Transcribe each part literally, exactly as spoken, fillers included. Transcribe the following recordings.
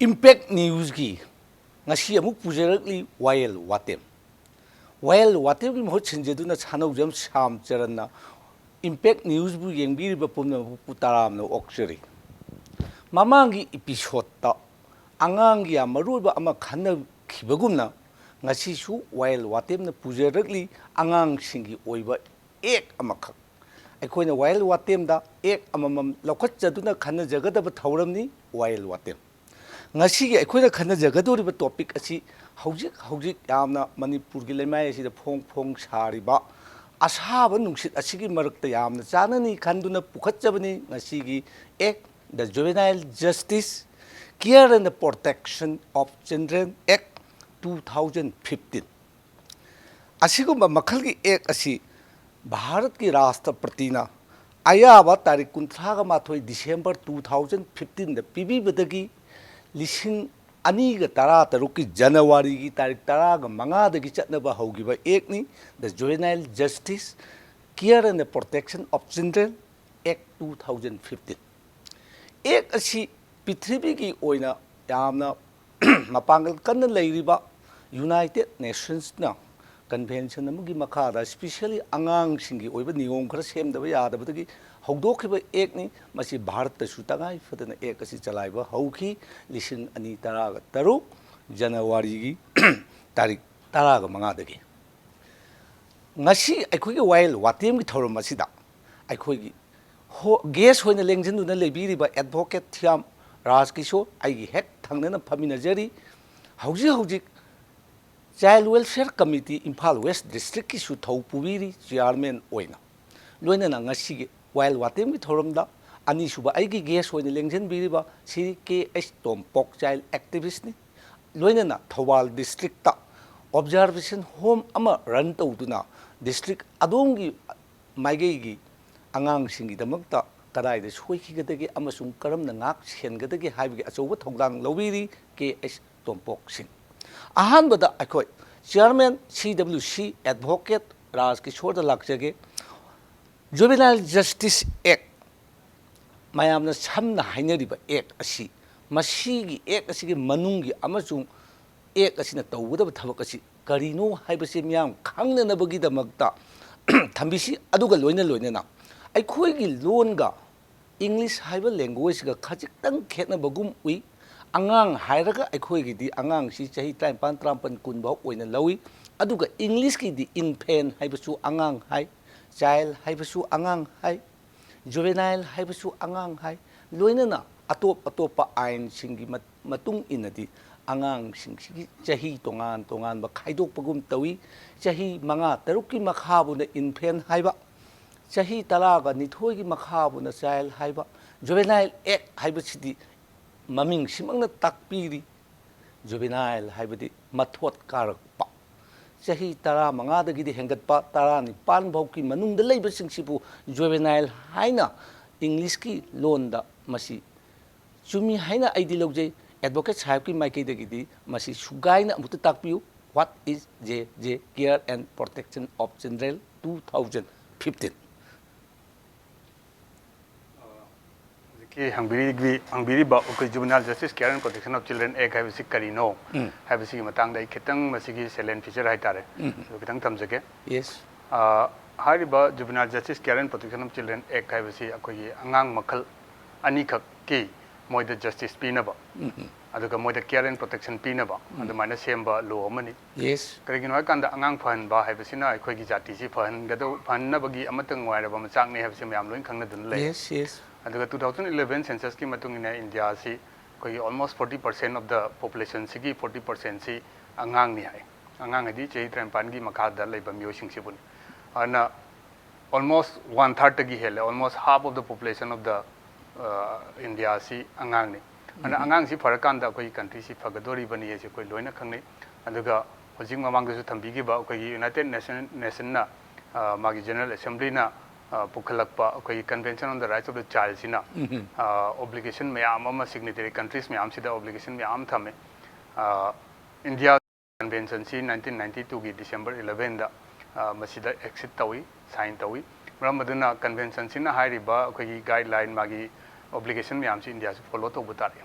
Impact ꯅ꯭ꯌꯨꯁꯀꯤ ꯉꯁꯤ ꯑꯃꯨꯛ ꯄꯨꯖꯔꯛꯂꯤ ꯋꯥꯌꯦꯜ ꯋꯥꯇꯦꯝ꯫ ꯋꯥꯌꯦꯜ ꯋꯥꯇꯦꯝꯒꯤ ꯃꯍꯨꯠ ꯁꯤꯟꯖꯗꯨꯅ ꯁꯥꯅꯧꯖꯝ ꯁ꯭ꯌꯥꯝ ꯆꯔꯟꯅ ꯏꯝꯄꯦꯛ ꯅ꯭ꯌꯨꯁꯕꯨ ꯌꯦꯡꯕꯤꯔꯤꯕ ꯄꯨꯝꯅꯃꯛꯄꯨ ꯇꯔꯥꯝꯅ ꯑꯣꯛꯆꯔꯤ꯫ ꯃꯃꯥꯡꯒꯤ ꯏꯄꯤꯁꯣꯠꯇ ꯑꯉꯥꯡꯒꯤ ꯌꯥꯝ ꯃꯔꯨꯑꯣꯏꯕ ꯑꯃ ꯈꯟꯅꯈꯤꯕꯒꯨꯝꯅ, ꯉꯁꯤꯁꯨ ꯋꯥꯌꯦꯜ ꯋꯥꯇꯦꯝꯅ ꯄꯨꯖꯔꯛꯂꯤ ꯑꯉꯥꯡꯁꯤꯡꯒꯤ ꯑꯣꯏꯕ ꯑꯦꯛ ꯑꯃꯈꯛ꯫ ꯑꯩꯈꯣꯏꯅ ꯋꯥꯌꯦꯜ ꯋꯥꯇꯦꯝꯗ ꯑꯦꯛ ꯑꯃꯃꯝ ꯂꯧꯈꯠꯆꯗꯨꯅ ꯈꯟꯅꯖꯒꯗꯕ ꯊꯧꯔꯝꯅꯤ ꯋꯥꯌꯦꯜ ꯋꯥꯇꯦꯝ꯫ ꯉꯁꯤꯒꯤ ꯑꯩꯈꯣꯏꯅ ꯈꯟꯅꯖꯒꯗꯧꯔꯤꯕ ꯇꯣꯄꯤꯛ ꯑꯁꯤ ꯍꯧꯖꯤꯛ ꯍꯧꯖꯤꯛ ꯌꯥꯝꯅ ꯃꯅꯤꯄꯨꯔꯒꯤ ꯂꯩꯃꯥꯏ ꯑꯁꯤꯗ ꯐꯣꯡ ꯐꯣꯡ ꯁꯥꯔꯤꯕ ꯑꯁꯥꯕ ꯅꯨꯡꯁꯤꯠ ꯑꯁꯤꯒꯤ ꯃꯔꯛꯇ ꯌꯥꯝꯅ ꯆꯥꯅꯅꯤ ꯈꯟꯗꯨꯅ ꯄꯨꯈꯠꯆꯕꯅꯤ ꯉꯁꯤꯒꯤ Act, the Juvenile Justice, Care and Protection of Children Act, two thousand fifteen꯫ ꯑꯁꯤꯒꯨꯝꯕ ꯃꯈꯜꯒꯤ ꯑꯦꯛ ꯑꯁꯤ ꯚꯥꯔꯠꯀꯤ ꯔꯥꯁꯇ꯭ꯔꯄꯇꯤꯅ ꯑꯌꯥꯕ ꯇꯥꯔꯤꯛ ꯀꯨꯟꯊ꯭ꯔꯥꯒ ꯃꯥꯊꯣꯏ ꯗꯤꯁꯦꯝꯕꯔ two thousand fifteenꯗ ꯄꯤꯕꯤꯕꯗꯒꯤ ꯂꯤꯁꯤꯡ ꯑꯅꯤꯒ ꯇꯔꯥ ꯇꯔꯨꯛꯀꯤ ꯖꯅꯋꯥꯔꯤꯒꯤ ꯇꯥꯔꯤꯛ ꯇꯔꯥꯒ ꯃꯉꯥꯗꯒꯤ ꯆꯠꯅꯕ ꯍꯧꯈꯤꯕ acne, the Juvenile Justice, Care and Protection of Children Act, two thousand fifteen꯫ ꯑꯦꯛ ꯑꯁꯤ ꯄ꯭ꯔꯤꯊꯤꯕꯤꯒꯤ ꯑꯣꯏꯅ ꯌꯥꯝꯅ ꯃꯄꯥꯡꯒꯜ ꯀꯟꯅ ꯂꯩꯔꯤꯕ ꯌꯨꯅꯥꯏꯇꯦꯠ ꯅꯦꯁꯟꯁꯅ ꯀꯟꯚꯦꯟꯁꯟ ꯑꯃꯒꯤ ꯃꯈꯥꯗ ꯏꯁꯄꯤꯁꯦꯜꯂꯤ ꯑꯉꯥꯡꯁꯤꯡꯒꯤ ꯑꯣꯏꯕ ꯅꯤꯌꯣꯝ ꯈꯔ ꯁꯦꯝꯗꯕ ꯌꯥꯗꯕꯗꯒꯤ ꯍꯧꯗꯣꯛꯈꯤꯕ ꯑꯦꯛꯅꯤ꯫ ꯃꯁꯤ ꯚꯥꯔꯠꯇꯁꯨ ꯇꯉꯥꯏ ꯐꯗꯅ ꯑꯦꯛ ꯑꯁꯤ ꯆꯂꯥꯏꯕ ꯍꯧꯈꯤ ꯂꯤꯁꯤꯡ ꯑꯅꯤ ꯇꯔꯥꯒ ꯇꯔꯨꯛ ꯖꯅꯋꯥꯔꯤꯒꯤ ꯇꯥꯔꯤꯛ ꯇꯔꯥꯒ ꯃꯉꯥꯗꯒꯤ꯫ ꯉꯁꯤ ꯑꯩꯈꯣꯏꯒꯤ ꯋꯥꯌꯦꯜ ꯋꯥꯇꯦꯝꯒꯤ ꯊꯧꯔꯝ ꯑꯁꯤꯗ ꯑꯩꯈꯣꯏꯒꯤ ꯍꯣ-, ꯒꯦꯁ ꯑꯣꯏꯅ ꯂꯦꯡꯁꯤꯟꯗꯨꯅ ꯂꯩꯕꯤꯔꯤꯕ ꯑꯦꯗꯚꯣꯀꯦꯠ ꯊꯤꯌꯥꯝ ꯔꯥꯖ ꯀꯤꯁꯣꯔ, ꯑꯩꯒꯤ ꯍꯦꯛ ꯊꯪꯅꯅ ꯐꯝꯃꯤꯟꯅꯖꯔꯤ꯫ ꯍꯧꯖꯤꯛ ꯍꯧꯖꯤꯛ child welfare committee Imphal west ꯗꯤꯁꯇ꯭ꯔꯤꯛꯀꯤꯁꯨ ꯊꯧ ꯄꯨꯕꯤꯔꯤ ꯆꯤꯌꯥꯔꯃꯦꯟ ꯑꯣꯏꯅ꯫ ꯂꯣꯏꯅꯅ ꯉꯁꯤꯒꯤ ꯋꯥꯌꯦꯜ ꯋꯥꯇꯦꯝꯒꯤ ꯊꯧꯔꯝꯗ ꯑꯅꯤꯁꯨꯕ ꯑꯩꯒꯤ ꯒꯦꯁ ꯑꯣꯏꯅ ꯂꯦꯡꯁꯤꯟꯕꯤꯔꯤꯕ ꯁ꯭ꯔꯤ ꯀꯦ ꯑꯩꯆ ꯇꯣꯝꯄꯣꯛ, ꯆꯥꯏꯜ ꯑꯦꯛꯇꯤꯚꯤꯁꯅꯤ꯫ ꯂꯣꯏꯅꯅ ꯊꯧꯕꯥꯜ ꯗꯤꯁꯇ꯭ꯔꯤꯛꯇ ꯑꯣꯕꯖꯥꯔꯕꯦꯁꯟ ꯍꯣꯝ ꯑꯃ ꯔꯟ ꯇꯧꯗꯨꯅ ꯗꯤꯁꯇ꯭ꯔꯤꯛ ꯑꯗꯣꯝꯒꯤ ꯃꯥꯏꯀꯩꯒꯤ ꯑꯉꯥꯡꯁꯤꯡꯒꯤꯗꯃꯛꯇ ꯀꯗꯥꯏꯗ ꯁꯣꯏꯈꯤꯒꯗꯒꯦ ꯑꯃꯁꯨꯡ ꯀꯔꯝꯅ ꯉꯥꯛ ꯁꯦꯟꯒꯗꯒꯦ ꯍꯥꯏꯕꯒꯤ ꯑꯆꯧꯕ ꯊꯧꯗꯥꯡ ꯂꯧꯕꯤꯔꯤ ꯀꯦ ꯑꯩꯆ ꯇꯣꯝꯄꯣꯛ ꯁꯤꯡ꯫ ꯑꯍꯥꯟꯕꯗ ꯑꯩꯈꯣꯏ ꯆꯤꯌꯥꯔꯃꯦꯟ ꯁꯤ ꯗꯕ꯭ꯂꯤꯎ ꯁꯤ ꯑꯦꯗꯚꯣꯀꯦꯠ ꯔꯥꯖ ꯀꯤꯁꯣꯔꯗ ꯂꯥꯛꯆꯒꯦ꯫ ꯖꯨꯕꯦꯅꯥꯏꯜ ꯖꯁꯇꯤꯁ ꯑꯦꯛ, ꯃꯌꯥꯝꯅ ꯁꯝꯅ ꯍꯥꯏꯅꯔꯤꯕ ꯑꯦꯛ ꯑꯁꯤ ꯃꯁꯤꯒꯤ ꯑꯦꯛ ꯑꯁꯤꯒꯤ ꯃꯅꯨꯡꯒꯤ ꯑꯃꯁꯨꯡ ꯑꯦꯛ ꯑꯁꯤꯅ ꯇꯧꯒꯗꯕ ꯊꯕꯛ ꯑꯁꯤ ꯀꯔꯤꯅꯣ ꯍꯥꯏꯕꯁꯤ ꯃꯤꯌꯥꯝ ꯈꯪꯅꯅꯕꯒꯤꯗꯃꯛꯇ ꯊꯝꯕꯤꯁꯤ꯫ ꯑꯗꯨꯒ ꯂꯣꯏꯅ ꯂꯣꯏꯅꯅ ꯑꯩꯈꯣꯏꯒꯤ ꯂꯣꯟꯒ ꯏꯪꯂꯤꯁ ꯍꯥꯏꯕ ꯂꯦꯡꯒ꯭ꯋꯦꯖꯀ ꯈꯖꯤꯛꯇꯪ ꯈꯦꯠꯅꯕꯒꯨꯝ ꯎꯏ꯫ ꯑꯉꯥꯡ ꯍꯥꯏꯔꯒ ꯑꯩꯈꯣꯏꯒꯤꯗꯤ ꯑꯉꯥꯡꯁꯤ ꯆꯍꯤ ꯇꯔꯥꯅꯤꯄꯥꯟ, ꯇꯔꯥꯃꯥꯄꯟ, ꯀꯨꯟ ꯐꯥꯎ ꯑꯣꯏꯅ ꯂꯧꯏ꯫ ꯑꯗꯨꯒ ꯏꯪꯂꯤꯁꯀꯤꯗꯤ ꯏꯟꯐꯦꯟ ꯍꯥꯏꯕꯁꯨ ꯑꯉꯥꯡ ꯍꯥꯏ, ꯆꯥꯏꯜ ꯍꯥꯏꯕꯁꯨ ꯑꯉꯥꯡ ꯍꯥꯏ, ꯖꯨꯕꯦꯅꯥꯏꯜ ꯍꯥꯏꯕꯁꯨ ꯑꯉꯥꯡ ꯍꯥꯏ꯫ ꯂꯣꯏꯅꯅ ꯑꯇꯣꯞ ꯑꯇꯣꯞꯄ ꯑꯥꯏꯟꯁꯤꯡꯒꯤ ꯃꯠ-, ꯃꯇꯨꯡ ꯏꯟꯅꯗꯤ ꯑꯉꯥꯡꯁꯤꯡꯁꯤꯒꯤ ꯆꯍꯤ ꯇꯣꯉꯥꯟ ꯇꯣꯉꯥꯟꯕ ꯈꯥꯏꯗꯣꯛꯄꯒꯨꯝ ꯇꯧꯏ꯫ ꯆꯍꯤ ꯃꯉꯥ ꯇꯔꯨꯛꯀꯤ ꯃꯈꯥꯕꯨꯅ ꯏꯟꯐꯦꯟ ꯍꯥꯏꯕ, ꯆꯍꯤ ꯇꯔꯥꯒ ꯅꯤꯊꯣꯏꯒꯤ ꯃꯈꯥꯕꯨꯅ ꯆꯥꯏꯜ ꯍꯥꯏꯕ꯫ ꯖꯨꯕꯦꯅꯥꯏꯜ ꯑꯦꯛ ꯍꯥꯏꯕꯁꯤꯗꯤ ꯃꯃꯤꯡꯁꯤꯃꯛꯅ ꯇꯥꯛꯄꯤꯔꯤ꯫ ꯖꯨꯕꯦꯅꯥꯏꯜ ꯍꯥꯏꯕꯗꯤ ꯃꯊꯣꯠ ꯀꯥꯔꯛꯄ꯫ ꯆꯍꯤ ꯇꯔꯥꯃꯉꯥꯗꯒꯤꯗꯤ ꯍꯦꯟꯒꯠꯄ ꯇꯔꯥꯅꯤꯄꯥꯟ ꯐꯥꯎꯒꯤ ꯃꯅꯨꯡꯗ ꯂꯩꯕꯁꯤꯡꯁꯤꯕꯨ ꯖꯨꯕꯦꯅꯥꯏꯜ ꯍꯥꯏꯅ ꯏꯪꯂꯤꯁꯀꯤ ꯂꯣꯟꯗ ꯃꯁꯤ ꯆꯨꯝꯃꯤ ꯍꯥꯏꯅ ꯑꯩꯗꯤ ꯂꯧꯖꯩ꯫ ꯑꯦꯗꯚꯣꯀꯦꯠ ꯁꯥꯍꯦꯕꯀꯤ ꯃꯥꯏꯀꯩꯗꯒꯤꯗꯤ ꯃꯁꯤ ꯁꯨꯒꯥꯏꯅ ꯑꯃꯨꯛꯇ ꯇꯥꯛꯄꯤꯌꯨ꯫ What is J J, Care and Protection of Children, two thousand fifteen? ꯍꯧꯖꯤꯛꯀꯤ ꯍꯪꯕꯤꯔꯤꯕ, ꯍꯪꯕꯤꯔꯤꯕ ꯑꯩꯈꯣꯏ Juvenile Justice, Care and Protection of Children Act ꯍꯥꯏꯕꯁꯤ ꯀꯔꯤꯅꯣ ꯎꯝ꯫ ꯍꯥꯏꯕꯁꯤꯒꯤ ꯃꯇꯥꯡꯗ ꯑꯩ ꯈꯤꯇꯪ ꯃꯁꯤꯒꯤ salient feature ꯍꯥꯏꯇꯥꯔꯦ, ꯎꯝ꯫ ꯑꯗꯨ ꯈꯤꯇꯪ ꯊꯝꯖꯒꯦ꯫ Yes꯫ ꯑ, ꯍꯥꯏꯔꯤꯕ Juvenile Justice, Care and Protection of Children Act ꯍꯥꯏꯕꯁꯤ ꯑꯩꯈꯣꯏꯒꯤ ꯑꯉꯥꯡ ꯃꯈꯜ ꯑꯅꯤꯈꯛꯀꯤ ꯃꯣꯏꯗ justice ꯄꯤꯅꯕ, ꯎꯝ꯫ ꯑꯗꯨꯒ ꯃꯣꯏꯗ care and protection ꯄꯤꯅꯕ ꯎꯝ꯫ ꯑꯗꯨꯃꯥꯏꯅ ꯁꯦꯝꯕ law ꯑꯃꯅꯤ꯫ Yes꯫ ꯀꯔꯤꯒꯤꯅꯣ ꯍꯥꯏꯀꯥꯟꯗ ꯑꯉꯥꯡ ꯐꯍꯟꯕ ꯍꯥꯏꯕꯁꯤꯅ ꯑꯩꯈꯣꯏꯒꯤ ꯖꯥꯇꯤꯁꯤ ꯐꯍꯟꯒꯗꯧ-, ꯐꯍꯟꯅꯕꯒꯤ ꯑꯃꯠꯇ ꯉꯥꯏꯔꯕ ꯃꯆꯥꯛꯅꯤ ꯍꯥꯏꯕꯁꯤ ꯃꯌꯥꯝ ꯂꯣꯏꯅ ꯈꯪꯅꯗꯨꯅ ꯂꯩ꯫ Yes, yes꯫ ꯑꯗꯨꯒ two thousand eleven census ꯀꯤ ꯃꯇꯨꯡ ꯏꯟꯅ ꯏꯟꯗꯤꯌꯥꯁꯤ ꯑꯩꯈꯣꯏꯒꯤ almost forty percent of the population ꯁꯤꯒꯤ forty percent ꯁꯤ ꯑꯉꯥꯡꯅꯤ ꯍꯥꯏ꯫ ꯑꯉꯥꯡ ꯍꯥꯏꯗꯤ ꯆꯍꯤ ꯇꯔꯥꯅꯤꯄꯥꯟꯒꯤ ꯃꯈꯥꯗ ꯂꯩꯕ ꯃꯤꯑꯣꯏꯁꯤꯡꯁꯤꯕꯨꯅꯤ꯫ ꯑꯗꯨꯅ almost one third ꯇꯒꯤ ꯍꯦꯜꯂꯦ, almost half of the population of the, uh, India ꯁꯤ ꯑꯉꯥꯡꯅꯤ꯫ ꯑꯗꯨꯅ ꯎꯝ꯫ ꯑꯉꯥꯡꯁꯤ ꯐꯔꯀꯥꯟꯗ ꯑꯩꯈꯣꯏꯒꯤ country ꯁꯤ ꯐꯒꯗꯣꯔꯤꯕꯅꯤ ꯍꯥꯏꯁꯤ ꯑꯩꯈꯣꯏ ꯂꯣꯏꯅ ꯈꯪꯅꯩ꯫ ꯑꯗꯨꯒ ꯍꯧꯖꯤꯛ ꯃꯃꯥꯡꯗꯁꯨ ꯊꯝꯕꯤꯈꯤꯕ ꯑꯩꯈꯣꯏꯒꯤ United Nation, Nation ꯅ, ꯑ, ꯃꯥꯒꯤ General Assembly ꯅ, ꯑ, ꯄꯨꯈꯠꯂꯛꯄ ꯑꯩꯈꯣꯏꯒꯤ Convention on the Rights of the Child ꯁꯤꯅ, ꯎꯝ꯫ ꯑ, obligation ꯃꯌꯥꯝ ꯑꯃ signatory countries ꯃꯌꯥꯝꯁꯤꯗ obligation ꯃꯌꯥꯝ ꯑꯃ ꯊꯝꯃꯦ꯫ ꯑ, ꯏꯟꯗꯤꯌꯥ Convention ꯁꯤ nineteen ninety two ꯒꯤ December eleven ꯗ, ꯑ, ꯃꯁꯤꯗ accede ꯇꯧꯏ, sign ꯇꯧꯏ꯫ ꯃꯔꯝ ꯑꯗꯨꯅ Convention ꯁꯤꯅ ꯍꯥꯏꯔꯤꯕ ꯑꯩꯈꯣꯏꯒꯤ guideline, ꯃꯥꯒꯤ obligation ꯃꯌꯥꯝꯁꯤ ꯏꯟꯗꯤꯌꯥꯁꯨ follow ꯇꯧꯕ ꯇꯥꯔꯦ꯫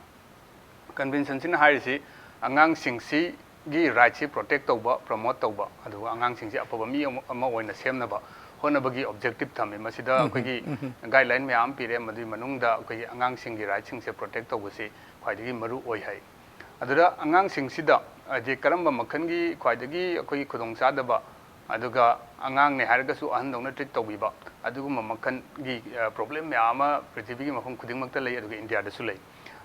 ꯀꯟꯚꯦꯟꯁꯟꯁꯤꯅ ꯍꯥꯏꯔꯤꯁꯤ ꯑꯉꯥꯡꯁꯤꯡꯁꯤꯒꯤ ꯔꯥꯏꯠꯁꯤ ꯄ꯭ꯔꯣꯇꯦꯛ ꯇꯧꯕ, ꯄ꯭ꯔꯣꯃꯣꯠ ꯇꯧꯕ, ꯑꯗꯨꯒ ꯑꯉꯥꯡꯁꯤꯡꯁꯤ ꯑꯐꯕ ꯃꯤ ꯑꯃ ꯑꯃ ꯑꯣꯏꯅ ꯁꯦꯝꯅꯕ ꯍꯣꯠꯅꯕꯒꯤ ꯑꯣꯕꯖꯦꯛꯇꯤꯞ ꯊꯝꯃꯤ꯫ ꯃꯁꯤꯗ ꯑꯩꯈꯣꯏꯒꯤ ꯒꯥꯏꯗꯂꯥꯏꯟ ꯃꯌꯥꯝ ꯑꯃ ꯄꯤꯔꯦ, ꯃꯗꯨꯒꯤ ꯃꯅꯨꯡꯗ ꯑꯩꯈꯣꯏꯒꯤ ꯑꯉꯥꯡꯁꯤꯡꯒꯤ ꯔꯥꯏꯠꯁꯤꯡꯁꯦ ꯄ꯭ꯔꯣꯇꯦꯛ ꯇꯧꯕꯁꯤ ꯈ꯭ꯋꯥꯏꯗꯒꯤ ꯃꯔꯨ ꯑꯣꯏ ꯍꯥꯏ꯫ ꯑꯗꯨꯗ ꯑꯉꯥꯡꯁꯤꯡꯁꯤꯗ ꯍꯥꯏꯗꯤ ꯀꯔꯝꯕ ꯃꯈꯜꯒꯤ ꯈ꯭ꯋꯥꯏꯗꯒꯤ ꯑꯩꯈꯣꯏꯒꯤ ꯈꯨꯗꯣꯡꯆꯥꯗꯕ, ꯑꯗꯨꯒ ꯑꯉꯥꯡꯅꯦ ꯍꯥꯏꯔꯒꯁꯨ ꯑꯍꯟꯗꯧꯅ ꯇ꯭ꯔꯤꯠ ꯇꯧꯕꯤꯕ, ꯑꯗꯨꯒꯨꯝꯕ ꯃꯈꯜꯒꯤ ꯄ꯭ꯔꯣꯕ꯭ꯂꯦꯝ ꯃꯌꯥꯝ ꯑꯃ ꯄ꯭ꯔꯤꯊꯤꯕꯤꯒꯤ ꯃꯐꯝ ꯈꯨꯗꯤꯡꯃꯛꯇ ꯂꯩ, ꯑꯗꯨꯒ ꯏꯟꯗꯤꯌꯥꯗꯁꯨ ꯂꯩ꯫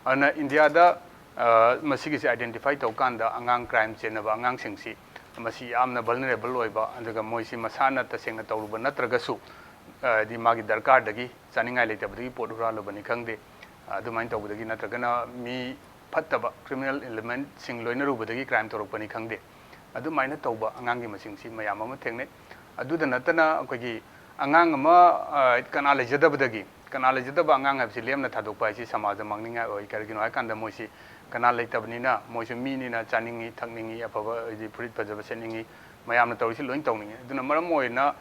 ꯑꯗꯨꯅ ꯏꯟꯗꯤꯌꯥꯗ ꯑ, ꯃꯁꯤꯒꯤꯁꯦ ꯑꯥꯏꯗꯦꯟꯇꯤꯐꯥꯏ ꯇꯧꯀꯥꯟꯗ ꯑꯉꯥꯡ ꯀ꯭ꯔꯥꯏꯝ ꯆꯦꯟꯅꯕ ꯑꯉꯥꯡꯁꯤꯡꯁꯤ ꯃꯁꯤ ꯌꯥꯝꯅ ꯚꯜꯅꯔꯦꯕꯜ ꯑꯣꯏꯕ, ꯑꯗꯨꯒ ꯃꯣꯏꯁꯤ ꯃꯁꯥꯅ ꯇꯁꯦꯡꯅ ꯇꯧꯔꯨꯕ ꯅꯠꯇ꯭ꯔꯒꯁꯨ, ꯑ, ꯍꯥꯏꯗꯤ ꯃꯥꯒꯤ ꯗꯔꯀꯥꯔꯗꯒꯤ, ꯆꯥꯅꯤꯡꯉꯥꯏ ꯂꯩꯇꯕꯗꯒꯤ ꯄꯣꯠ ꯍꯨꯔꯥꯜꯂꯨꯕꯅꯤ ꯈꯪꯗꯦ, ꯑꯗꯨꯃꯥꯏꯅ ꯇꯧꯕꯗꯒꯤ ꯅꯠꯇ꯭ꯔꯒꯅ ꯃꯤ ꯐꯠꯇꯕ ꯀ꯭ꯔꯤꯃꯤꯅꯦꯜ ꯏꯂꯤꯃꯦꯟꯠꯁꯤꯡ ꯂꯣꯏꯅꯔꯨꯕꯗꯒꯤ ꯀ꯭ꯔꯥꯏꯝ ꯇꯧꯔꯛꯄꯅꯤ ꯈꯪꯗꯦ, ꯑꯗꯨꯃꯥꯏꯅ ꯇꯧꯕ ꯑꯉꯥꯡꯒꯤ ꯃꯁꯤꯡꯁꯤ ꯃꯌꯥꯝ ꯑꯃ ꯊꯦꯡꯅꯩ꯫ ꯑꯗꯨꯗ ꯅꯠꯇꯅ ꯑꯩꯈꯣꯏꯒꯤ ꯑꯉꯥꯡ ꯑꯃ, ꯑ, ꯀꯅꯥ ꯂꯩꯖꯗꯕꯗꯒꯤ, ꯀꯅꯥ ꯂꯩꯖꯗꯕ ꯑꯉꯥꯡ ꯍꯥꯏꯕꯁꯤ ꯂꯦꯝꯅ ꯊꯥꯗꯣꯛꯄ ꯍꯥꯏꯁꯤ ꯁꯃꯥꯖꯇ ꯃꯥꯡꯅꯤꯡꯉꯥꯏ ꯑꯣꯏ꯫ ꯀꯔꯤꯒꯤꯅꯣ ꯍꯥꯏꯀꯥꯟꯗ ꯃꯣꯏꯁꯤ ꯀꯅꯥ ꯂꯩꯇꯕꯅꯤꯅ, ꯃꯣꯏꯁꯨ ꯃꯤꯅꯤꯅ ꯆꯥꯅꯤꯡꯉꯤ, ꯊꯛꯅꯤꯡꯉꯤ, ꯑꯐꯕ ꯍꯥꯏꯗꯤ ꯐꯨꯔꯤꯠ ꯐꯖꯕ ꯁꯦꯠꯅꯤꯡꯉꯤ, ꯃꯌꯥꯝꯅ ꯇꯧꯔꯤꯁꯤ ꯂꯣꯏ ꯇꯧꯅꯤꯡꯉꯤ꯫ ꯑꯗꯨꯅ ꯃꯔꯝ ꯑꯣꯏꯅ,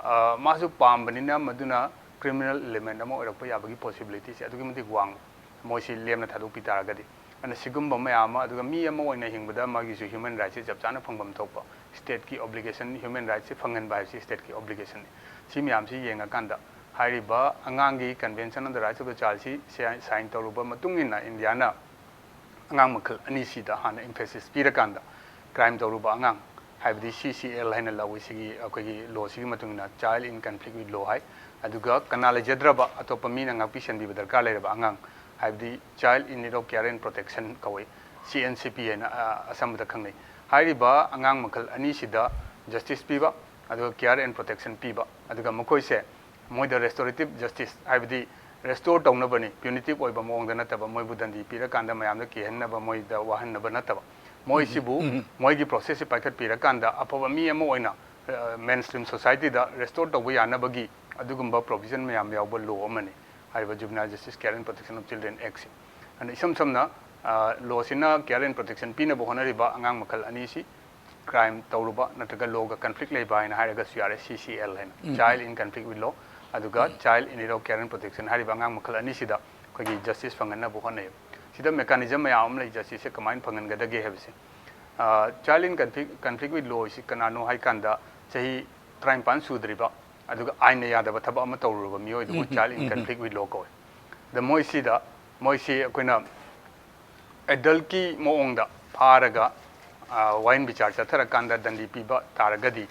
ꯑ, ꯃꯥꯁꯨ ꯄꯥꯝꯕꯅꯤꯅ ꯃꯗꯨꯅ ꯀ꯭ꯔꯤꯃꯤꯅꯦꯜ ꯏꯂꯤꯃꯦꯟꯠ ꯑꯃ ꯑꯣꯏꯔꯛꯄ ꯌꯥꯕꯒꯤ ꯄꯣꯁꯤꯕꯤꯂꯤꯇꯤꯁꯤ ꯑꯗꯨꯛꯀꯤ ꯃꯇꯤꯛ ꯋꯥꯡꯕ, ꯃꯣꯏꯁꯤ ꯂꯦꯝꯅ ꯊꯥꯗꯣꯛꯄꯤ ꯇꯥꯔꯒꯗꯤ꯫ ꯑꯗꯨꯅ ꯁꯤꯒꯨꯝꯕ ꯃꯌꯥꯝ ꯑꯃ, ꯑꯗꯨꯒ ꯃꯤ ꯑꯃ ꯑꯣꯏꯅ ꯍꯤꯡꯕꯗ ꯃꯥꯒꯤꯁꯨ ꯍ꯭ꯌꯨꯃꯦꯟ ꯔꯥꯏꯠꯁꯤ ꯆꯞ ꯆꯥꯅ ꯐꯪꯐꯝ ꯊꯣꯛꯄ, ꯁ꯭ꯇꯦꯠꯀꯤ ꯑꯣꯕ꯭ꯂꯤꯒꯦꯁꯟ, ꯍ꯭ꯌꯨꯃꯦꯟ ꯔꯥꯏꯠꯁꯤ ꯐꯪꯍꯟꯕ ꯍꯥꯏꯕꯁꯤ ꯁ꯭ꯇꯦꯠꯀꯤ ꯑꯣꯕ꯭ꯂꯤꯒꯦꯁꯟꯅꯤ꯫ ꯁꯤ ꯃꯌꯥꯝꯁꯤ ꯌꯦꯡꯉꯀꯥꯟꯗ ꯍꯥꯏꯔꯤꯕ ꯑꯉꯥꯡꯒꯤ Convention on the Rights of the Childꯁꯤ ꯁꯥꯏꯟ ꯇꯧꯔꯨꯕ ꯃꯇꯨꯡ ꯏꯟꯅ ꯏꯟꯗꯤꯌꯥꯅ ꯑꯉꯥꯡ ꯃꯈꯜ ꯑꯅꯤꯁꯤꯗ ꯍꯥꯟꯅ ꯏꯝꯐꯦꯁꯤꯁ ꯄꯤꯔꯀꯥꯟꯗ, ꯀ꯭ꯔꯥꯏꯝ ꯇꯧꯔꯨꯕ ꯑꯉꯥꯡ, ꯍꯥꯏꯕꯗꯤ ꯁꯤ ꯁꯤ ꯑꯦꯜ ꯍꯥꯏꯅ ꯂꯧꯏ, ꯁꯤꯒꯤ ꯑꯩꯈꯣꯏꯒꯤ ꯂꯣꯁꯤꯒꯤ ꯃꯇꯨꯡ ꯏꯟꯅ Child in Conflict with Law ꯍꯥꯏ, ꯑꯗꯨꯒ ꯀꯅꯥ ꯂꯩꯖꯗ꯭ꯔꯕ, ꯑꯇꯣꯞꯄ ꯃꯤꯅ ꯉꯥꯛꯄꯤ ꯁꯦꯟꯕꯤꯕ ꯗꯔꯀꯥꯔ ꯂꯩꯔꯕ ꯑꯉꯥꯡ, ꯍꯥꯏꯕꯗꯤ Child in Need of Care and Protection ꯀꯧꯏ, ꯁꯤ ꯑꯦꯟ ꯁꯤ ꯄꯤ ꯍꯥꯏꯅ, ꯑ, ꯑꯁꯝꯕꯗ ꯈꯪꯅꯩ꯫ ꯍꯥꯏꯔꯤꯕ ꯑꯉꯥꯡ ꯃꯈꯜ ꯑꯅꯤꯁꯤꯗ ꯖꯁꯇꯤꯁ ꯄꯤꯕ, ꯑꯗꯨꯒ ꯀꯤꯌꯔ ꯑꯦꯟ ꯄ꯭ꯔꯣꯇꯦꯛꯁꯟ ꯄꯤꯕ, ꯑꯗꯨꯒ ꯃꯈꯣꯏꯁꯦ ꯃꯣꯏꯗ ꯔꯦꯁꯇꯣꯔꯦꯇꯤꯞ ꯖꯁꯇꯤꯁ, ꯍꯥꯏꯕꯗꯤ ꯔꯦꯁꯇꯣꯔ ꯇꯧꯅꯕꯅꯤ, ꯄ꯭ꯌꯨꯅꯤꯇꯤꯞ ꯑꯣꯏꯕ ꯃꯑꯣꯡꯗ ꯅꯠꯇꯕ, ꯃꯣꯏꯕꯨ ꯗꯟꯗꯤ ꯄꯤꯔꯀꯥꯟꯗ ꯃꯌꯥꯝꯗ ꯀꯤꯍꯟꯅꯕ, ꯃꯣꯏꯗ ꯋꯥꯍꯟꯅꯕ ꯅꯠꯇꯕ, ꯃꯣꯏꯁꯤꯕꯨ ꯃꯣꯏꯒꯤ ꯄ꯭ꯔꯣꯁꯦꯁꯁꯤ ꯄꯥꯏꯈꯠꯄꯤꯔꯀꯥꯟꯗ ꯑꯐꯕ ꯃꯤ ꯑꯃ ꯑꯣꯏꯅ, ꯑ, ꯃꯦꯟ ꯁ꯭ꯇ꯭ꯔꯤꯝ ꯁꯣꯁꯥꯏꯇꯤꯗ ꯔꯦꯁꯇꯣꯔ ꯇꯧꯕ ꯌꯥꯅꯕꯒꯤ ꯑꯗꯨꯒꯨꯝꯕ ꯄ꯭ꯔꯣꯕꯤꯖꯟ ꯃꯌꯥꯝ ꯌꯥꯎꯕ ꯂꯣ ꯑꯃꯅꯤ, ꯍꯥꯏꯔꯤꯕ Juvenile Justice Care and Protection of Children Actꯁꯤ꯫ ꯑꯗꯨꯅ ꯏꯁꯝ ꯁꯝꯅ, ꯑ, ꯂꯣꯁꯤꯅ ꯀꯤꯌꯔ ꯑꯦꯟ ꯄ꯭ꯔꯣꯇꯦꯛꯁꯟ ꯄꯤꯅꯕ ꯍꯣꯠꯅꯔꯤꯕ ꯑꯉꯥꯡ ꯃꯈꯜ ꯑꯅꯤꯁꯤ, ꯀ꯭ꯔꯥꯏꯝ ꯇꯧꯔꯨꯕ ꯅꯠꯇ꯭ꯔꯒ ꯂꯣꯒ ꯀꯟꯐ꯭ꯂꯤꯛ ꯂꯩꯕ ꯍꯥꯏꯅ ꯍꯥꯏꯔꯒꯁꯨ ꯌꯥꯔꯦ, ꯁꯤ ꯁꯤ ꯑꯦꯜ ꯍꯥꯏꯅ, Child in Conflict with Law, ꯑꯗꯨꯒ Child in Need of Care and Protection ꯍꯥꯏꯔꯤꯕ ꯑꯉꯥꯡ ꯃꯈꯜ ꯑꯅꯤꯁꯤꯗ ꯑꯩꯈꯣꯏꯒꯤ ꯖꯁꯇꯤꯁ ꯐꯪꯍꯟꯅꯕ ꯍꯣꯠꯅꯩ꯫ ꯁꯤꯗ mechanism ꯃꯌꯥꯝ ꯑꯃ ꯂꯩ, justice ꯁꯦ ꯀꯃꯥꯏꯅ ꯐꯪꯍꯟꯒꯗꯒꯦ ꯍꯥꯏꯕꯁꯦ꯫ Child in conflict, conflict with law ꯁꯤ ꯀꯅꯥꯅꯣ ꯍꯥꯏ ꯀꯥꯟꯗ ꯆꯍꯤ ꯇꯔꯥꯅꯤꯄꯥꯟ ꯁꯨꯗ꯭ꯔꯤꯕ, ꯑꯗꯨꯒ ꯑꯥꯏꯟꯅ ꯌꯥꯗꯕ ꯊꯕꯛ ꯑꯃ ꯇꯧꯔꯨꯔꯕ ꯃꯤꯑꯣꯏꯗꯨꯕꯨ child in conflict with law ꯀꯧꯏ꯫ ꯑꯗ ꯃꯣꯏꯁꯤꯗ, ꯃꯣꯏꯁꯤ ꯑꯩꯈꯣꯏꯅ adult ꯀꯤ ꯃꯑꯣꯡꯗ ꯐꯥꯔꯒ, ꯋꯥꯌꯦꯜ ꯕꯤꯆꯥꯔ ꯆꯠꯊꯔꯀꯥꯟꯗ ꯗꯟꯗꯤ ꯄꯤꯕ ꯇꯥꯔꯒꯗꯤ,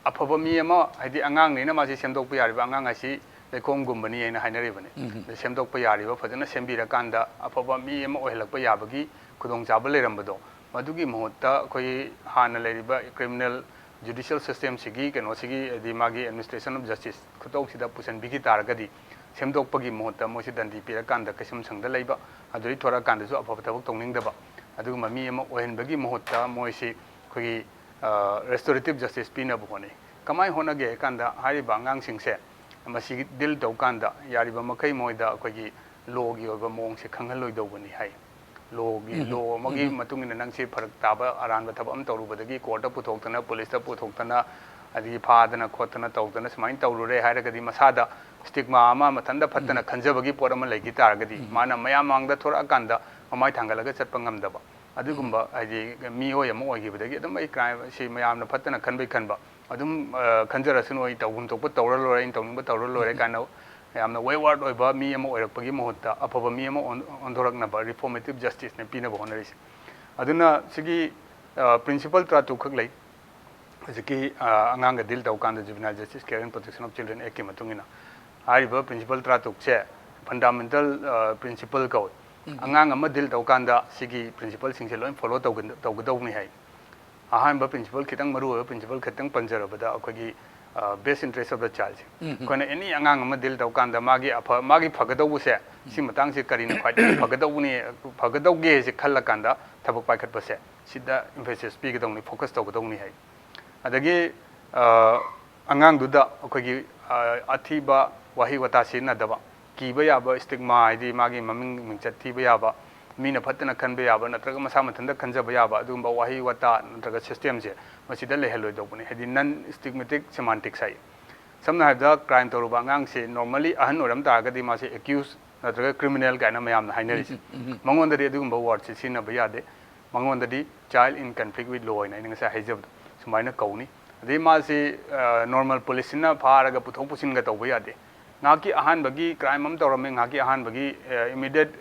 ꯑꯐꯕ ꯃꯤ ꯑꯃ, ꯍꯥꯏꯗꯤ ꯑꯉꯥꯡꯅꯤꯅ ꯃꯥꯁꯤ ꯁꯦꯝꯗꯣꯛꯄ ꯌꯥꯔꯤꯕ, ꯑꯉꯥꯡ ꯍꯥꯏꯁꯤ ꯂꯩꯈꯣꯝꯒꯨꯝꯕꯅꯤ ꯍꯥꯏꯅ ꯍꯥꯏꯅꯔꯤꯕꯅꯤ꯫ ꯑꯗ ꯁꯦꯝꯗꯣꯛꯄ ꯌꯥꯔꯤꯕ, ꯐꯖꯅ ꯁꯦꯝꯕꯤꯔꯀꯥꯟꯗ ꯑꯐꯕ ꯃꯤ ꯑꯃ ꯑꯣꯏꯍꯜꯂꯛꯄ ꯌꯥꯕꯒꯤ ꯈꯨꯗꯣꯡꯆꯥꯕ ꯂꯩꯔꯝꯕꯗꯣ, ꯃꯗꯨꯒꯤ ꯃꯍꯨꯠꯇ ꯑꯩꯈꯣꯏ ꯍꯥꯟꯅ ꯂꯩꯔꯤꯕ criminal judicial system ꯁꯤꯒꯤ ꯀꯩꯅꯣꯁꯤꯒꯤ, ꯍꯥꯏꯗꯤ ꯃꯥꯒꯤ administration of justice ꯈꯨꯇꯧꯁꯤꯗ ꯄꯨꯁꯤꯟꯕꯤꯈꯤ ꯇꯥꯔꯒꯗꯤ, ꯁꯦꯝꯗꯣꯛꯄꯒꯤ ꯃꯍꯨꯠꯇ ꯃꯣꯏꯁꯤ ꯗꯟꯗꯤ ꯄꯤꯔꯀꯥꯟꯗ ꯀꯩꯁꯨꯝꯁꯪꯗ ꯂꯩꯕ, ꯑꯗꯨꯗꯩ ꯊꯣꯔꯛꯑꯀꯥꯟꯗꯁꯨ ꯑꯐꯕ ꯊꯕꯛ ꯇꯧꯅꯤꯡꯗꯕ, ꯑꯗꯨꯒꯨꯝꯕ ꯃꯤ ꯑꯃ ꯑꯣꯏꯍꯟꯕꯒꯤ ꯃꯍꯨꯠꯇ ꯃꯣꯏꯁꯤ ꯑꯩꯈꯣꯏꯒꯤ restorative justice ꯄꯤꯅꯕ ꯍꯣꯠꯅꯩ꯫ ꯀꯃꯥꯏꯅ ꯍꯣꯠꯅꯒꯦ ꯍꯥꯏ ꯀꯥꯟꯗ, ꯍꯥꯏꯔꯤꯕ ꯑꯉꯥꯡꯁꯤꯡꯁꯦ ꯃꯁꯤ deal ꯇꯧ ꯀꯥꯟꯗ ꯌꯥꯔꯤꯕ ꯃꯈꯩ ꯃꯣꯏꯗ ꯑꯩꯈꯣꯏꯒꯤ law ꯒꯤ ꯑꯣꯏꯕ ꯃꯑꯣꯡꯁꯦ ꯈꯪꯍꯜꯂꯣꯏꯗꯧꯕꯅꯤ ꯍꯥꯏ꯫ Law ꯒꯤ, law ꯑꯃꯒꯤ ꯃꯇꯨꯡ ꯏꯟꯅ ꯅꯪꯁꯤ ꯐꯔꯛ ꯇꯥꯕ ꯑꯔꯥꯟꯕ ꯊꯕꯛ ꯑꯃ ꯇꯧꯔꯨꯕꯗꯒꯤ court ꯇ ꯄꯨꯊꯣꯛꯇꯅ, police ꯇ ꯄꯨꯊꯣꯛꯇꯅ, ꯑꯗꯒꯤ ꯐꯥꯗꯅ ꯈꯣꯠꯇꯅ ꯇꯧꯗꯅ ꯁꯨꯃꯥꯏꯅ ꯇꯧꯔꯨꯔꯦ ꯍꯥꯏꯔꯒꯗꯤ, ꯃꯁꯥꯗ stigma ꯑꯃ, ꯃꯊꯟꯇ ꯐꯠꯇꯅ ꯈꯟꯖꯕꯒꯤ ꯄꯣꯠ ꯑꯃ ꯂꯩꯈꯤ ꯇꯥꯔꯒꯗꯤ, ꯃꯥꯅ ꯃꯌꯥꯝ ꯃꯥꯡꯗ ꯊꯣꯔꯛꯑꯀꯥꯟꯗ ꯃꯃꯥꯏ ꯊꯥꯡꯒꯠꯂꯒ ꯆꯠꯄ ꯉꯝꯗꯕ, ꯑꯗꯨꯒꯨꯝꯕ, ꯍꯥꯏꯗꯤ ꯃꯤꯑꯣꯏ ꯑꯃ ꯑꯣꯏꯈꯤꯕꯗꯒꯤ ꯑꯗꯨꯝ ꯑꯩ crime ꯁꯤ ꯃꯌꯥꯝꯅ ꯐꯠꯇꯅ ꯈꯟꯕꯩ ꯈꯟꯕ, ꯑꯗꯨꯝ ꯈꯟꯖꯔꯁꯅꯨ, ꯑꯩ ꯇꯧꯐꯝ ꯊꯣꯛꯄ ꯇꯧꯔ ꯂꯣꯏꯔꯦ, ꯑꯩꯅ ꯇꯧꯅꯤꯡꯕ ꯇꯧꯔ ꯂꯣꯏꯔꯦ ꯀꯥꯏꯅ ꯌꯥꯝꯅ wayward ꯑꯣꯏꯕ ꯃꯤ ꯑꯃ ꯑꯣꯏꯔꯛꯄꯒꯤ ꯃꯍꯨꯠꯇ, ꯑꯐꯕ ꯃꯤ ꯑꯃ ꯑꯣꯟ-, ꯑꯣꯟꯊꯣꯔꯛꯅꯕ reformative justice ꯅ ꯄꯤꯅꯕ ꯍꯣꯠꯅꯔꯤꯁꯦ꯫ ꯑꯗꯨꯅ ꯁꯤꯒꯤ principle ꯇꯔꯥꯇꯔꯨꯛ ꯈꯛ ꯂꯩ꯫ ꯍꯧꯖꯤꯛꯀꯤ ꯑꯉꯥꯡꯒ deal ꯇꯧ ꯀꯥꯟꯗ Juvenile Justice Care and Protection of Children Act ꯀꯤ ꯃꯇꯨꯡ ꯏꯟꯅ, ꯍꯥꯏꯔꯤꯕ principle ꯇꯔꯥꯇꯔꯨꯛꯁꯦ fundamental principle ꯀꯧꯏ꯫ ꯑꯉꯥꯡ ꯑꯃ deal ꯇꯧ ꯀꯥꯟꯗ ꯁꯤꯒꯤ principle ꯁꯤꯡꯁꯦ ꯂꯣꯏ follow ꯇꯧꯒ-, ꯇꯧꯒꯗꯧꯕꯅꯤ ꯍꯥꯏ꯫ ꯑꯍꯥꯟꯕ principle, ꯈꯤꯇꯪ ꯃꯔꯨ ꯑꯣꯏꯕ principle ꯈꯤꯇꯪ ꯄꯟꯖꯔꯕꯗ, ꯑꯩꯈꯣꯏꯒꯤ best interest of the child ꯁꯦ꯫ ꯑꯩꯈꯣꯏꯅ any ꯑꯉꯥꯡ ꯑꯃ deal ꯇꯧ ꯀꯥꯟꯗ ꯃꯥꯒꯤ ꯑꯐ-, ꯃꯥꯒꯤ ꯐꯒꯗꯧꯕꯁꯦ, ꯁꯤ ꯃꯇꯥꯡꯁꯦ ꯀꯔꯤꯅ ꯈ꯭ꯋꯥꯏꯗꯒꯤ ꯐꯒꯗꯧꯕꯅꯤ, ꯐꯒꯗꯧꯒꯦ ꯍꯥꯏꯁꯦ ꯈꯜꯂꯀꯥꯟꯗ ꯊꯕꯛ ꯄꯥꯏꯈꯠꯄꯁꯦ, ꯁꯤꯗ emphasis ꯄꯤꯒꯗꯧꯅꯤ, focus ꯇꯧꯒꯗꯧꯅꯤ ꯍꯥꯏ꯫ ꯑꯗꯒꯤ ꯑꯉꯥꯡꯗꯨꯗ ꯑꯩꯈꯣꯏꯒꯤ ꯑꯊꯤꯕ ꯋꯥꯍꯩ ꯋꯥꯇꯥ ꯁꯤꯖꯤꯟꯅꯗꯕ, ꯀꯤꯕ ꯌꯥꯕ stigma, ꯍꯥꯏꯗꯤ ꯃꯥꯒꯤ ꯃꯃꯤꯡ ꯃꯤꯡꯆꯠ ꯊꯤꯕ ꯌꯥꯕ, ꯃꯤꯅ ꯐꯠꯇꯅ ꯈꯟꯕ ꯌꯥꯕ ꯅꯠꯇ꯭ꯔꯒ ꯃꯁꯥ ꯃꯊꯟꯇ ꯈꯟꯖꯕ ꯌꯥꯕ ꯑꯗꯨꯒꯨꯝꯕ ꯋꯥꯍꯩ ꯋꯥꯇꯥ ꯅꯠꯇ꯭ꯔꯒ system ꯁꯦ ꯃꯁꯤꯗ ꯂꯩꯍꯜꯂꯣꯏꯗꯧꯕꯅꯤ꯫ ꯍꯥꯏꯗꯤ non stigmatic semantics ꯍꯥꯏ꯫ ꯁꯝꯅ ꯍꯥꯏꯔꯕꯗ, crime ꯇꯧꯔꯨꯕ ꯑꯉꯥꯡꯁꯦ normally ꯑꯍꯟ ꯑꯣꯏꯔꯝ ꯇꯥꯔꯒꯗꯤ ꯃꯥꯁꯦ accused ꯅꯠꯇ꯭ꯔꯒ criminal ꯀꯥꯏꯅ ꯃꯌꯥꯝꯅ ꯍꯥꯏꯅꯔꯤꯁꯦ꯫ ꯃꯉꯣꯟꯗꯗꯤ ꯑꯗꯨꯒꯨꯝꯕ word ꯁꯦ ꯁꯤꯖꯤꯟꯅꯕ ꯌꯥꯗꯦ꯫ ꯃꯉꯣꯟꯗꯗꯤ child in conflict with law ꯍꯥꯏꯅ ꯑꯩꯅ ꯉꯁꯥꯏ ꯍꯥꯏꯖꯕꯗꯣ ꯁꯨꯃꯥꯏꯅ ꯀꯧꯅꯤ꯫ ꯑꯗꯩ ꯃꯥꯁꯤ normal police ꯁꯤꯅ ꯐꯥꯔꯒ ꯄꯨꯊꯣꯛ ꯄꯨꯁꯤꯟꯒ ꯇꯧꯕ ꯌꯥꯗꯦ꯫ ꯉꯥꯏꯍꯥꯛꯀꯤ ꯑꯍꯥꯟꯕꯒꯤ crime ꯑꯃ ꯇꯧꯔꯝꯃꯦ, ꯉꯥꯏꯍꯥꯛꯀꯤ ꯑꯍꯥꯟꯕꯒꯤ immediate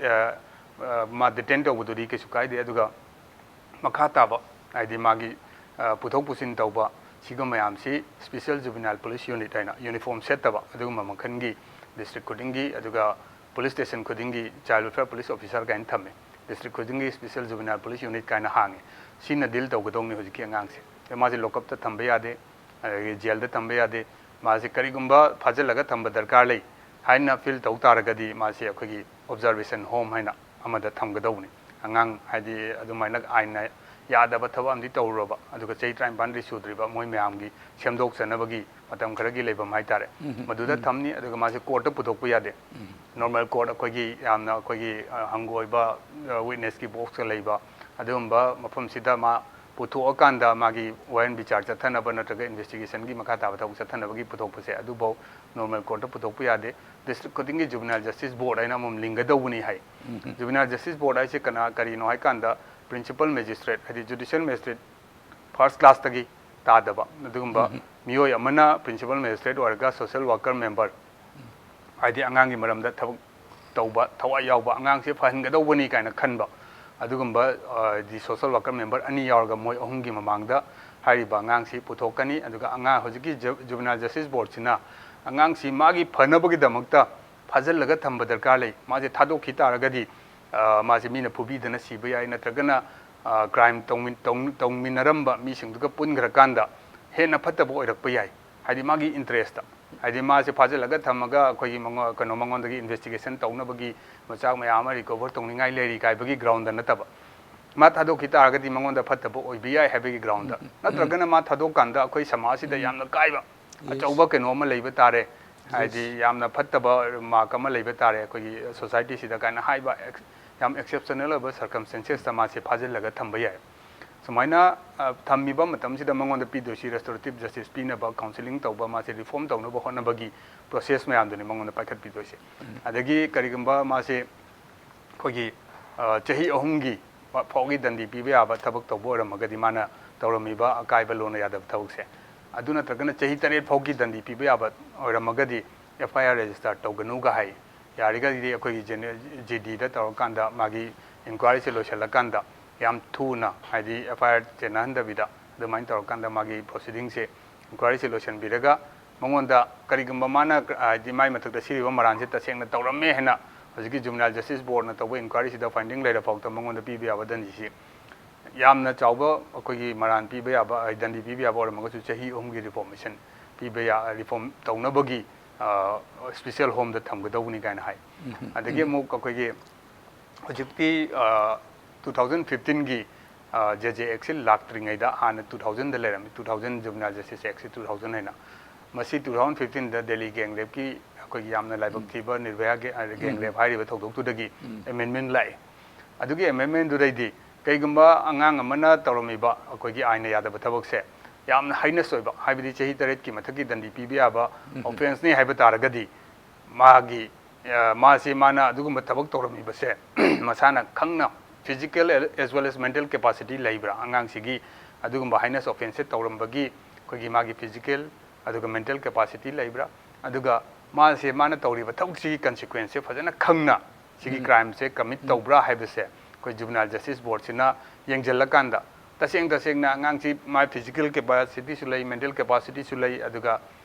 ꯃꯥ detain ꯇꯧꯕꯗꯨꯗꯤ ꯀꯩꯁꯨ ꯀꯥꯏꯗꯦ꯫ ꯑꯗꯨꯒ ꯃꯈꯥ ꯇꯥꯕ ꯍꯥꯏꯗꯤ ꯃꯥꯒꯤ ꯄꯨꯊꯣꯛ ꯄꯨꯁꯤꯟ ꯇꯧꯕ ꯁꯤꯒꯨꯝꯕ ꯃꯌꯥꯝꯁꯤ Special Juvenile Police Unit ꯍꯥꯏꯅ uniform ꯁꯦꯠꯇꯕ ꯑꯗꯨꯒꯨꯝꯕ ꯃꯈꯜꯒꯤ district ꯈꯨꯗꯤꯡꯒꯤ, ꯑꯗꯨꯒ police station ꯈꯨꯗꯤꯡꯒꯤ child welfare police officer ꯀꯥꯏꯅ ꯊꯝꯃꯦ꯫ District ꯈꯨꯗꯤꯡꯒꯤ Special Juvenile Police Unit ꯀꯥꯏꯅ ꯍꯥꯡꯉꯦ꯫ ꯁꯤꯅ deal ꯇꯧꯒꯗꯧꯅꯤ ꯍꯧꯖꯤꯛꯀꯤ ꯑꯉꯥꯡꯁꯦ꯫ ꯑꯗꯩ ꯃꯥꯁꯦ lock up ꯇ ꯊꯝꯕ ꯌꯥꯗꯦ, ꯑꯗꯒꯤ jail ꯗ ꯊꯝꯕ ꯌꯥꯗꯦ꯫ ꯃꯥꯁꯦ ꯀꯔꯤꯒꯨꯝꯕ ꯐꯥꯖꯤꯜꯂꯒ ꯊꯝꯕ ꯗꯔꯀꯥꯔ ꯂꯩ ꯍꯥꯏꯅ feel ꯇꯧ ꯇꯥꯔꯒꯗꯤ ꯃꯥꯁꯦ ꯑꯩꯈꯣꯏꯒꯤ observation home ꯍꯥꯏꯅ ꯑꯃꯗ ꯊꯝꯒꯗꯧꯕꯅꯤ꯫ ꯑꯉꯥꯡ ꯍꯥꯏꯗꯤ ꯑꯗꯨꯃꯥꯏꯅ ꯑꯥꯏꯟꯅ ꯌꯥꯗꯕ ꯊꯕꯛ ꯑꯃꯗꯤ ꯇꯧꯔꯨꯔꯕ, ꯑꯗꯨꯒ ꯆꯍꯤ ꯇꯔꯥꯅꯤꯄꯥꯟꯗꯤ ꯁꯨꯗ꯭ꯔꯤꯕ, ꯃꯣꯏ ꯃꯌꯥꯝꯒꯤ ꯁꯦꯝꯗꯣꯛꯆꯅꯕꯒꯤ ꯃꯇꯝ ꯈꯔꯒꯤ ꯂꯩꯐꯝ ꯍꯥꯏꯇꯥꯔꯦ, ꯃꯗꯨꯗ ꯊꯝꯅꯤ꯫ ꯑꯗꯨꯒ ꯃꯥꯁꯦ court ꯇ ꯄꯨꯊꯣꯛꯄ ꯌꯥꯗꯦ꯫ Normal court ꯑꯩꯈꯣꯏꯒꯤ ꯌꯥꯝꯅ ꯑꯩꯈꯣꯏꯒꯤ ꯍꯪꯒꯣꯏꯕ witness ꯀꯤ box ꯀ ꯂꯩꯕ ꯑꯗꯨꯒꯨꯝꯕ ꯃꯐꯝꯁꯤꯗ ꯃꯥ ꯄꯨꯊꯣꯛꯑꯀꯥꯟꯗ ꯃꯥꯒꯤ ꯋꯥꯌꯦꯜ ꯕꯤꯆꯥꯔ ꯆꯠꯊꯅꯕ ꯅꯠꯇ꯭ꯔꯒ investigation ꯒꯤ ꯃꯈꯥ ꯇꯥꯕ ꯊꯕꯛ ꯆꯠꯊꯅꯕꯒꯤ ꯄꯨꯊꯣꯛꯄꯁꯦ ꯑꯗꯨꯐꯥꯎ normal court ꯇ ꯄꯨꯊꯣꯛꯄ ꯌꯥꯗꯦ꯫ District ꯈꯨꯗꯤꯡꯒꯤ Juvenile Justice Board ꯍꯥꯏꯅ ꯑꯃꯃꯝ ꯂꯤꯡꯒꯗꯧꯕꯅꯤ ꯍꯥꯏ꯫ Juvenile Justice Board ꯍꯥꯏꯁꯦ ꯀꯅꯥ, ꯀꯔꯤꯅꯣ ꯍꯥꯏꯀꯥꯟꯗ, principal magistrate ꯍꯥꯏꯗꯤ judicial magistrate first class ꯇꯒꯤ ꯇꯥꯗꯕ ꯑꯗꯨꯒꯨꯝꯕ ꯃꯤꯑꯣꯏ ꯑꯃꯅ principal magistrate ꯑꯣꯏꯔꯒ social worker member, ꯍꯥꯏꯗꯤ ꯑꯉꯥꯡꯒꯤ ꯃꯔꯝꯗ ꯊꯕꯛ ꯇꯧꯕ, ꯊꯋꯥꯏ ꯌꯥꯎꯕ ꯑꯉꯥꯡꯁꯦ ꯐꯍꯟꯒꯗꯧꯕꯅꯤ ꯀꯥꯏꯅ ꯈꯟꯕ ꯑꯗꯨꯒꯨꯝꯕ ꯍꯥꯏꯗꯤ social worker member ꯑꯅꯤ ꯌꯥꯎꯔꯒ ꯃꯣꯏ ꯑꯍꯨꯝꯒꯤ ꯃꯃꯥꯡꯗ ꯍꯥꯏꯔꯤꯕ ꯑꯉꯥꯡꯁꯤ ꯄꯨꯊꯣꯛꯀꯅꯤ꯫ ꯑꯗꯨꯒ ꯑꯉꯥꯡ ꯍꯧꯖꯤꯛꯀꯤ Juvenile Justice Board ꯁꯤꯅ ꯑꯉꯥꯡꯁꯤ ꯃꯥꯒꯤ ꯐꯅꯕꯒꯤꯗꯃꯛꯇ ꯐꯥꯖꯤꯜꯂꯒ ꯊꯝꯕ ꯗꯔꯀꯥꯔ ꯂꯩ꯫ ꯃꯥꯁꯦ ꯊꯥꯗꯣꯛꯈꯤ ꯇꯥꯔꯒꯗꯤ ꯃꯥꯁꯦ ꯃꯤꯅ ꯐꯨꯕꯤꯗꯅ ꯁꯤꯕ ꯌꯥꯏ, ꯅꯠꯇ꯭ꯔꯒꯅ crime ꯇꯧꯃꯤꯟꯅꯔꯝꯕ ꯃꯤꯁꯤꯡꯗꯨꯒ ꯄꯨꯟꯈ꯭ꯔꯀꯥꯟꯗ ꯍꯦꯟꯅ ꯐꯠꯇꯕ ꯑꯣꯏꯔꯛꯄ ꯌꯥꯏ꯫ ꯍꯥꯏꯗꯤ ꯃꯥꯒꯤ interest ꯇ, ꯍꯥꯏꯗꯤ ꯃꯥꯁꯦ ꯐꯥꯖꯤꯜꯂꯒ ꯊꯝꯃꯒ ꯑꯩꯈꯣꯏꯒꯤ ꯀꯩꯅꯣ ꯃꯉꯣꯟꯗꯒꯤ investigation ꯇꯧꯅꯕꯒꯤ ꯃꯆꯥꯛ ꯃꯌꯥꯝ ꯑꯃ recover ꯇꯧꯅꯤꯡꯉꯥꯏ ꯂꯩꯔꯤ ꯀꯥꯏꯕꯒꯤ ground ꯗ ꯅꯠꯇꯕ, ꯃꯥ ꯊꯥꯗꯣꯛꯈꯤ ꯇꯥꯔꯒꯗꯤ ꯃꯉꯣꯟꯗ ꯐꯠꯇꯕ ꯑꯣꯏꯕ ꯌꯥꯏ ꯍꯥꯏꯕꯒꯤ ground ꯗ, ꯅꯠꯇ꯭ꯔꯒꯅ ꯃꯥ ꯊꯥꯗꯣꯛꯀꯥꯟꯗ ꯑꯩꯈꯣꯏ ꯁꯃꯥꯖꯁꯤꯗ ꯌꯥꯝꯅ ꯀꯥꯏꯕ ꯑꯆꯧꯕ ꯀꯩꯅꯣ ꯑꯃ ꯂꯩꯕ ꯇꯥꯔꯦ, ꯍꯥꯏꯗꯤ ꯌꯥꯝꯅ ꯐꯠꯇꯕ mark ꯑꯃ ꯂꯩꯕ ꯇꯥꯔꯦ ꯑꯩꯈꯣꯏꯒꯤ society ꯁꯤꯗ ꯀꯥꯏꯅ ꯍꯥꯏꯕ ꯌꯥꯝ exceptional ꯑꯣꯏꯕ circumstances ꯇ ꯃꯥꯁꯦ ꯐꯥꯖꯤꯜꯂꯒ ꯊꯝꯕ ꯌꯥꯏ꯫ ꯁꯨꯃꯥꯏꯅ ꯊꯝꯃꯤꯕ ꯃꯇꯝꯁꯤꯗ ꯃꯉꯣꯟꯗ ꯄꯤꯗꯣꯏꯁꯤ restorative justice ꯄꯤꯅꯕ, counselling ꯇꯧꯕ, ꯃꯥꯁꯦ reform ꯇꯧꯅꯕ ꯍꯣꯠꯅꯕꯒꯤ process ꯃꯌꯥꯝꯗꯨꯅꯤ ꯃꯉꯣꯟꯗ ꯄꯥꯏꯈꯠꯄꯤꯗꯣꯏꯁꯦ꯫ ꯑꯗꯒꯤ ꯀꯔꯤꯒꯨꯝꯕ ꯃꯥꯁꯦ ꯑꯩꯈꯣꯏꯒꯤ ꯆꯍꯤ ꯑꯍꯨꯝꯒꯤ ꯐꯥꯎꯒꯤ ꯗꯟꯗꯤ ꯄꯤꯕ ꯌꯥꯕ ꯊꯕꯛ ꯇꯧꯕ ꯑꯣꯏꯔꯝꯃꯒꯗꯤ, ꯃꯥꯅ ꯇꯧꯔꯝꯃꯤꯕ ꯑꯀꯥꯏꯕ ꯂꯣꯟꯅ ꯌꯥꯗꯕ ꯊꯕꯛꯁꯦ, ꯑꯗꯨ ꯅꯠꯇ꯭ꯔꯒꯅ ꯆꯍꯤ ꯇꯔꯦꯠ ꯐꯥꯎꯒꯤ ꯗꯟꯗꯤ ꯄꯤꯕ ꯌꯥꯕ ꯑꯣꯏꯔꯝꯃꯒꯗꯤ, F I R register ꯇꯧꯒꯅꯨꯒ ꯍꯥꯏ꯫ ꯌꯥꯔꯤꯒꯗꯤ ꯑꯩꯈꯣꯏꯒꯤ ꯖꯦꯅꯦ-, J D ꯗ ꯇꯧꯔꯀꯥꯟꯗ ꯃꯥꯒꯤ inquiry ꯁꯦ ꯂꯣꯏꯁꯤꯜꯂꯀꯥꯟꯗ ꯌꯥꯝ ꯊꯨꯅ, ꯍꯥꯏꯗꯤ F I R ꯆꯦꯟꯅꯍꯟꯗꯕꯤꯗ, ꯑꯗꯨꯃꯥꯏꯅ ꯇꯧꯔꯀꯥꯟꯗ ꯃꯥꯒꯤ proceeding ꯁꯦ, inquiry ꯁꯦ ꯂꯣꯏꯁꯤꯟꯕꯤꯔꯒ, ꯃꯉꯣꯟꯗ ꯀꯔꯤꯒꯨꯝꯕ ꯃꯥꯅ, ꯍꯥꯏꯗꯤ ꯃꯥꯏ ꯃꯊꯛꯇ ꯁꯤꯔꯤꯕ ꯃꯔꯥꯟꯁꯦ ꯇꯁꯦꯡꯅ ꯇꯧꯔꯝꯃꯦ ꯍꯥꯏꯅ ꯍꯧꯖꯤꯛꯀꯤ Juvenile Justice Board ꯅ ꯇꯧꯕ inquiry ꯁꯤꯗ finding ꯂꯩꯔ ꯐꯥꯎꯗ ꯃꯉꯣꯟꯗ ꯄꯤꯕ ꯌꯥꯕ ꯗꯟꯗꯤꯁꯤ, ꯌꯥꯝꯅ ꯆꯥꯎꯕ ꯑꯩꯈꯣꯏꯒꯤ ꯃꯔꯥꯟ ꯄꯤꯕ ꯌꯥꯕ, ꯗꯟꯗꯤ ꯄꯤꯕ ꯌꯥꯕ ꯑꯣꯏꯔꯝꯃꯒꯁꯨ, ꯆꯍꯤ ꯑꯍꯨꯝꯒꯤ reformation ꯄꯤꯕ ꯌꯥ-, reform ꯇꯧꯅꯕꯒꯤ, ꯑ, special home ꯗ ꯊꯝꯒꯗꯧꯕꯅꯤ ꯀꯥꯏꯅ ꯍꯥꯏ꯫ ꯑꯗꯒꯤ ꯑꯃꯨꯛ ꯑꯩꯈꯣꯏꯒꯤ ꯍꯧꯖꯤꯛꯇꯤ, ꯑ, two thousand fifteen ꯒꯤ, ꯑ, J J Act ꯁꯤ ꯂꯥꯛꯇ꯭ꯔꯤꯉꯩꯗ, ꯍꯥꯟꯅ two thousand ꯗ ꯂꯩꯔꯝꯃꯤ, two thousand Juvenile Justice Act ꯁꯤ two thousand ꯍꯥꯏꯅ꯫ ꯃꯁꯤ two thousand fifteen ꯗ ꯗꯦꯜꯂꯤ gang rape ꯀꯤ, ꯑꯩꯈꯣꯏꯒꯤ ꯌꯥꯝꯅ ꯂꯥꯏꯕꯛ ꯊꯤꯕ ꯅꯤꯔꯚꯌꯥ gang, gang rape ꯍꯥꯏꯔꯤꯕ ꯊꯧꯗꯣꯛꯇꯨꯗꯒꯤ amendment ꯂꯥꯛꯏ꯫ ꯑꯗꯨꯒꯤ amendment ꯗꯨꯗꯩꯗꯤ ꯀꯩꯒꯨꯝꯕ ꯑꯉꯥꯡ ꯑꯃꯅ ꯇꯧꯔꯝꯃꯤꯕ ꯑꯩꯈꯣꯏꯒꯤ ꯑꯥꯏꯟꯅ ꯌꯥꯗꯕ ꯊꯕꯛꯁꯦ, ꯌꯥꯝꯅ heinous ꯑꯣꯏꯕ, ꯍꯥꯏꯕꯗꯤ ꯆꯍꯤ ꯇꯔꯦꯠꯀꯤ ꯃꯊꯛꯀꯤ ꯗꯟꯗꯤ ꯄꯤꯕ ꯌꯥꯕ offence ꯅꯤ ꯍꯥꯏꯕ ꯇꯥꯔꯒꯗꯤ, ꯃꯥꯒꯤ, ꯑ, ꯃꯥꯁꯤ, ꯃꯥꯅ ꯑꯗꯨꯒꯨꯝꯕ ꯊꯕꯛ ꯇꯧꯔꯝꯃꯤꯕꯁꯦ ꯃꯁꯥꯅ ꯈꯪꯅ physical as well as mental capacity ꯂꯩꯕ꯭ꯔꯥ, ꯑꯉꯥꯡꯁꯤꯒꯤ ꯑꯗꯨꯒꯨꯝꯕ heinous offence ꯁꯦ ꯇꯧꯔꯝꯕꯒꯤ ꯑꯩꯈꯣꯏꯒꯤ ꯃꯥꯒꯤ physical ꯑꯗꯨꯒ mental capacity ꯂꯩꯕ꯭ꯔꯥ, ꯑꯗꯨꯒ ꯃꯥꯁꯦ, ꯃꯥꯅ ꯇꯧꯔꯤꯕ ꯊꯕꯛꯁꯤꯒꯤ consequence ꯁꯦ ꯐꯖꯅ ꯈꯪꯅ ꯁꯤꯒꯤ crime ꯁꯦ commit ꯇꯧꯕ꯭ꯔꯥ ꯍꯥꯏꯕꯁꯦ ꯑꯩꯈꯣꯏ Juvenile Justice Board ꯁꯤꯅ ꯌꯦꯡꯁꯤꯜꯂꯀꯥꯟꯗ, ꯇꯁꯦꯡ ꯇꯁꯦꯡꯅ ꯑꯉꯥꯡꯁꯤ ꯃꯥ physical capacity ꯁꯨ ꯂꯩ, mental capacity ꯁꯨ ꯂꯩ, ꯑꯗꯨꯒ,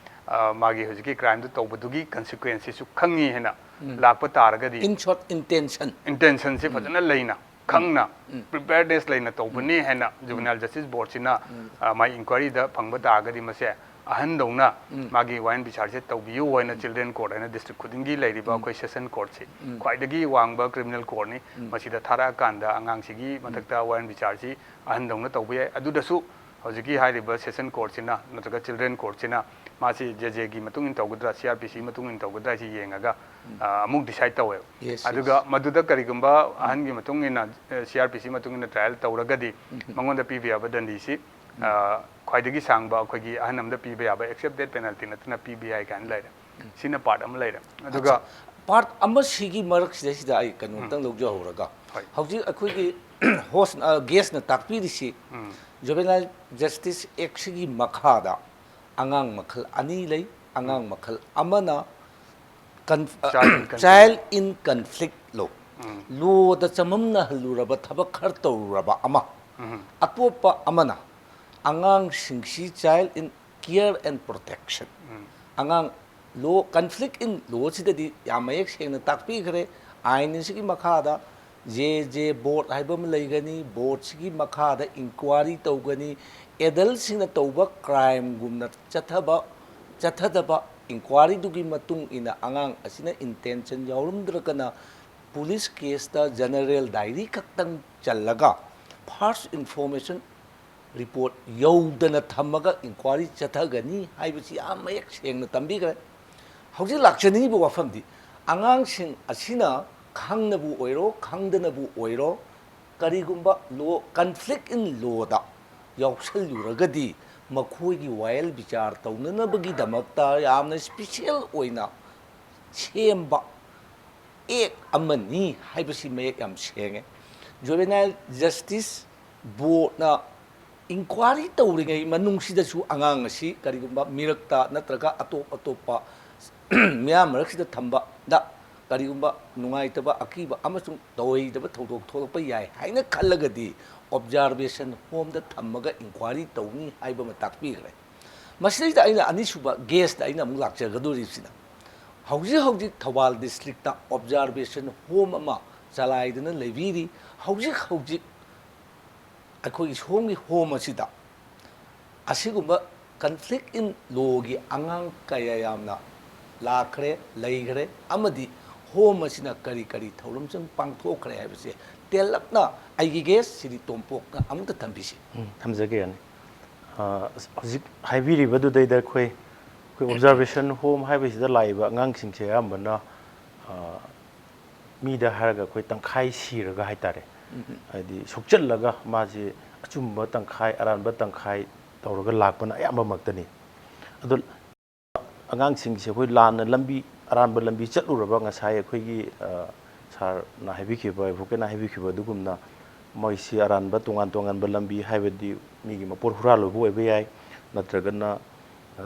ꯑ, ꯃꯥꯒꯤ ꯍꯧꯖꯤꯛꯀꯤ crime ꯗꯨ ꯇꯧꯕꯗꯨꯒꯤ consequence ꯁꯤꯁꯨ ꯈꯪꯉꯤ ꯍꯥꯏꯅ ꯂꯥꯛꯄ ꯇꯥꯔꯒꯗꯤ, in short, intention, intention ꯁꯤ ꯐꯖꯅ ꯂꯩꯅ, ꯈꯪꯅ, preparedness ꯂꯩꯅ ꯇꯧꯕꯅꯤ ꯍꯥꯏꯅ Juvenile Justice Board ꯁꯤꯅ, ꯑ, ꯃꯥꯒꯤ inquiry ꯗ ꯐꯪꯕ ꯇꯥꯔꯒꯗꯤ, ꯃꯁꯦ ꯑꯍꯟꯗꯧꯅ ꯃꯥꯒꯤ ꯋꯥꯌꯦꯟ ꯕꯤꯆꯥꯔꯁꯦ ꯇꯧꯕꯤꯌꯨ ꯍꯥꯏꯅ children court ꯍꯥꯏꯅ district ꯈꯨꯗꯤꯡꯒꯤ ꯂꯩꯔꯤꯕ ꯑꯩꯈꯣꯏ session court ꯁꯤ, ꯈ꯭ꯋꯥꯏꯗꯒꯤ ꯋꯥꯡꯕ criminal court ꯅꯤ꯫ ꯃꯁꯤꯗ ꯊꯥꯔꯛꯑꯀꯥꯟꯗ ꯑꯉꯥꯡꯁꯤꯒꯤ ꯃꯊꯛꯇ ꯋꯥꯌꯦꯟ ꯕꯤꯆꯥꯔꯁꯤ ꯑꯍꯟꯗꯧꯅ ꯇꯧꯕ ꯌꯥꯏ꯫ ꯑꯗꯨꯗꯁꯨ ꯍꯧꯖꯤꯛꯀꯤ ꯍꯥꯏꯔꯤꯕ session court ꯁꯤꯅ ꯅꯠꯇ꯭ꯔꯒ children court ꯁꯤꯅ ꯃꯥꯁꯤ J J ꯒꯤ ꯃꯇꯨꯡ ꯏꯟ ꯇꯧꯒꯗ꯭ꯔꯥ, C R P C ꯃꯇꯨꯡ ꯏꯟ ꯇꯧꯒꯗ꯭ꯔꯥ ꯍꯥꯏꯁꯤ ꯌꯦꯡꯉꯒ, ꯑ, ꯑꯃꯨꯛ ꯗꯤꯁꯥꯏꯗ ꯇꯧꯋꯦꯕ꯫ Yes, ꯑꯗꯨꯒ ꯃꯗꯨꯗ ꯀꯔꯤꯒꯨꯝꯕ ꯑꯍꯟꯒꯤ ꯃꯇꯨꯡ ꯏꯟꯅ, ꯁꯤ ꯑꯥꯔ ꯄꯤ ꯁꯤ ꯃꯇꯨꯡ ꯏꯟꯅ ꯇ꯭ꯔꯥꯏꯌꯦꯜ ꯇꯧꯔꯒꯗꯤ ꯃꯉꯣꯟꯗ ꯄꯤꯕ ꯌꯥꯕ ꯗꯟꯗꯤꯁꯤ, ꯑ, ꯈ꯭ꯋꯥꯏꯗꯒꯤ ꯁꯥꯡꯕ ꯑꯩꯈꯣꯏꯒꯤ ꯑꯍꯟ ꯑꯃꯗ ꯄꯤꯕ ꯌꯥꯕ ꯑꯦꯛꯁꯦꯞ ꯗꯦꯠ ꯄꯦꯅꯥꯜꯇꯤ ꯅꯠꯇꯅ ꯄꯤꯕ ꯌꯥꯏ ꯀꯥꯏꯅ ꯂꯩꯔꯦ꯫ ꯁꯤꯅ ꯄꯥꯔꯠ ꯑꯃ ꯂꯩꯔꯦ꯫ ꯑꯗꯨꯒ ꯄꯥꯔꯠ ꯑꯃꯁꯤꯒꯤ ꯃꯔꯛꯁꯤꯗꯩꯁꯤꯗ ꯑꯩ ꯀꯩꯅꯣꯝꯇꯪ ꯂꯧꯖꯍꯧꯔꯒ, ꯍꯣꯏ꯫ ꯍꯧꯖꯤꯛ ꯑꯩꯈꯣꯏꯒꯤ ꯍꯣꯁ ꯒꯦꯁꯅ ꯇꯥꯛꯄꯤꯔꯤꯁꯤ, ꯖꯨꯕꯦꯅꯥꯏꯜ ꯖꯁꯇꯤꯁ ꯑꯦꯛꯁꯤꯒꯤ ꯃꯈꯥꯗ ꯑꯉꯥꯡ ꯃꯈꯜ ꯑꯅꯤ ꯂꯩ꯫ ꯑꯉꯥꯡ ꯃꯈꯜ ꯑꯃꯅ Child in conflict. Child in conflict law, ꯂꯣꯗ ꯆꯃꯝꯅꯍꯜꯂꯨꯔꯕ ꯊꯕꯛ ꯈꯔ ꯇꯧꯔꯨꯔꯕ ꯑꯃ, ꯑꯇꯣꯞꯄ ꯑꯃꯅ ꯑꯉꯥꯡꯁꯤꯡꯁꯤ child in care and protection. ꯑꯉꯥꯡ ꯂꯣ, ꯀꯟꯐ꯭ꯂꯤꯛ ꯏꯟ ꯂꯣꯁꯤꯗꯗꯤ ꯌꯥꯝ ꯃꯌꯦꯛ ꯁꯦꯡꯅ ꯇꯥꯛꯄꯤꯈ꯭ꯔꯦ꯫ ꯑꯥꯏꯟ ꯑꯁꯤꯒꯤ ꯃꯈꯥꯗ ꯖꯦ ꯖꯦ ꯕꯣꯔꯗ ꯍꯥꯏꯕ ꯑꯃ ꯂꯩꯒꯅꯤ꯫ ꯕꯣꯔꯗꯁꯤꯒꯤ ꯃꯈꯥꯗ ꯏꯟꯀ꯭ꯋꯥꯔꯤ ꯇꯧꯒꯅꯤ꯫ ꯑꯦꯗꯜꯁꯤꯡꯅ ꯇꯧꯕ ꯀ꯭ꯔꯥꯏꯝꯒꯨꯝꯅ ꯆꯠꯊꯕ ꯆꯠꯊꯗꯕ, ꯏꯟꯀ꯭ꯋꯥꯔꯤꯗꯨꯒꯤ ꯃꯇꯨꯡ ꯏꯟꯅ ꯑꯉꯥꯡ ꯑꯁꯤꯅ ꯏꯟꯇꯦꯟꯁꯟ ꯌꯥꯎꯔꯝꯗ꯭ꯔꯒꯅ ꯄꯨꯂꯤꯁ ꯀꯦꯁꯇ ꯖꯦꯅꯔꯦꯜ ꯗꯥꯏꯔꯤ ꯈꯛꯇꯪ ꯆꯜꯂꯒ ꯐꯥꯔꯁ ꯏꯟꯐꯣꯔꯃꯦꯁꯟ ꯔꯤꯄꯣꯔꯠ ꯌꯧꯗꯅ ꯊꯝꯃꯒ ꯏꯟꯀ꯭ꯋꯥꯔꯤ ꯆꯠꯊꯒꯅꯤ ꯍꯥꯏꯕꯁꯤ ꯌꯥꯝ ꯃꯌꯦꯛ ꯁꯦꯡꯅ ꯇꯝꯕꯤꯈ꯭ꯔꯦ꯫ ꯍꯧꯖꯤꯛ ꯂꯥꯛꯆꯅꯤꯡꯉꯤꯕ ꯋꯥꯐꯝꯗꯤ, ꯑꯉꯥꯡꯁꯤꯡ ꯑꯁꯤꯅ ꯈꯪꯅꯕꯨ ꯑꯣꯏꯔꯣ ꯈꯪꯗꯅꯕꯨ ꯑꯣꯏꯔꯣ, ꯀꯔꯤꯒꯨꯝꯕ ꯂꯣ, ꯀꯟꯐ꯭ꯂꯤꯛ ꯏꯟ ꯂꯣꯗ ꯌꯥꯎꯁꯜꯂꯨꯔꯒꯗꯤ ꯃꯈꯣꯏꯒꯤ ꯋꯥꯌꯦꯜ ꯕꯤꯆꯥꯔ ꯇꯧꯅꯅꯕꯒꯤꯗꯃꯛꯇ ꯌꯥꯝꯅ ꯏꯁꯄꯤꯁꯦꯜ ꯑꯣꯏꯅ ꯁꯦꯝꯕ ꯑꯦꯛ ꯑꯃꯅꯤ ꯍꯥꯏꯕꯁꯤ ꯃꯌꯦꯛ ꯌꯥꯝ ꯁꯦꯡꯉꯦ꯫ ꯖꯨꯕꯦꯅꯥꯏꯜ ꯖꯁꯇꯤꯁ ꯕꯣꯔꯗꯅ ꯏꯟꯀ꯭ꯋꯥꯔꯤ ꯇꯧꯔꯤꯉꯩ ꯃꯅꯨꯡꯁꯤꯗꯁꯨ ꯑꯉꯥꯡ ꯑꯁꯤ ꯀꯔꯤꯒꯨꯝꯕ ꯃꯤꯔꯛꯇ ꯅꯠꯇ꯭ꯔꯒ ꯑꯇꯣꯞ ꯑꯇꯣꯞꯄ ꯃꯤꯌꯥꯝ ꯃꯔꯛꯁꯤꯗ ꯊꯝꯕꯗ ꯀꯔꯤꯒꯨꯝꯕ ꯅꯨꯡꯉꯥꯏꯇꯕ, ꯑꯀꯤꯕ ꯑꯃꯁꯨꯡ ꯇꯧꯍꯩꯗꯕ ꯊꯧꯗꯣꯛ ꯊꯣꯛꯂꯛꯄ ꯌꯥꯏ ꯍꯥꯏꯅ ꯈꯜꯂꯒꯗꯤ ꯑꯣꯕꯖꯥꯔꯕꯦꯁꯟ ꯍꯣꯝꯗ ꯊꯝꯃꯒ ꯏꯟꯀ꯭ꯋꯥꯔꯤ ꯇꯧꯅꯤ ꯍꯥꯏꯕ ꯑꯃ ꯇꯥꯛꯄꯤꯈ꯭ꯔꯦ꯫ ꯃꯁꯤꯗꯩꯗ ꯑꯩꯅ ꯑꯅꯤꯁꯨꯕ ꯒꯦꯁꯇ ꯑꯩꯅ ꯑꯃꯨꯛ ꯂꯥꯛꯆꯒꯗꯧꯔꯤꯕꯁꯤꯅ, ꯍꯧꯖꯤꯛ ꯍꯧꯖꯤꯛ ꯊꯧꯕꯥꯜ ꯗꯤꯁꯇ꯭ꯔꯤꯛꯇ ꯑꯣꯕꯖꯥꯔꯕꯦꯁꯟ ꯍꯣꯝ ꯑꯃ ꯆꯂꯥꯏꯗꯨꯅ ꯂꯩꯕꯤꯔꯤ꯫ ꯍꯧꯖꯤꯛ ꯍꯧꯖꯤꯛ ꯑꯩꯈꯣꯏꯒꯤ ꯁꯣꯝꯒꯤ ꯍꯣꯝ ꯑꯁꯤꯗ ꯑꯁꯤꯒꯨꯝꯕ ꯀꯟꯐ꯭ꯂꯤꯛ ꯏꯟ ꯂꯣꯒꯤ ꯑꯉꯥꯡ ꯀꯌꯥ ꯌꯥꯝꯅ ꯂꯥꯛꯈ꯭ꯔꯦ, ꯂꯩꯈ꯭ꯔꯦ, ꯑꯃꯗꯤ ꯍꯣꯝ ꯑꯁꯤꯅ ꯀꯔꯤ ꯀꯔꯤ ꯊꯧꯔꯝꯁꯤꯡ ꯄꯥꯡꯊꯣꯛꯈ꯭ꯔꯦ ꯍꯥꯏꯕꯁꯦ ꯇꯦꯜꯂꯞꯅ ꯑꯩꯒꯤ ꯒꯦꯁ ꯁꯤꯔꯤ ꯇꯣꯝꯄꯣꯛꯇ ꯑꯃꯨꯛꯇ ꯊꯝꯕꯤꯁꯤ꯫ ꯎꯝ, ꯊꯝꯖꯒꯦ, ꯌꯥꯅꯤ꯫ ꯑ, ꯍꯧꯖꯤꯛ ꯍꯥꯏꯕꯤꯔꯤꯕꯗꯨꯗꯩꯗ ꯑꯩꯈꯣꯏ, ꯑꯩꯈꯣꯏ ꯑꯣꯕꯖꯥꯔꯕꯦꯁꯟ ꯍꯣꯝ ꯍꯥꯏꯕꯁꯤꯗ ꯂꯥꯛꯏꯕ ꯑꯉꯥꯡꯁꯤꯡꯁꯦ ꯑꯌꯥꯝꯕꯅ ꯃꯤꯗ ꯍꯥꯏꯔꯒ ꯑꯩꯈꯣꯏ ꯇꯪꯈꯥꯏ ꯁꯤꯔꯒ ꯍꯥꯏꯇꯥꯔꯦ, ꯍꯥꯏꯗꯤ ꯁꯣꯛꯆꯜꯂꯒ ꯃꯥꯁꯦ ꯑꯆꯨꯝꯕ ꯇꯪꯈꯥꯏ ꯑꯔꯥꯟꯕ ꯇꯪꯈꯥꯏ ꯇꯧꯔꯒ ꯂꯥꯛꯄꯅ ꯑꯌꯥꯝꯕꯃꯛꯇꯅꯤ꯫ ꯑꯗꯣ ꯑꯉꯥꯡꯁꯤꯡꯁꯦ ꯑꯩꯈꯣꯏ ꯂꯥꯟꯅ ꯂꯝꯕꯤ, ꯑꯔꯥꯟꯕ ꯂꯝꯕꯤ ꯆꯠꯂꯨꯔꯕ, ꯉꯁꯥꯏ ꯑꯩꯈꯣꯏꯒꯤ ꯁꯥꯔꯅ ꯍꯥꯏꯕꯤꯈꯤꯕ, ꯑꯦꯗꯚꯣꯀꯦꯠꯅ ꯍꯥꯏꯕꯤꯈꯤꯕ ꯑꯗꯨꯒꯨꯝꯅ, ꯃꯣꯏꯁꯤ ꯑꯔꯥꯟꯕ ꯇꯣꯉꯥꯟ ꯇꯣꯉꯥꯟꯕ ꯂꯝꯕꯤ, ꯍꯥꯏꯕꯗꯤ ꯃꯤꯒꯤ ꯃꯄꯣꯠ ꯍꯨꯔꯥꯜꯂꯨꯕ ꯑꯣꯏꯕ ꯌꯥꯏ, ꯅꯠꯇ꯭ꯔꯒꯅ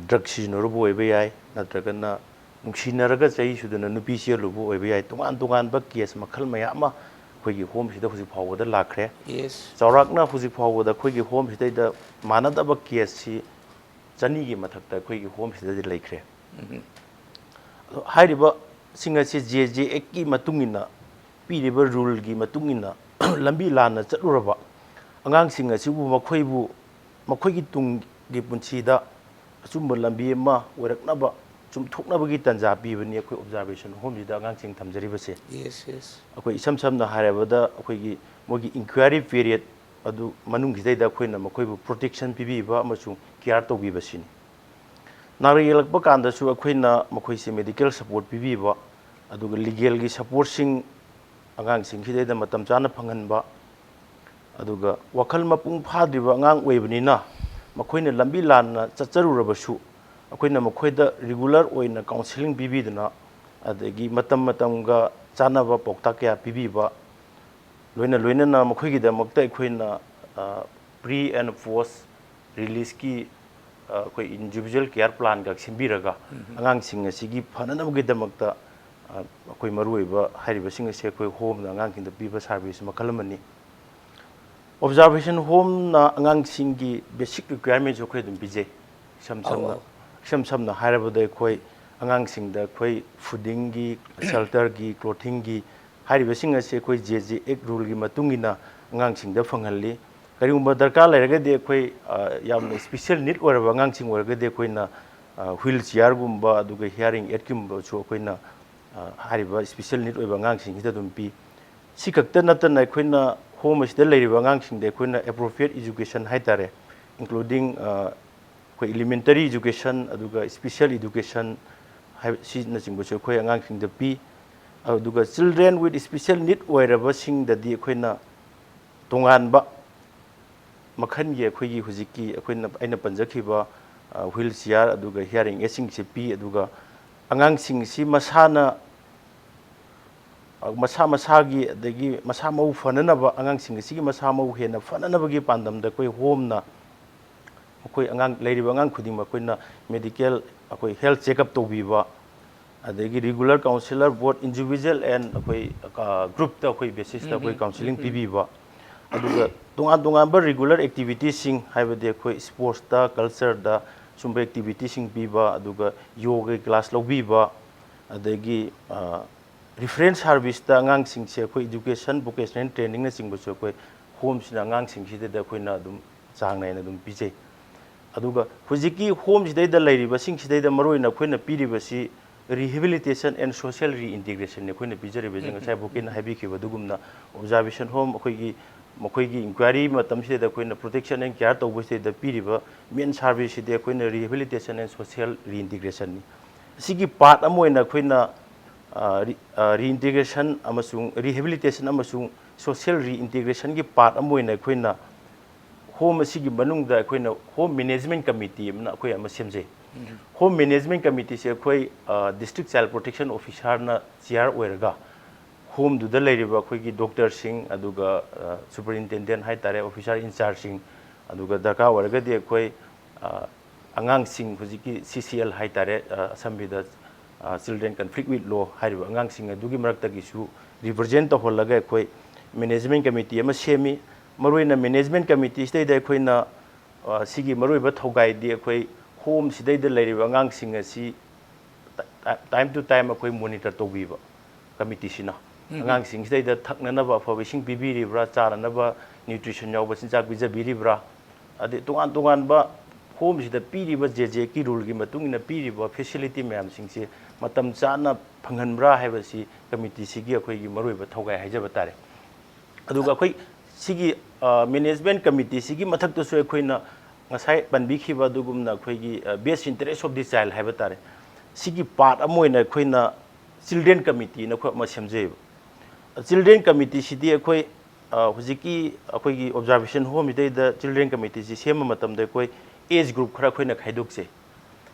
ꯗ꯭ꯔꯒ ꯁꯤꯖꯤꯟꯅꯔꯨꯕ ꯑꯣꯏꯕ ꯌꯥꯏ, ꯅꯠꯇ꯭ꯔꯒꯅ ꯅꯨꯡꯁꯤꯅꯔꯒ ꯆꯍꯤ ꯁꯨꯗꯅ ꯅꯨꯄꯤ ꯆꯦꯜꯂꯨꯕ ꯑꯣꯏꯕ ꯌꯥꯏ, ꯇꯣꯉꯥꯟ ꯇꯣꯉꯥꯟꯕ ꯀꯦꯁ ꯃꯈꯜ ꯃꯌꯥꯝ ꯑꯃ ꯑꯩꯈꯣꯏꯒꯤ ꯍꯣꯝꯁꯤꯗ ꯍꯧꯖꯤꯛ ꯐꯥꯎꯕꯗ ꯂꯥꯛꯈ꯭ꯔꯦ꯫ ꯌꯦꯁ꯫ ꯆꯥꯎꯔꯥꯛꯅ ꯍꯧꯖꯤꯛ ꯐꯥꯎꯕꯗ ꯑꯩꯈꯣꯏꯒꯤ ꯍꯣꯝꯁꯤꯗꯩꯗ ꯃꯥꯟꯅꯗꯕ ꯀꯦꯁꯁꯤ ꯆꯅꯤꯒꯤ ꯃꯊꯛꯇ ꯑꯩꯈꯣꯏꯒꯤ ꯍꯣꯝꯁꯤꯗꯗꯤ ꯂꯩꯈ꯭ꯔꯦ꯫ ꯑꯗꯣ ꯍꯥꯏꯔꯤꯕꯁꯤꯡ ꯑꯁꯤ ꯖꯦ ꯖꯦ ꯑꯦꯛꯀꯤ ꯃꯇꯨꯡ ꯏꯟꯅ, ꯄꯤꯔꯤꯕ ꯔꯨꯜꯒꯤ ꯃꯇꯨꯡ ꯏꯟꯅ ꯂꯝꯕꯤ ꯂꯥꯟꯅ ꯆꯠꯂꯨꯔꯕ ꯑꯉꯥꯡꯁꯤꯡ ꯑꯁꯤꯕꯨ, ꯃꯈꯣꯏꯕꯨ, ꯃꯈꯣꯏꯒꯤ ꯇꯨꯡꯒꯤ ꯄꯨꯟꯁꯤꯗ ꯑꯆꯨꯝꯕ ꯂꯝꯕꯤ ꯑꯃ ꯑꯣꯏꯔꯛꯅꯕ, ꯆꯨꯝꯊꯣꯛꯅꯕꯒꯤ ꯇꯥꯟꯖꯥ ꯄꯤꯕꯅꯤ ꯑꯩꯈꯣꯏ ꯑꯣꯕꯖꯥꯔꯕꯦꯁꯟ ꯍꯣꯝꯁꯤꯗ ꯑꯉꯥꯡꯁꯤꯡ ꯊꯝꯖꯔꯤꯕꯁꯦ꯫ Yes, yes. ꯑꯩꯈꯣꯏ ꯏꯁꯝ ꯁꯝꯅ ꯍꯥꯏꯔꯕꯗ, ꯑꯩꯈꯣꯏꯒꯤ ꯃꯣꯏꯒꯤ ꯏꯟꯀ꯭ꯋꯥꯏꯔꯤ ꯄꯤꯔꯤꯌꯠ ꯑꯗꯨ ꯃꯅꯨꯡꯁꯤꯗꯩꯗ ꯑꯩꯈꯣꯏꯅ ꯃꯈꯣꯏꯕꯨ ꯄ꯭ꯔꯣꯇꯦꯛꯁꯟ ꯄꯤꯕꯤꯕ ꯑꯃꯁꯨꯡ ꯀꯤꯌꯥꯔ ꯇꯧꯕꯤꯕꯁꯤꯅꯤ꯫ ꯅꯥꯔꯛ ꯌꯦꯛꯂꯛꯄ ꯀꯥꯟꯗꯁꯨ ꯑꯩꯈꯣꯏꯅ ꯃꯈꯣꯏꯁꯦ ꯃꯦꯗꯤꯀꯦꯜ ꯁꯄꯣꯔꯠ ꯄꯤꯕꯤꯕ, ꯑꯗꯨꯒ ꯂꯤꯒꯦꯜꯒꯤ ꯁꯄꯣꯔꯠꯁꯤꯡ ꯑꯉꯥꯡꯁꯤꯡꯁꯤꯗꯩꯗ ꯃꯇꯝ ꯆꯥꯅ ꯐꯪꯍꯟꯕ, ꯑꯗꯨꯒ ꯋꯥꯈꯜ ꯃꯄꯨꯡ ꯐꯥꯗ꯭ꯔꯤꯕ ꯑꯉꯥꯡ ꯑꯣꯏꯕꯅꯤꯅ ꯃꯈꯣꯏꯅ ꯂꯝꯕꯤ ꯂꯥꯟꯅ ꯆꯠꯆꯔꯨꯔꯕꯁꯨ ꯑꯩꯈꯣꯏꯅ ꯃꯈꯣꯏꯗ ꯔꯤꯒꯨꯂꯔ ꯑꯣꯏꯅ ꯀꯥꯎꯟꯁꯤꯂꯤꯡ ꯄꯤꯕꯤꯗꯨꯅ, ꯑꯗꯒꯤ ꯃꯇꯝ ꯃꯇꯝꯒ ꯆꯥꯟꯅꯕ ꯄꯥꯎꯇꯥꯛ ꯀꯌꯥ ꯄꯤꯕꯤꯕ, ꯂꯣꯏꯅ ꯂꯣꯏꯅꯅ ꯃꯈꯣꯏꯒꯤꯗꯃꯛꯇ ꯑꯩꯈꯣꯏꯅ ꯄ꯭ꯔꯤ ꯑꯦꯟ ꯄꯣꯁ ꯔꯤꯂꯤꯁꯀꯤ ꯑꯩꯈꯣꯏ ꯏꯟꯗꯤꯕꯤꯖꯨꯋꯦꯜ ꯀꯤꯌꯥꯔ ꯄ꯭ꯂꯥꯟꯒ ꯁꯦꯝꯕꯤꯔꯒ ꯑꯉꯥꯡꯁꯤꯡ ꯑꯁꯤꯒꯤ ꯐꯅꯅꯕꯒꯤꯗꯃꯛꯇ ꯑꯩꯈꯣꯏ ꯃꯔꯨꯑꯣꯏꯕ ꯍꯥꯏꯔꯤꯕꯁꯤꯡ ꯑꯁꯤ ꯑꯩꯈꯣꯏ ꯍꯣꯝꯅ ꯑꯉꯥꯡꯁꯤꯡꯗ ꯄꯤꯕ ꯁꯥꯔꯚꯤꯁ ꯃꯈꯜ ꯑꯃꯅꯤ꯫ ꯑꯣꯕꯖꯥꯔꯕꯦꯁꯟ ꯍꯣꯝꯅ ꯑꯉꯥꯡꯁꯤꯡꯒꯤ ꯕꯦꯁꯤꯛ ꯔꯤꯀ꯭ꯋꯥꯌꯔꯃꯦꯟꯁꯨ ꯑꯩꯈꯣꯏ ꯑꯗꯨꯝ ꯄꯤꯖꯩ꯫ ꯏꯁꯝ ꯑꯧ, ꯁꯝꯅ ꯑꯧ꯫ ꯏꯁꯝ ꯁꯝꯅ ꯍꯥꯏꯔꯕꯗ, ꯑꯩꯈꯣꯏ ꯑꯉꯥꯡꯁꯤꯡꯗ ꯑꯩꯈꯣꯏ ꯐꯨꯗꯤꯡꯒꯤ, ꯁꯦꯜꯇꯔꯒꯤ, ꯀ꯭ꯂꯣꯊꯤꯡꯒꯤ ꯍꯥꯏꯔꯤꯕꯁꯤꯡ ꯑꯁꯤ ꯑꯩꯈꯣꯏ ꯖꯦ ꯖꯦ ꯑꯦꯛ ꯔꯨꯜꯒꯤ ꯃꯇꯨꯡ ꯏꯟꯅ ꯑꯉꯥꯡꯁꯤꯡꯗ ꯐꯪꯍꯜꯂꯤ꯫ ꯀꯔꯤꯒꯨꯝꯕ ꯗꯔꯀꯥꯔ ꯂꯩꯔꯒꯗꯤ ꯑꯩꯈꯣꯏ, ꯑ, ꯌꯥꯝꯅ ꯏꯁꯄꯤꯁꯦꯜ ꯅꯤꯗ ꯑꯣꯏꯔꯕ ꯑꯉꯥꯡꯁꯤꯡ ꯑꯣꯏꯔꯒꯗꯤ ꯑꯩꯈꯣꯏꯅ, ꯑ, ꯍ꯭ꯋꯤꯜ ꯆꯤꯌꯥꯔꯒꯨꯝꯕ ꯑꯗꯨꯒ ꯍꯤꯌꯥꯔꯤꯡ ꯑꯦꯗꯀꯨꯝꯕꯁꯨ ꯑꯩꯈꯣꯏꯅ, ꯑ, ꯍꯥꯏꯔꯤꯕ ꯏꯁꯄꯤꯁꯦꯜ ꯅꯤꯗ ꯑꯣꯏꯕ ꯑꯉꯥꯡꯁꯤꯡꯁꯤꯗ ꯑꯗꯨꯝ ꯄꯤ꯫ ꯁꯤ ꯈꯛꯇ ꯅꯠꯇꯅ ꯑꯩꯈꯣꯏꯅ ꯍꯣꯝ ꯑꯁꯤꯗ ꯂꯩꯔꯤꯕ ꯑꯉꯥꯡꯁꯤꯡꯗ ꯑꯩꯈꯣꯏꯅ ꯑꯦꯄ꯭ꯔꯣꯄ꯭ꯔꯤꯌꯦꯠ ꯏꯖꯨꯀꯦꯁꯟ ꯍꯥꯏ ꯇꯥꯔꯦ, ꯏꯟꯀ꯭ꯂꯨꯗꯤꯡ, ꯑ, ꯑꯩꯈꯣꯏ ꯏꯂꯤꯃꯦꯟꯇꯔꯤ ꯏꯖꯨꯀꯦꯁꯟ ꯑꯗꯨꯒ ꯏꯁꯄꯤꯁꯦꯜ ꯏꯗꯨꯀꯦꯁꯟ ꯍꯥꯏꯕ, ꯁꯤꯅꯆꯤꯡꯕꯁꯨ ꯑꯩꯈꯣꯏ ꯑꯉꯥꯡꯁꯤꯡꯗ ꯄꯤ꯫ ꯑꯗꯨꯒ children with special need ꯑꯣꯏꯔꯕꯁꯤꯡꯗꯗꯤ ꯑꯩꯈꯣꯏꯅ ꯇꯣꯉꯥꯟꯕ ꯃꯈꯜꯒꯤ ꯑꯩꯈꯣꯏꯒꯤ ꯍꯧꯖꯤꯛꯀꯤ ꯑꯩꯈꯣꯏꯅ, ꯑꯩꯅ ꯄꯟꯖꯈꯤꯕ ꯋꯤꯜ ꯆꯤꯌꯥꯔ ꯑꯗꯨꯒ ꯍꯤꯌꯥꯔꯤꯡ ꯑꯦꯗꯁꯤꯡꯁꯦ ꯄꯤ꯫ ꯑꯗꯨꯒ ꯑꯉꯥꯡꯁꯤꯡꯁꯤ ꯃꯁꯥꯅ ꯃꯁꯥ ꯃꯁꯥꯒꯤ, ꯑꯗꯒꯤ ꯃꯁꯥ ꯃꯎ ꯐꯅꯅꯕ, ꯑꯉꯥꯡꯁꯤꯡ ꯑꯁꯤꯒꯤ ꯃꯁꯥ ꯃꯎ ꯍꯦꯟꯅ ꯐꯅꯅꯕꯒꯤ ꯄꯥꯟꯗꯝꯗ ꯑꯩꯈꯣꯏ ꯍꯣꯝꯅ ꯃꯈꯣꯏ ꯑꯉꯥꯡ, ꯂꯩꯔꯤꯕ ꯑꯉꯥꯡ ꯈꯨꯗꯤꯡꯃꯛ ꯑꯩꯈꯣꯏꯅ medical, ꯑꯩꯈꯣꯏ health checkup ꯇꯧꯕꯤꯕ, ꯑꯗꯒꯤ regular counsellor both individual and ꯑꯩꯈꯣꯏ groupꯇ ꯑꯩꯈꯣꯏ basisꯇ ꯑꯩꯈꯣꯏ counselling ꯄꯤꯕꯤꯕ, ꯑꯗꯨꯒ ꯇꯣꯉꯥꯟ ꯇꯣꯉꯥꯟꯕ regular activitiesꯁꯤꯡ, ꯍꯥꯏꯕꯗꯤ ꯑꯩꯈꯣꯏ sportsꯇ, cultureꯗ ꯁꯨꯝꯕ activitiesꯁꯤꯡ ꯄꯤꯕ, ꯑꯗꯨꯒ yoga class ꯂꯧꯕꯤꯕ, ꯑꯗꯒꯤ reference serviceꯇ ꯑꯉꯥꯡꯁꯤꯡꯁꯦ ꯑꯩꯈꯣꯏ education, vocational trainingꯅꯆꯤꯡꯕꯁꯨ ꯑꯩꯈꯣꯏ ꯍꯣꯝꯁꯤꯅ ꯑꯉꯥꯡꯁꯤꯡꯁꯤꯗꯩꯗ ꯑꯩꯈꯣꯏꯅ ꯑꯗꯨꯝ ꯆꯥꯡ ꯅꯥꯏꯅ ꯑꯗꯨꯝ ꯄꯤꯖꯩ꯫ ꯑꯗꯨꯒ ꯍꯧꯖꯤꯛꯀꯤ ꯍꯣꯝꯁꯤꯗꯩꯗ ꯂꯩꯔꯤꯕꯁꯤꯡꯁꯤꯗꯩꯗ ꯃꯔꯨꯑꯣꯏꯅ ꯑꯩꯈꯣꯏꯅ ꯄꯤꯔꯤꯕꯁꯤ rehabilitation and social reintegrationꯅꯤ ꯑꯩꯈꯣꯏꯅ ꯄꯤꯖꯔꯤꯕꯁꯦ꯫ ꯉꯁꯥꯏ ꯚꯣꯀꯦꯟꯅ ꯍꯥꯏꯕꯤꯈꯤꯕ ꯑꯗꯨꯒꯨꯝꯅ observation home ꯑꯩꯈꯣꯏꯒꯤ, ꯃꯈꯣꯏꯒꯤ inquiry ꯃꯇꯝꯁꯤꯗꯩꯗ ꯑꯩꯈꯣꯏꯅ protection and care ꯇꯧꯕꯁꯤꯗꯩꯗ ꯄꯤꯔꯤꯕ main serviceꯁꯤꯗꯤ ꯑꯩꯈꯣꯏꯅ rehabilitation and social reintegrationꯅꯤ꯫ ꯑꯁꯤꯒꯤ part ꯑꯃ ꯑꯣꯏꯅ ꯑꯩꯈꯣꯏꯅ reintegration ꯑꯃꯁꯨꯡ rehabilitation ꯑꯃꯁꯨꯡ social reintegrationꯒꯤ part ꯑꯃ ꯑꯣꯏꯅ ꯑꯩꯈꯣꯏꯅ ꯍꯣꯝ ꯑꯁꯤꯒꯤ ꯃꯅꯨꯡꯗ ꯑꯩꯈꯣꯏꯅ home management committee ꯑꯃꯅ ꯑꯩꯈꯣꯏ ꯑꯃ ꯁꯦꯝꯖꯩ꯫ Home management committeeꯁꯦ ꯑꯩꯈꯣꯏ district child protection officerꯅ chair ꯑꯣꯏꯔꯒ ꯍꯣꯝꯗꯨꯗ ꯂꯩꯔꯤꯕ ꯑꯩꯈꯣꯏꯒꯤ doctorꯁꯤꯡ, ꯑꯗꯨꯒ superintendent ꯍꯥꯏꯇꯥꯔꯦ, officer in chargeꯁꯤꯡ, ꯑꯗꯨꯒ ꯗꯔꯀꯥꯔ ꯑꯣꯏꯔꯒꯗꯤ ꯑꯩꯈꯣꯏ ꯑꯉꯥꯡꯁꯤꯡ, ꯍꯧꯖꯤꯛꯀꯤ C C L ꯍꯥꯏꯇꯥꯔꯦ, ꯑꯁꯝꯕꯤꯗ children conflict with law ꯍꯥꯏꯔꯤꯕ ꯑꯉꯥꯡꯁꯤꯡ ꯑꯗꯨꯒꯤ ꯃꯔꯛꯇꯒꯤꯁꯨ represent ꯇꯧꯍꯜꯂꯒ ꯑꯩꯈꯣꯏ management committee ꯑꯃ ꯁꯦꯝꯃꯤ꯫ ꯃꯔꯨꯑꯣꯏꯅ management committeeꯁꯤꯗꯩꯗ ꯑꯩꯈꯣꯏꯅ ꯁꯤꯒꯤ ꯃꯔꯨꯑꯣꯏꯕ ꯊꯧꯒꯥꯏꯗꯤ ꯑꯩꯈꯣꯏ ꯍꯣꯝꯁꯤꯗꯩꯗ ꯂꯩꯔꯤꯕ ꯑꯉꯥꯡꯁꯤꯡ ꯑꯁꯤ time to time ꯑꯩꯈꯣꯏ monitor ꯇꯧꯕꯤꯕ committeeꯁꯤꯅ꯫ ꯑꯉꯥꯡꯁꯤꯡꯁꯤꯗꯩꯗ ꯊꯛꯅꯅꯕ ꯑꯐꯕ ꯏꯁꯤꯡ ꯄꯤꯕꯤꯔꯤꯕ꯭ꯔꯥ, ꯆꯥꯅꯅꯕ nutrition ꯌꯥꯎꯕ ꯆꯤꯟꯖꯥꯛ ꯄꯤꯖꯕꯤꯔꯤꯕ꯭ꯔꯥ, ꯑꯗꯩ ꯇꯣꯉꯥꯟ ꯇꯣꯉꯥꯟꯕ ꯍꯣꯝꯁꯤꯗ ꯄꯤꯔꯤꯕ ꯖꯦꯖꯦꯀꯤ ruleꯒꯤ ꯃꯇꯨꯡ ꯏꯟꯅ ꯄꯤꯔꯤꯕ facility ꯃꯌꯥꯝꯁꯤꯡꯁꯦ ꯃꯇꯝ ꯆꯥꯅ ꯐꯪꯍꯟꯕ꯭ꯔꯥ ꯍꯥꯏꯕꯁꯤ committeeꯁꯤꯒꯤ ꯑꯩꯈꯣꯏꯒꯤ ꯃꯔꯨꯑꯣꯏꯕ ꯊꯧꯒꯥꯏ ꯍꯥꯏꯖꯕ ꯇꯥꯔꯦ꯫ ꯑꯗꯨꯒ ꯑꯩꯈꯣꯏ ꯁꯤꯒꯤ management committeeꯁꯤꯒꯤ ꯃꯊꯛꯇꯁꯨ ꯑꯩꯈꯣꯏꯅ ꯉꯁꯥꯏ ꯄꯟꯕꯤꯈꯤꯕ ꯑꯗꯨꯒꯨꯝꯅ ꯑꯩꯈꯣꯏꯒꯤ best interest of the child ꯍꯥꯏꯕ ꯇꯥꯔꯦ, ꯁꯤꯒꯤ part ꯑꯃ ꯑꯣꯏꯅ ꯑꯩꯈꯣꯏꯅ Children Committee ꯅ ꯑꯩꯈꯣꯏ ꯑꯃ ꯁꯦꯝꯖꯩꯌꯦꯕ꯫ Children Committee ꯁꯤꯗꯤ ꯑꯩꯈꯣꯏ, ꯑ, ꯍꯧꯖꯤꯛꯀꯤ ꯑꯩꯈꯣꯏꯒꯤ observation home ꯁꯤꯗꯩꯗ Children Committee ꯁꯤ ꯁꯦꯝꯕ ꯃꯇꯝꯗ ꯑꯩꯈꯣꯏ age group ꯈꯔ ꯑꯩꯈꯣꯏꯅ ꯈꯥꯏꯗꯣꯛꯆꯩ꯫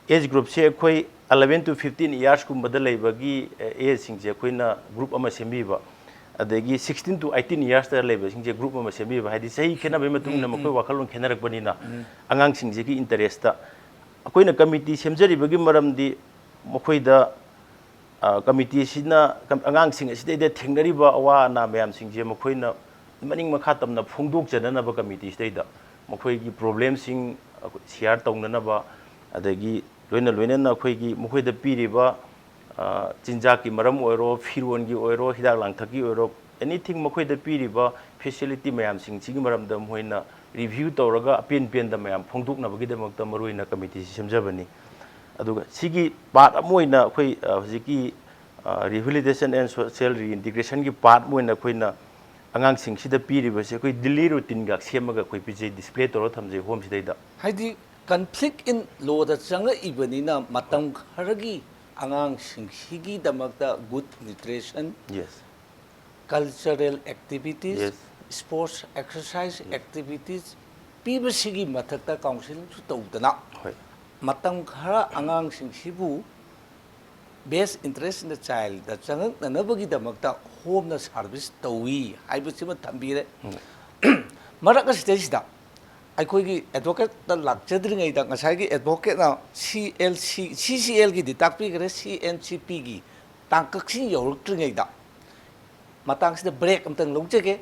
Age group ꯁꯦ ꯑꯩꯈꯣꯏ eleven to fifteen years ꯀꯨꯝꯕꯗ ꯂꯩꯕꯒꯤ, ꯑ, age ꯁꯤꯡꯁꯦ ꯑꯩꯈꯣꯏꯅ group ꯑꯃ ꯁꯦꯝꯕꯤꯕ, ꯑꯗꯒꯤ sixteen to eighteen years ꯇ ꯂꯩꯕꯁꯤꯡꯁꯦ group ꯑꯃ ꯁꯦꯝꯕꯤꯕ, ꯍꯥꯏꯗꯤ ꯆꯍꯤ ꯈꯦꯠꯅꯕꯒꯤ ꯃꯇꯨꯡ ꯏꯟꯅ ꯎꯝ, ꯃꯈꯣꯏ ꯎꯝ꯫ ꯋꯥꯈꯜꯂꯣꯟ ꯈꯦꯠꯅꯔꯛꯄꯅꯤꯅ ꯎꯝ꯫ ꯑꯉꯥꯡꯁꯤꯡꯁꯤꯒꯤ interest ꯇ ꯑꯩꯈꯣꯏꯅ committee ꯁꯦꯝꯖꯔꯤꯕꯒꯤ ꯃꯔꯝꯗꯤ ꯃꯈꯣꯏꯗ, ꯑ, committee ꯑꯁꯤꯅ ꯀꯝ-, ꯑꯉꯥꯡꯁꯤꯡ ꯑꯁꯤꯗꯩꯗ ꯊꯦꯡꯅꯔꯤꯕ ꯑꯋꯥ ꯑꯅꯥ ꯃꯌꯥꯝꯁꯤꯡꯁꯦ ꯃꯈꯣꯏꯅ ꯃꯅꯤꯡ ꯃꯈꯥ ꯇꯝꯅ ꯐꯣꯡꯗꯣꯛꯆꯅꯅꯕ committee ꯁꯤꯗꯩꯗ ꯃꯈꯣꯏꯒꯤ problem ꯁꯤꯡ share ꯇꯧꯅꯅꯕ, ꯑꯗꯒꯤ ꯂꯣꯏꯅ ꯂꯣꯏꯅꯅ ꯑꯩꯈꯣꯏꯒꯤ ꯃꯈꯣꯏꯗ ꯄꯤꯔꯤꯕ, ꯑ, ꯆꯤꯟꯖꯥꯛꯀꯤ ꯃꯔꯝ ꯑꯣꯏꯔꯣ, ꯐꯤꯔꯣꯟꯒꯤ ꯑꯣꯏꯔꯣ, ꯍꯤꯗꯥꯛ ꯂꯥꯡꯊꯛꯀꯤ ꯑꯣꯏꯔꯣ, anything ꯃꯈꯣꯏꯗ ꯄꯤꯔꯤꯕ facility ꯃꯌꯥꯝꯁꯤꯡꯁꯤꯒꯤ ꯃꯔꯝꯗ ꯃꯈꯣꯏꯅ review ꯇꯧꯔꯒ ꯑꯄꯦꯟ ꯄꯦꯟꯗ ꯃꯌꯥꯝ ꯐꯣꯡꯗꯣꯛꯅꯕꯒꯤꯗꯃꯛꯇ ꯃꯔꯨꯑꯣꯏꯅ committee ꯁꯤ ꯁꯦꯝꯖꯕꯅꯤ꯫ ꯑꯗꯨꯒ ꯁꯤꯒꯤ part ꯑꯃ ꯑꯣꯏꯅ ꯑꯩꯈꯣꯏ, ꯑ, ꯍꯧꯖꯤꯛꯀꯤ, ꯑ, rehabilitation and social reintegration ꯒꯤ part ꯑꯃ ꯑꯣꯏꯅ ꯑꯩꯈꯣꯏꯅ ꯑꯉꯥꯡꯁꯤꯡꯁꯤꯗ ꯄꯤꯔꯤꯕꯁꯦ ꯑꯩꯈꯣꯏ daily routine ꯒ ꯁꯦꯝꯃꯒ ꯑꯩꯈꯣꯏ ꯄꯤꯖꯩ, display ꯇꯧꯔꯒ ꯊꯝꯖꯩ home ꯁꯤꯗꯩꯗ꯫ ꯍꯥꯏꯗꯤ conflict in law ꯗ ꯆꯪꯉꯛꯏꯕꯅꯤꯅ ꯃꯇꯝ ꯈꯔꯒꯤ ꯑꯉꯥꯡꯁꯤꯡꯁꯤꯒꯤꯗꯃꯛꯇ good nutrition, Yes. cultural activities, Yes. sports exercise Yes. activities ꯄꯤꯕꯁꯤꯒꯤ ꯃꯊꯛꯇ counselling ꯁꯨ ꯇꯧꯗꯅ ꯍꯣꯏ꯫ ꯃꯇꯝ ꯈꯔ ꯑꯉꯥꯡꯁꯤꯡꯁꯤꯕꯨ best interest in the child the ꯆꯪꯉꯛꯅꯅꯕꯒꯤꯗꯃꯛꯇ home ꯅ service ꯇꯧꯏ ꯍꯥꯏꯕꯁꯤꯃ ꯊꯝꯕꯤꯔꯦ꯫ ꯎꯝ꯫ ꯃꯔꯛ ꯑꯁꯤꯗꯩꯁꯤꯗ ꯑꯩꯈꯣꯏꯒꯤ advocate ꯇ ꯂꯥꯛꯆꯗ꯭ꯔꯤꯉꯩꯗ ꯉꯁꯥꯏꯒꯤ advocate ꯅ C L C, C C L ꯒꯤꯗꯤ ꯇꯥꯛꯄꯤꯈ꯭ꯔꯦ, C N C P ꯒꯤ ꯇꯥꯡꯀꯛꯁꯤ ꯌꯧꯔꯛꯇ꯭ꯔꯤꯉꯩꯗ ꯃꯇꯥꯡꯁꯤꯗ break ꯑꯝꯇꯪ ꯂꯧꯖꯒꯦ꯫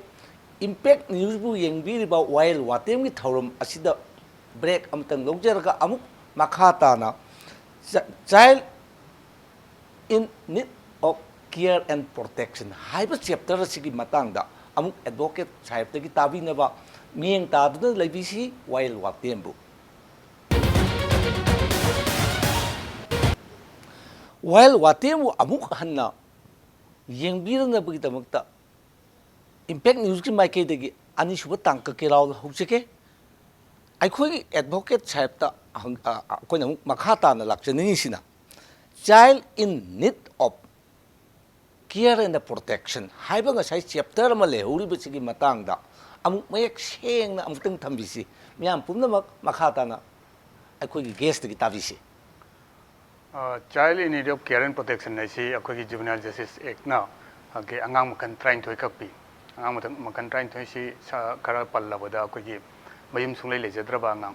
Impact News ꯕꯨ ꯌꯦꯡꯕꯤꯔꯤꯕ ꯋꯥꯌꯦꯜ ꯋꯥꯇꯦꯝꯒꯤ ꯊꯧꯔꯝ ꯑꯁꯤꯗ break ꯑꯃꯇꯪ ꯂꯧꯖꯔꯒ ꯑꯃꯨꯛ ꯃꯈꯥ ꯇꯥꯅ ꯆ-, Child in Need of Care and Protection ꯍꯥꯏꯕ chapter ꯑꯁꯤꯒꯤ ꯃꯇꯥꯡꯗ ꯑꯃꯨꯛ advocate ꯁꯥꯍꯦꯕꯇꯒꯤ ꯇꯥꯕꯤꯅꯕ ꯃꯤꯠꯌꯦꯡ ꯇꯥꯗꯨꯅ ꯂꯩꯕꯤꯁꯤ ꯋꯥꯌꯦꯜ ꯋꯥꯇꯦꯝꯕꯨ꯫ ꯋꯥꯌꯦꯜ ꯋꯥꯇꯦꯝꯕꯨ ꯑꯃꯨꯛ ꯍꯟꯅ ꯌꯦꯡꯕꯤꯔꯛꯅꯕꯒꯤꯗꯃꯛꯇ Impact News ꯀꯤ ꯃꯥꯏꯀꯩꯗꯒꯤ ꯑꯅꯤꯁꯨꯕ ꯇꯥꯡꯀꯛꯀꯤ ꯔꯥꯎꯟ ꯍꯧꯖꯒꯦ꯫ ꯑꯩꯈꯣꯏꯒꯤ advocate ꯁꯥꯍꯦꯕꯇ ꯍꯪ-, ꯑ, ꯑꯩꯈꯣꯏꯅ ꯑꯃꯨꯛ ꯃꯈꯥ ꯇꯥꯅ ꯂꯥꯛꯆꯅꯤꯡꯉꯤꯁꯤꯅ, Child in Need of Care and Protection ꯍꯥꯏꯕ ꯉꯁꯥꯏ chapter ꯑꯃ ꯂꯩꯍꯧꯔꯤꯕꯁꯤꯒꯤ ꯃꯇꯥꯡꯗ ꯑꯃꯨꯛ ꯃꯌꯦꯛ ꯁꯦꯡꯅ ꯑꯃꯨꯛꯇꯪ ꯊꯝꯕꯤꯁꯤ꯫ ꯃꯤꯌꯥꯝ ꯄꯨꯝꯅꯃꯛ ꯃꯈꯥ ꯇꯥꯅ ꯑꯩꯈꯣꯏꯒꯤ guest ꯇꯒꯤ ꯇꯥꯕꯤꯁꯤ꯫ Child in Need of Care and Protection ꯍꯥꯏꯁꯤ ꯑꯩꯈꯣꯏꯒꯤ Juvenile Justice Act ꯅ ꯑꯩꯈꯣꯏꯒꯤ ꯑꯉꯥꯡ ꯃꯈꯜ ꯇꯔꯥꯅꯤꯊꯣꯏ ꯈꯛ ꯄꯤ꯫ ꯑꯉꯥꯡ ꯃꯈꯜ ꯃꯈꯜ ꯇꯔꯥꯅꯤꯊꯣꯏꯁꯤ ꯈꯔ ꯄꯜꯂꯕꯗ ꯑꯩꯈꯣꯏꯒꯤ ꯃꯌꯨꯝ ꯁꯨꯡꯂꯩ ꯂꯩꯖꯗ꯭ꯔꯕ ꯑꯉꯥꯡ,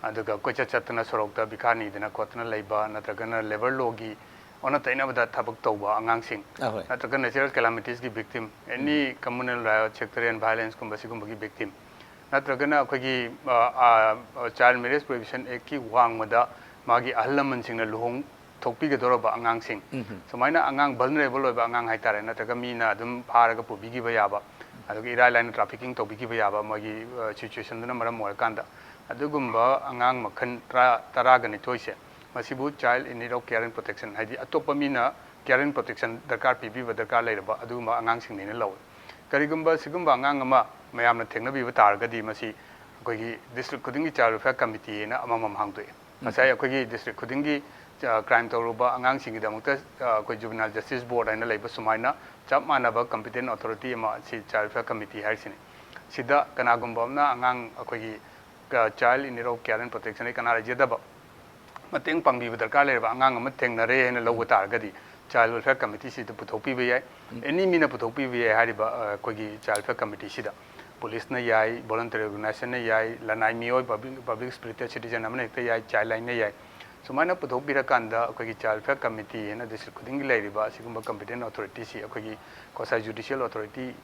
ꯑꯗꯨꯒ ꯀꯣꯏꯆꯠ ꯆꯠꯇꯅ ꯁꯣꯔꯣꯛꯇ ꯚꯤꯈꯥ ꯅꯤꯗꯅ ꯈꯣꯠꯇꯅ ꯂꯩꯕ, ꯅꯠꯇ꯭ꯔꯒꯅ labour law ꯒꯤ ꯑꯣꯟꯅ ꯇꯩꯅꯕꯗ ꯊꯕꯛ ꯇꯧꯕ ꯑꯉꯥꯡꯁꯤꯡ, ꯑꯍꯣꯏ꯫ ꯅꯠꯇ꯭ꯔꯒ natural calamities ꯀꯤ victim, any communal riot, sectarian violence ꯀꯨꯝꯕ ꯁꯤꯒꯨꯝꯕꯒꯤ victim, ꯅꯠꯇ꯭ꯔꯒꯅ ꯑꯩꯈꯣꯏꯒꯤ Child Marriage Prohibition Act ꯀꯤ ꯋꯥꯡꯃꯗ ꯃꯥꯒꯤ ꯑꯍꯜ ꯂꯃꯟꯁꯤꯡꯅ ꯂꯨꯍꯣꯡ ꯊꯣꯛꯄꯤꯒꯗꯧꯔꯕ ꯑꯉꯥꯡꯁꯤꯡ, ꯁꯨꯃꯥꯏꯅ ꯑꯉꯥꯡ vulnerable ꯑꯣꯏꯕ ꯑꯉꯥꯡ ꯍꯥꯏꯇꯥꯔꯦ, ꯅꯠꯇ꯭ꯔꯒ ꯃꯤꯅ ꯑꯗꯨꯝ ꯐꯥꯔꯒ ꯄꯨꯕꯤꯈꯤꯕ ꯌꯥꯕ, ꯑꯗꯨꯒ ꯏꯔꯥꯏ ꯂꯥꯏꯅ trafficking ꯇꯧꯕꯤꯈꯤꯕ ꯌꯥꯕ, ꯃꯣꯏꯒꯤ situation ꯗꯨꯅ ꯃꯔꯝ ꯑꯣꯏꯔꯀꯥꯟꯗ, ꯑꯗꯨꯒꯨꯝꯕ ꯑꯉꯥꯡ ꯃꯈꯜ ꯇꯔꯥ, ꯇꯔꯥꯒ ꯅꯤꯊꯣꯏꯁꯦ, ꯃꯁꯤꯕꯨ Child in Need of Care and Protection, ꯍꯥꯏꯗꯤ ꯑꯇꯣꯞꯄ ꯃꯤꯅ care and protection ꯗꯔꯀꯥꯔ ꯄꯤꯕꯤꯕ ꯗꯔꯀꯥꯔ ꯂꯩꯔꯕ ꯑꯗꯨꯒꯨꯝꯕ ꯑꯉꯥꯡꯁꯤꯡꯅꯦꯅ ꯂꯧꯏ꯫ ꯀꯔꯤꯒꯨꯝꯕ ꯁꯤꯒꯨꯝꯕ ꯑꯉꯥꯡ ꯑꯃ ꯃꯌꯥꯝꯅ ꯊꯦꯡꯅꯕꯤꯕ ꯇꯥꯔꯒꯗꯤ, ꯃꯁꯤ ꯑꯩꯈꯣꯏꯒꯤ district ꯈꯨꯗꯤꯡꯒꯤ Child Welfare Committee ꯍꯥꯏꯅ ꯑꯃꯃꯝ ꯍꯥꯡꯗꯣꯛꯑꯦ꯫ ꯉꯁꯥꯏ ꯑꯩꯈꯣꯏꯒꯤ district ꯈꯨꯗꯤꯡꯒꯤ crime ꯇꯧꯔꯨꯕ ꯑꯉꯥꯡꯁꯤꯡꯒꯤꯗꯃꯛꯇ ꯑꯩꯈꯣꯏ Juvenile Justice Board ꯍꯥꯏꯅ ꯂꯩꯕ ꯁꯨꯃꯥꯏꯅ ꯆꯞ ꯃꯥꯟꯅꯕ competent authority ꯑꯃ ꯁꯤ Child Welfare Committee ꯍꯥꯏꯔꯤꯁꯤꯅꯤ꯫ ꯁꯤꯗ ꯀꯅꯥꯒꯨꯝꯕ ꯑꯃꯅ ꯑꯉꯥꯡ ꯑꯩꯈꯣꯏꯒꯤ Child in Need of Care and Protection ꯀꯅꯥ ꯂꯩꯖꯗꯕ, ꯃꯇꯦꯡ ꯄꯥꯡꯕꯤꯕ ꯗꯔꯀꯥꯔ ꯂꯩꯔꯕ ꯑꯉꯥꯡ ꯑꯃ ꯊꯦꯡꯅꯔꯦ ꯍꯥꯏꯅ ꯂꯧꯕ ꯇꯥꯔꯒꯗꯤ, Child Welfare Committee ꯁꯤꯗ ꯄꯨꯊꯣꯛꯄꯤꯕ ꯌꯥꯏ꯫ Any ꯃꯤꯅ ꯄꯨꯊꯣꯛꯄꯤꯕ ꯌꯥꯏ ꯍꯥꯏꯔꯤꯕ ꯑꯩꯈꯣꯏꯒꯤ Child Welfare Committee ꯁꯤꯗ꯫ Police ꯅ ꯌꯥꯏ, voluntary organization ꯅ ꯌꯥꯏ, ꯂꯅꯥꯏ ꯃꯤꯑꯣꯏ, public, public spirited citizen ꯑꯃꯅ ꯍꯦꯛꯇ ꯌꯥꯏ, Childline ꯅ ꯌꯥꯏ꯫ ꯁꯨꯃꯥꯏꯅ ꯄꯨꯊꯣꯛꯄꯤꯔꯀꯥꯟꯗ ꯑꯩꯈꯣꯏꯒꯤ Child Welfare Committee ꯍꯥꯏꯅ district ꯈꯨꯗꯤꯡꯒꯤ ꯂꯩꯔꯤꯕ ꯑꯁꯤꯒꯨꯝꯕ competent authority ꯁꯤ ꯑꯩꯈꯣꯏꯒꯤ quasi judicial authority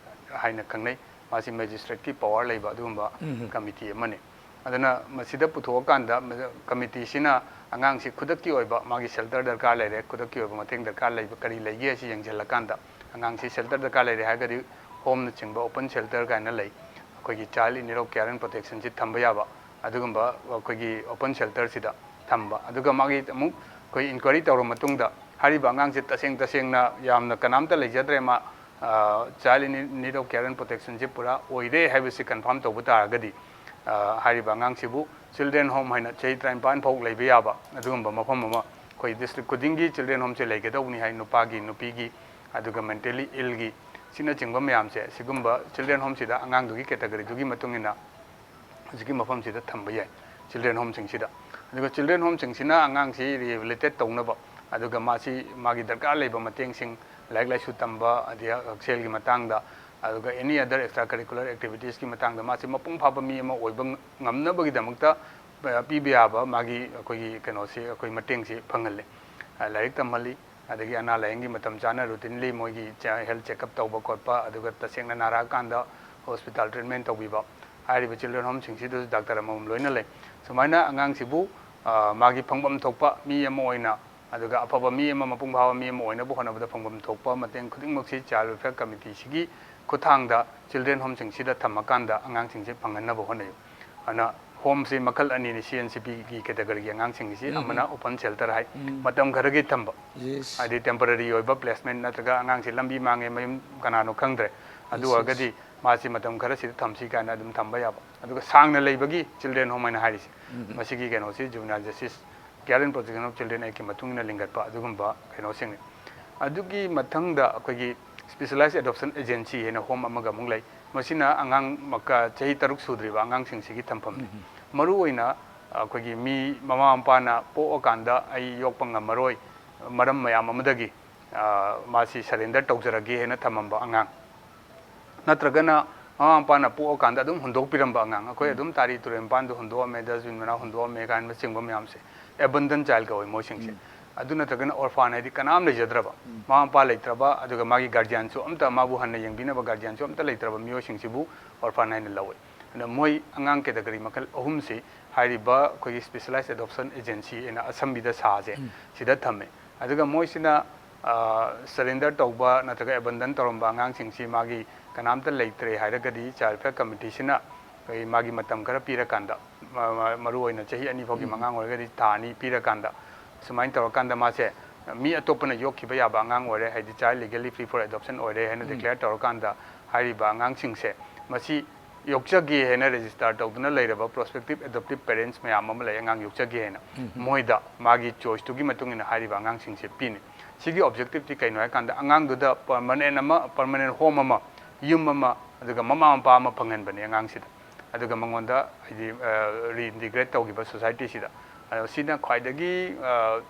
ꯍꯥꯏꯅ ꯈꯪꯅꯩ꯫ ꯃꯥꯁꯤ magistrate ꯀꯤ power ꯂꯩꯕ ꯑꯗꯨꯒꯨꯝꯕ committee ꯑꯃꯅꯤ꯫ ꯑꯗꯨꯅ ꯃꯁꯤꯗ ꯄꯨꯊꯣꯛꯑꯀꯥꯟꯗ committee ꯁꯤꯅ ꯑꯉꯥꯡꯁꯤ ꯈꯨꯗꯛꯀꯤ ꯑꯣꯏꯕ ꯃꯥꯒꯤ shelter ꯗꯔꯀꯥꯔ ꯂꯩꯔꯦ, ꯈꯨꯗꯛꯀꯤ ꯑꯣꯏꯕ ꯃꯇꯦꯡ ꯗꯔꯀꯥꯔ ꯂꯩꯕ ꯀꯔꯤ ꯂꯩꯒꯦ ꯍꯥꯏꯁꯤ ꯌꯦꯡꯁꯤꯜꯂꯀꯥꯟꯗ, ꯑꯉꯥꯡꯁꯤ shelter ꯗꯔꯀꯥꯔ ꯂꯩꯔꯦ ꯍꯥꯏꯔꯒꯗꯤ home ꯅꯆꯤꯡꯕ open shelter ꯀꯥꯏꯅ ꯂꯩ꯫ ꯑꯩꯈꯣꯏꯒꯤ Child in Need of Care and Protection ꯁꯤ ꯊꯝꯕ ꯌꯥꯕ ꯑꯗꯨꯒꯨꯝꯕ ꯑꯩꯈꯣꯏꯒꯤ open shelter ꯁꯤꯗ ꯊꯝꯕ꯫ ꯑꯗꯨꯒ ꯃꯥꯒꯤ ꯑꯃꯨꯛ ꯑꯩꯈꯣꯏ inquiry ꯇꯧꯔꯕ ꯃꯇꯨꯡꯗ ꯍꯥꯏꯔꯤꯕ ꯑꯉꯥꯡꯁꯦ ꯇꯁꯦꯡ ꯇꯁꯦꯡꯅ ꯌꯥꯝꯅ ꯀꯅꯥꯝꯇ ꯂꯩꯖꯗ꯭ꯔꯦ, ꯃꯥ Child in Need of Care and Protection ꯁꯤ ꯄꯨꯔꯥ ꯑꯣꯏꯔꯦ ꯍꯥꯏꯕꯁꯤ confirm ꯇꯧꯕ ꯇꯥꯔꯒꯗꯤ, ꯍꯥꯏꯔꯤꯕ ꯑꯉꯥꯡꯁꯤꯕꯨ children home ꯍꯥꯏꯅ ꯆꯍꯤ ꯇꯔꯥꯅꯤꯄꯥꯟ ꯐꯥꯎ ꯂꯩꯕ ꯌꯥꯕ ꯑꯗꯨꯒꯨꯝꯕ ꯃꯐꯝ ꯑꯃ ꯑꯩꯈꯣꯏ district ꯈꯨꯗꯤꯡꯒꯤ children home ꯁꯦ ꯂꯩꯒꯗꯧꯕꯅꯤ ꯍꯥꯏ꯫ ꯅꯨꯄꯥꯒꯤ, ꯅꯨꯄꯤꯒꯤ, ꯑꯗꯨꯒ mentally illꯒꯤ ꯁꯤꯅꯆꯤꯡꯕ ꯃꯌꯥꯝꯁꯦ, ꯁꯤꯒꯨꯝꯕ children homeꯁꯤꯗ ꯑꯉꯥꯡꯗꯨꯒꯤ categoryꯗꯨꯒꯤ ꯃꯇꯨꯡ ꯏꯟꯅ ꯍꯧꯖꯤꯛꯀꯤ ꯃꯐꯝꯁꯤꯗ ꯊꯝꯕ ꯌꯥꯏ, children homeꯁꯤꯡꯁꯤꯗ꯫ ꯑꯗꯨꯒ children homeꯁꯤꯡꯁꯤꯅ ꯑꯉꯥꯡꯁꯤ rehabilitate ꯇꯧꯅꯕ, ꯑꯗꯨꯒ ꯃꯥꯁꯤ ꯃꯥꯒꯤ ꯗꯔꯀꯥꯔ ꯂꯩꯕ ꯃꯇꯦꯡꯁꯤꯡ, ꯂꯥꯏꯔꯤꯛ ꯂꯥꯏꯁꯨ ꯇꯝꯕ, ꯑꯗꯩ ꯍꯛꯁꯦꯜꯒꯤ ꯃꯇꯥꯡꯗ, ꯑꯗꯨꯒ any other extra curricular activitiesꯀꯤ ꯃꯇꯥꯡꯗ ꯃꯥꯁꯤ ꯃꯄꯨꯡ ꯐꯥꯕ ꯃꯤ ꯑꯃ ꯑꯣꯏꯕ ꯉꯝꯅꯕꯒꯤꯗꯃꯛꯇ ꯄꯤꯕ ꯌꯥꯕ ꯃꯥꯒꯤ ꯑꯩꯈꯣꯏꯒꯤ ꯀꯩꯅꯣꯁꯤ, ꯑꯩꯈꯣꯏ ꯃꯇꯦꯡꯁꯤ ꯐꯪꯍꯜꯂꯤ꯫ ꯂꯥꯏꯔꯤꯛ ꯇꯝꯍꯜꯂꯤ, ꯑꯗꯒꯤ ꯑꯅꯥ ꯂꯥꯏꯌꯦꯡꯒꯤ ꯃꯇꯝ ꯆꯥꯅ routinely ꯃꯣꯏꯒꯤ health checkup ꯇꯧꯕ ꯈꯣꯠꯄ, ꯑꯗꯨꯒ ꯇꯁꯦꯡꯅ ꯅꯥꯔꯛꯑꯀꯥꯟꯗ hospital treatment ꯇꯧꯕꯤꯕ꯫ ꯍꯥꯏꯔꯤꯕ children homeꯁꯤꯡꯁꯤꯗꯁꯨ doctor ꯑꯃꯃꯝ ꯂꯣꯏꯅ ꯂꯩ꯫ ꯁꯨꯃꯥꯏꯅ ꯑꯉꯥꯡꯁꯤꯕꯨ, ꯑ, ꯃꯥꯒꯤ ꯐꯪꯐꯝ ꯊꯣꯛꯄ ꯃꯤ ꯑꯃ ꯑꯣꯏꯅ, ꯑꯗꯨꯒ ꯑꯐꯕ ꯃꯤ ꯑꯃ, ꯃꯄꯨꯡ ꯐꯥꯕ ꯃꯤ ꯑꯃ ꯑꯣꯏꯅꯕ ꯍꯣꯠꯅꯕꯗ ꯐꯪꯐꯝ ꯊꯣꯛꯄ ꯃꯇꯦꯡ ꯈꯨꯗꯤꯡꯃꯛꯁꯤ Child Welfare Committeeꯁꯤꯒꯤ ꯈꯨꯠꯊꯥꯡꯗ children homeꯁꯤꯡꯁꯤꯗ ꯊꯝꯃꯀꯥꯟꯗ ꯑꯉꯥꯡꯁꯤꯡꯁꯦ ꯐꯪꯍꯟꯅꯕ ꯍꯣꯠꯅꯩ꯫ ꯑꯗꯨꯅ homeꯁꯤ ꯃꯈꯜ ꯑꯅꯤꯅꯤ, C N C Pꯒꯤ categoryꯒꯤ ꯑꯉꯥꯡꯁꯤꯡꯒꯤꯁꯤ꯫ ꯎꯝ꯫ ꯑꯃꯅ open shelter ꯍꯥꯏ, ꯎꯝ꯫ ꯃꯇꯝ ꯈꯔꯒꯤ ꯊꯝꯕ, yes, ꯍꯥꯏꯗꯤ temporary ꯑꯣꯏꯕ placement ꯅꯠꯇ꯭ꯔꯒ ꯑꯉꯥꯡꯁꯤ ꯂꯝꯕꯤ ꯃꯥꯡꯉꯦ, ꯃꯌꯨꯝ ꯀꯅꯥꯅꯣ ꯈꯪꯗ꯭ꯔꯦ, ꯑꯗꯨ, yes, ꯑꯣꯏꯔꯒꯗꯤ, yes, ꯃꯥꯁꯤ ꯃꯇꯝ ꯈꯔꯁꯤꯗ ꯊꯝꯁꯤ ꯀꯥꯏꯅ ꯑꯗꯨꯝ ꯊꯝꯕ ꯌꯥꯕ꯫ ꯑꯗꯨꯒ ꯁꯥꯡꯅ ꯂꯩꯕꯒꯤ children home ꯍꯥꯏꯅ ꯍꯥꯏꯔꯤꯁꯦ, ꯎꯝ, ꯎꯝ꯫ ꯃꯁꯤꯒꯤ ꯀꯩꯅꯣꯁꯤ Juvenile Justice Care and Protection of Children Actꯀꯤ ꯃꯇꯨꯡ ꯏꯟꯅ ꯂꯤꯡꯈꯠꯄ ꯑꯗꯨꯒꯨꯝꯕ ꯀꯩꯅꯣꯁꯤꯡꯅꯤ꯫ ꯑꯗꯨꯒꯤ ꯃꯊꯪꯗ ꯑꯩꯈꯣꯏꯒꯤ Specialized Adoption Agency ꯍꯥꯏꯅ home ꯑꯃꯒ ꯑꯃꯨꯛ ꯂꯩ꯫ ꯃꯁꯤꯅ ꯑꯉꯥꯡ ꯃꯀ-, ꯆꯍꯤ ꯇꯔꯨꯛ ꯁꯨꯗ꯭ꯔꯤꯕ ꯑꯉꯥꯡꯁꯤꯡꯁꯤꯒꯤ ꯊꯝꯐꯝꯅꯤ꯫ ꯎꯝ, ꯎꯝ꯫ ꯃꯔꯨꯑꯣꯏꯅ ꯑꯩꯈꯣꯏꯒꯤ ꯃꯤ, ꯃꯃꯥ ꯃꯄꯥꯅ ꯄꯣꯛꯑꯀꯥꯟꯗ ꯑꯩ ꯌꯣꯛꯄ ꯉꯝꯃꯔꯣꯏ, ꯃꯔꯝ ꯃꯌꯥꯝ ꯑꯃꯗꯒꯤ, ꯑ, ꯃꯥꯁꯤ surrender ꯇꯧꯖꯔꯒꯦ ꯍꯥꯏꯅ ꯊꯝꯃꯝꯕ ꯑꯉꯥꯡ, ꯅꯠꯇ꯭ꯔꯒꯅ ꯃꯃꯥ ꯃꯄꯥꯅ ꯄꯣꯛꯑꯀꯥꯟꯗ ꯑꯗꯨꯝ ꯍꯨꯟꯗꯣꯛꯄꯤꯔꯝꯕ ꯑꯉꯥꯡ, ꯑꯩꯈꯣꯏ, ꯎꯝ, ꯑꯗꯨꯝ ꯇꯥꯔꯤ ꯇꯨꯔꯦꯟ ꯃꯄꯥꯟꯗ ꯍꯨꯟꯗꯣꯛꯑꯝꯃꯦ, dustbin ꯃꯅꯥꯛ ꯍꯨꯟꯗꯣꯛꯑꯝꯃꯦ ꯀꯥꯏꯅ ꯆꯤꯡꯕ ꯃꯌꯥꯝꯁꯦ, abandon child ꯀꯧꯋꯦ ꯃꯣꯏꯁꯤꯡꯁꯦ꯫ ꯎꯝ꯫ ꯑꯗꯨ ꯅꯠꯇ꯭ꯔꯒꯅ orphan ꯍꯥꯏꯗꯤ ꯀꯅꯥꯝ ꯂꯩꯖꯗ꯭ꯔꯕ, ꯎꯝ, ꯃꯃꯥ ꯃꯄꯥ ꯂꯩꯇ꯭ꯔꯕ, ꯑꯗꯨꯒ ꯃꯥꯒꯤ guardianꯁꯨ ꯑꯝꯇ, ꯃꯥꯕꯨ ꯍꯟꯅ ꯌꯦꯡꯕꯤꯅꯕ guardianꯁꯨ ꯑꯝꯇ ꯂꯩꯇ꯭ꯔꯕ ꯃꯤꯑꯣꯏꯁꯤꯡꯁꯤꯕꯨ orphan ꯍꯥꯏꯅ ꯂꯧꯋꯦ꯫ ꯑꯗꯨꯅ ꯃꯣꯏ ꯑꯉꯥꯡ category ꯃꯈꯜ ꯑꯍꯨꯝꯁꯤ ꯍꯥꯏꯔꯤꯕ ꯑꯩꯈꯣꯏꯒꯤ Specialized Adoption Agency ꯍꯥꯏꯅ ꯑꯁꯝꯕꯤꯗ ꯁꯥꯁꯦ, ꯎꯝ, ꯁꯤꯗ ꯊꯝꯃꯦ꯫ ꯑꯗꯨꯒ ꯃꯣꯏꯁꯤꯅ, ꯑ, surrender ꯇꯧꯕ ꯅꯠꯇ꯭ꯔꯒ abandon ꯇꯧꯔꯝꯕ ꯑꯉꯥꯡꯁꯤꯡꯁꯤ ꯃꯥꯒꯤ ꯀꯅꯥꯝꯇ ꯂꯩꯇ꯭ꯔꯦ ꯍꯥꯏꯔꯒꯗꯤ Child Welfare Committeeꯁꯤꯅ ꯑꯩꯈꯣꯏ ꯃꯥꯒꯤ ꯃꯇꯝ ꯈꯔ ꯄꯤꯔꯀꯥꯟꯗ, ꯃ-, ꯃ-, ꯃꯔꯨꯑꯣꯏꯅ ꯆꯍꯤ ꯑꯅꯤ ꯐꯥꯎꯒꯤ, ꯎꯝ, ꯑꯉꯥꯡ ꯑꯣꯏꯔꯒꯗꯤ ꯊꯥ ꯑꯅꯤ ꯄꯤꯔꯀꯥꯟꯗ, ꯁꯨꯃꯥꯏꯅ ꯇꯧꯔꯀꯥꯟꯗ ꯃꯥꯁꯦ ꯃꯤ ꯑꯇꯣꯞꯄꯅ ꯌꯣꯛꯈꯤꯕ ꯌꯥꯕ ꯑꯉꯥꯡ ꯑꯣꯏꯔꯦ, ꯍꯥꯏꯗꯤ child legally free for adoption ꯑꯣꯏꯔꯦ ꯍꯥꯏꯅ, ꯎꯝ, declare ꯇꯧꯔꯀꯥꯟꯗ ꯍꯥꯏꯔꯤꯕ ꯑꯉꯥꯡꯁꯤꯡꯁꯦ ꯃꯁꯤ ꯌꯣꯛꯆꯒꯦ ꯍꯥꯏꯅ register ꯇꯧꯗꯨꯅ ꯂꯩꯔꯕ prospective adoptive parents ꯃꯌꯥꯝ ꯑꯃ ꯂꯩ, ꯑꯉꯥꯡ ꯌꯣꯛꯆꯒꯦ ꯍꯥꯏꯅ꯫ ꯎꯝ, ꯎꯝ꯫ ꯃꯣꯏꯗ ꯃꯥꯒꯤ choiceꯇꯨꯒꯤ ꯃꯇꯨꯡ ꯏꯟꯅ ꯍꯥꯏꯔꯤꯕ ꯑꯉꯥꯡꯁꯤꯡꯁꯦ ꯄꯤꯅꯤ꯫ ꯁꯤꯒꯤ objective ꯇꯤ ꯀꯩꯅꯣ ꯍꯥꯏꯀꯥꯟꯗ, ꯑꯉꯥꯡꯗꯨꯗ permanent ꯑꯃ, permanent home ꯑꯃ, ꯌꯨꯝ ꯑꯃ, ꯑꯗꯨꯒ ꯃꯃꯥ ꯃꯄꯥ ꯑꯃ ꯐꯪꯍꯟꯕꯅꯦ ꯑꯉꯥꯡꯁꯤꯗ꯫ ꯑꯗꯨꯒ ꯃꯉꯣꯟꯗ ꯍꯥꯏꯗꯤ, ꯑ, reintegrate ꯇꯧꯈꯤꯕ society ꯁꯤꯗ꯫ ꯑꯗꯣ ꯁꯤꯅ ꯈ꯭ꯋꯥꯏꯗꯒꯤ, ꯑ,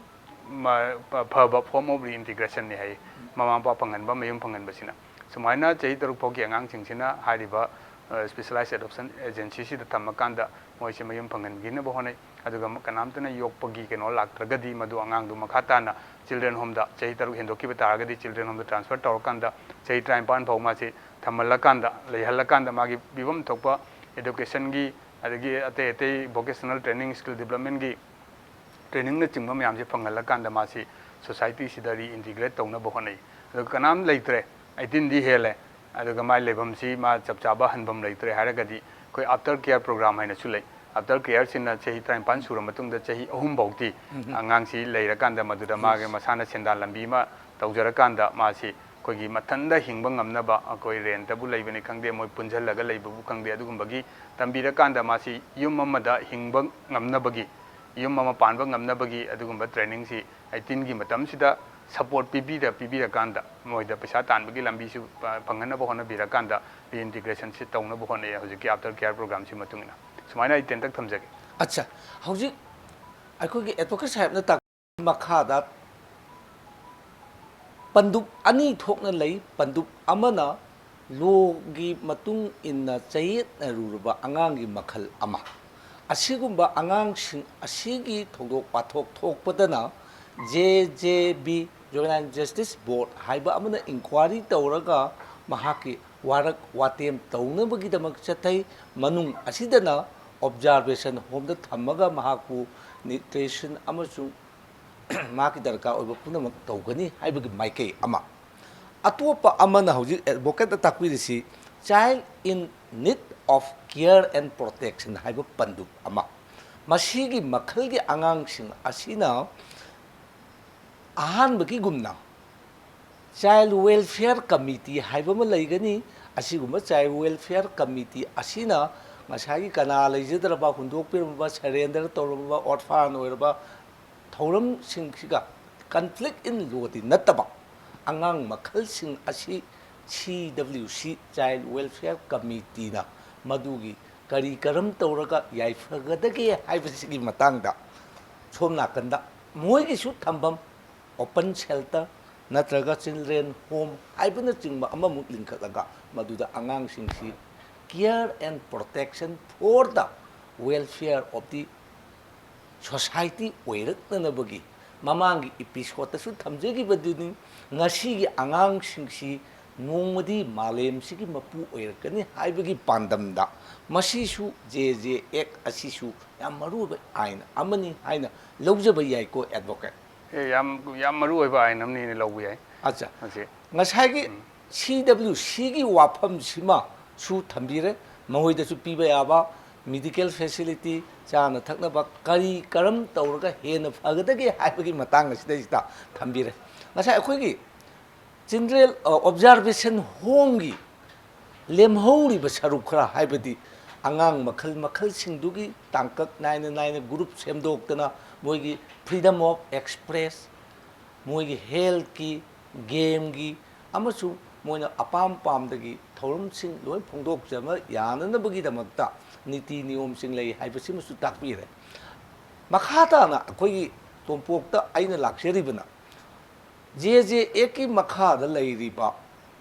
ꯃ-, ꯐ-, ꯐꯕ form of reintegration ꯅꯤ ꯍꯥꯏ, ꯃꯃꯥ ꯃꯄꯥ ꯐꯪꯍꯟꯕ, ꯃꯌꯨꯝ ꯐꯪꯍꯟꯕꯁꯤꯅ꯫ ꯁꯨꯃꯥꯏꯅ ꯆꯍꯤ ꯇꯔꯨꯛ ꯐꯥꯎꯒꯤ ꯑꯉꯥꯡꯁꯤꯡꯁꯤꯅ ꯍꯥꯏꯔꯤꯕ, ꯑ, specialized adoption agency ꯁꯤꯗ ꯊꯝꯃꯀꯥꯟꯗ ꯃꯣꯏꯁꯦ ꯃꯌꯨꯝ ꯐꯪꯍꯟꯕꯤꯅꯕ ꯍꯣꯠꯅꯩ꯫ ꯑꯗꯨꯒ ꯀꯅꯥꯝꯇꯅ ꯌꯣꯛꯄꯒꯤ ꯀꯩꯅꯣ ꯂꯥꯛꯇ꯭ꯔꯒꯗꯤ, ꯃꯗꯨ ꯑꯉꯥꯡꯗꯨ ꯃꯈꯥ ꯇꯥꯅ children home ꯗ, ꯆꯍꯤ ꯇꯔꯨꯛ ꯍꯦꯟꯗꯣꯛꯈꯤꯕ ꯇꯥꯔꯒꯗꯤ children home ꯗ transfer ꯇꯧꯔꯀꯥꯟꯗ ꯆꯍꯤ ꯇꯔꯥꯅꯤꯄꯥꯟ ꯐꯥꯎ ꯃꯥꯁꯤ ꯊꯝꯍꯜꯂꯀꯥꯟꯗ, ꯂꯩꯍꯜꯂꯀꯥꯟꯗ ꯃꯥꯒꯤ ꯄꯤꯐꯝ ꯊꯣꯛꯄ education ꯒꯤ, ꯑꯗꯒꯤ ꯑꯇꯩ ꯑꯇꯩ vocational training, skill development ꯀꯤ training ꯅꯆꯤꯡꯕ ꯃꯌꯥꯝꯁꯦ ꯐꯪꯍꯜꯂꯀꯥꯟꯗ ꯃꯥꯁꯤ society ꯁꯤꯗ reintegrate ꯇꯧꯅꯕ ꯍꯣꯠꯅꯩ꯫ ꯑꯗꯨꯒ ꯀꯅꯥꯝ ꯂꯩꯇ꯭ꯔꯦ, eighteen ꯗꯤ ꯍꯦꯜꯂꯦ, ꯑꯗꯨꯒ ꯃꯥꯏ ꯂꯩꯐꯝꯁꯤ ꯃꯥ ꯆꯞ ꯆꯥꯕ ꯍꯟꯐꯝ ꯂꯩꯇ꯭ꯔꯦ ꯍꯥꯏꯔꯒꯗꯤ, ꯑꯩꯈꯣꯏ after care program ꯍꯥꯏꯅꯁꯨ ꯂꯩ꯫ After care ꯁꯤꯅ ꯆꯍꯤ ꯇꯔꯥꯅꯤꯄꯥꯟ ꯁꯨꯔ ꯃꯇꯨꯡꯗ ꯆꯍꯤ ꯑꯍꯨꯝ ꯐꯥꯎꯗꯤ ꯑꯉꯥꯡꯁꯤ ꯂꯩꯔꯀꯥꯟꯗ ꯃꯗꯨꯗ ꯃꯥꯒꯤ ꯃꯁꯥꯅ ꯁꯦꯟꯗꯥꯟ ꯂꯝꯕꯤ ꯑꯃ ꯇꯧꯖꯔꯀꯥꯟꯗ ꯃꯥꯁꯤ ꯑꯩꯈꯣꯏꯒꯤ ꯃꯊꯟꯇ ꯍꯤꯡꯕ ꯉꯝꯅꯕ, ꯑꯩꯈꯣꯏ rent ꯕꯨ ꯂꯩꯕꯅꯤ ꯈꯪꯗꯦ, ꯃꯣꯏ ꯄꯨꯟꯁꯤꯜꯂꯒ ꯂꯩꯕꯕꯨ ꯈꯪꯗꯦ, ꯑꯗꯨꯒꯨꯝꯕꯒꯤ ꯇꯝꯕꯤꯔꯀꯥꯟꯗ ꯃꯥꯁꯤ ꯌꯨꯝ ꯑꯃꯗ ꯍꯤꯡꯕ ꯉꯝꯅꯕꯒꯤ, ꯌꯨꯝ ꯑꯃ ꯄꯥꯟꯕ ꯉꯝꯅꯕꯒꯤ ꯑꯗꯨꯒꯨꯝꯕ training ꯁꯤ eighteen ꯒꯤ ꯃꯇꯝꯁꯤꯗ support ꯄꯤꯕꯤꯔ-, ꯄꯤꯕꯤꯔꯀꯥꯟꯗ, ꯃꯣꯏꯗ ꯄꯩꯁꯥ ꯇꯥꯟꯕꯒꯤ ꯂꯝꯕꯤꯁꯨ ꯐ-, ꯐꯪꯍꯟꯅꯕ ꯍꯣꯠꯅꯕꯤꯔꯀꯥꯟꯗ reintegration ꯁꯤ ꯇꯧꯅꯕ ꯍꯣꯠꯅꯩ ꯍꯧꯖꯤꯛꯀꯤ after care program ꯁꯤ ꯃꯇꯨꯡ ꯏꯟꯅ꯫ ꯁꯨꯃꯥꯏꯅ ꯑꯩ ꯇꯦꯟꯇꯛ ꯊꯝꯖꯒꯦ꯫ ꯑꯠꯆꯥ, ꯍꯧꯖꯤꯛ ꯑꯩꯈꯣꯏꯒꯤ advocate ꯁꯥꯍꯦꯕꯅ ꯇꯥꯛꯄꯤ ꯃꯈꯥꯗ ꯄꯟꯗꯨꯞ ꯑꯅꯤ ꯊꯣꯛꯅ ꯂꯩ꯫ ꯄꯟꯗꯨꯞ ꯑꯃꯅ law ꯒꯤ ꯃꯇꯨꯡ ꯏꯟꯅ ꯆꯌꯦꯠꯅꯔꯨꯔꯕ ꯑꯉꯥꯡꯒꯤ ꯃꯈꯜ ꯑꯃ꯫ ꯑꯁꯤꯒꯨꯝꯕ ꯑꯉꯥꯡꯁꯤꯡ ꯑꯁꯤꯒꯤ ꯊꯧꯗꯣꯛ ꯋꯥꯊꯣꯛ ꯊꯣꯛꯄꯗꯅ J J B, Juvenile Justice Board ꯍꯥꯏꯕ ꯑꯃꯅ inquiry ꯇꯧꯔꯒ ꯃꯍꯥꯛꯀꯤ ꯋꯥꯔꯛ ꯋꯥꯇꯦꯝ ꯇꯧꯅꯕꯒꯤꯗꯃꯛ ꯆꯠꯊꯩ꯫ ꯃꯅꯨꯡ ꯑꯁꯤꯗꯅ observation home ꯗ ꯊꯝꯃꯒ ꯃꯍꯥꯛꯄꯨ nutrition ꯑꯃꯁꯨꯡ ꯃꯍꯥꯛꯀꯤ ꯗꯔꯀꯥꯔ ꯑꯣꯏꯕ ꯄꯨꯝꯅꯃꯛ ꯇꯧꯒꯅꯤ ꯍꯥꯏꯕꯒꯤ ꯃꯥꯏꯀꯩ ꯑꯃ꯫ ꯑꯇꯣꯞꯄ ꯑꯃꯅ ꯍꯧꯖꯤꯛ advocate ꯅ ꯇꯥꯛꯄꯤꯔꯤꯁꯤ Child in Need of Care and Protection ꯍꯥꯏꯕ ꯄꯟꯗꯨꯞ ꯑꯃ꯫ ꯃꯁꯤꯒꯤ ꯃꯈꯜꯒꯤ ꯑꯉꯥꯡꯁꯤꯡ ꯑꯁꯤꯅ ꯑꯍꯥꯟꯕꯒꯤꯒꯨꯝꯅ Child Welfare Committee ꯍꯥꯏꯕ ꯑꯃ ꯂꯩꯒꯅꯤ꯫ ꯑꯁꯤꯒꯨꯝꯕ Child Welfare Committee ꯑꯁꯤꯅ ꯉꯁꯥꯏꯒꯤ ꯀꯅꯥ ꯂꯩꯖꯗ꯭ꯔꯕ, ꯍꯨꯟꯗꯣꯛꯄꯤꯔꯝꯕ, surrender ꯇꯧꯔꯝꯕ, orphan ꯑꯣꯏꯔꯕ ꯊꯧꯔꯝꯁꯤꯡꯁꯤꯒ conflict in lawꯗꯤ ꯅꯠꯇꯕ, ꯑꯉꯥꯡ ꯃꯈꯜꯁꯤꯡ ꯑꯁꯤ C W C Child Welfare Committeeꯅ ꯃꯗꯨꯒꯤ ꯀꯔꯤ ꯀꯔꯝ ꯇꯧꯔꯒ ꯌꯥꯏꯐꯒꯗꯒꯦ ꯍꯥꯏꯕꯁꯤꯒꯤ ꯃꯇꯥꯡꯗ ꯁꯣꯝ ꯅꯥꯀꯟꯗ ꯃꯣꯏꯒꯤꯁꯨ ꯊꯝꯐꯝ, open shelter ꯅꯠꯇ꯭ꯔꯒ children home ꯍꯥꯏꯕꯅꯆꯤꯡꯕ ꯑꯃꯃꯨꯛ ꯂꯤꯡꯈꯠꯂꯒ ꯃꯗꯨꯗ ꯑꯉꯥꯡꯁꯤꯡꯁꯤ care and protection for the welfare of the society ꯑꯣꯏꯔꯛꯅꯅꯕꯒꯤ ꯃꯃꯥꯡꯒꯤ episodeꯇꯁꯨ ꯊꯝꯖꯈꯤꯕꯗꯨꯅꯤ꯫ ꯉꯁꯤꯒꯤ ꯑꯉꯥꯡꯁꯤꯡꯁꯤ ꯅꯣꯡꯃꯗꯤ ꯃꯥꯂꯦꯝꯁꯤꯒꯤ ꯃꯄꯨ ꯑꯣꯏꯔꯛꯀꯅꯤ ꯍꯥꯏꯕꯒꯤ ꯄꯥꯟꯗꯝꯗ ꯃꯁꯤꯁꯨ J J Act ꯑꯁꯤꯁꯨ ꯌꯥꯝ ꯃꯔꯨꯑꯣꯏꯕ ꯑꯥꯏꯟ ꯑꯃꯅꯤ ꯍꯥꯏꯅ ꯂꯧꯖꯕ ꯌꯥꯏꯀꯣ, advocate? ꯑꯦ, ꯌꯥꯝ ꯌꯥꯝ ꯃꯔꯨ ꯑꯣꯏꯕ ꯑꯥꯏꯟ ꯑꯃꯅꯤꯅ ꯂꯧꯕ ꯌꯥꯏ꯫ ꯑꯠꯆꯥ, ꯃꯁꯤ ꯉꯁꯥꯏꯒꯤ C W Cꯒꯤ ꯋꯥꯐꯝꯁꯤꯃꯁꯨ ꯊꯝꯕꯤꯔꯦ꯫ ꯃꯈꯣꯏꯗꯁꯨ ꯄꯤꯕ ꯌꯥꯕ medical facility, ꯆꯥꯅ ꯊꯛꯅꯕ ꯀꯔꯤ ꯀꯔꯝ ꯇꯧꯔꯒ ꯍꯦꯟꯅ ꯐꯒꯗꯒꯦ ꯍꯥꯏꯕꯒꯤ ꯃꯇꯥꯡ ꯑꯁꯤꯗꯩꯁꯤꯗ ꯊꯝꯕꯤꯔꯦ꯫ ꯉꯁꯥꯏ ꯑꯩꯈꯣꯏꯒꯤ children observation homeꯒꯤ ꯂꯦꯝꯍꯧꯔꯤꯕ ꯁꯔꯨꯛ ꯈꯔ, ꯍꯥꯏꯕꯗꯤ ꯑꯉꯥꯡ ꯃꯈꯜ ꯃꯈꯜꯁꯤꯡꯗꯨꯒꯤ ꯇꯥꯡꯀꯛ ꯅꯥꯏꯅ ꯅꯥꯏꯅ group ꯁꯦꯝꯗꯣꯛꯇꯅ ꯃꯣꯏꯒꯤ freedom of express, ꯃꯣꯏꯒꯤ healthꯀꯤ, gameꯒꯤ ꯑꯃꯁꯨꯡ ꯃꯣꯏꯅ ꯑꯄꯥꯝ ꯄꯥꯝꯗꯒꯤ ꯊꯧꯔꯝꯁꯤꯡ ꯂꯣꯏ ꯐꯣꯡꯗꯣꯛꯆꯕ ꯌꯥꯅꯅꯕꯒꯤꯗꯃꯛꯇ ꯅꯤꯇꯤ ꯅꯤꯌꯣꯝꯁꯤꯡ ꯂꯩ ꯍꯥꯏꯕꯁꯤꯃꯁꯨ ꯇꯥꯛꯄꯤꯔꯦ꯫ ꯃꯈꯥ ꯇꯥꯅ ꯑꯩꯈꯣꯏꯒꯤ ꯇꯣꯝꯄꯣꯛꯇ ꯑꯩꯅ ꯂꯥꯛꯆꯔꯤꯕꯅ J J Actꯀꯤ ꯃꯈꯥꯗ ꯂꯩꯔꯤꯕ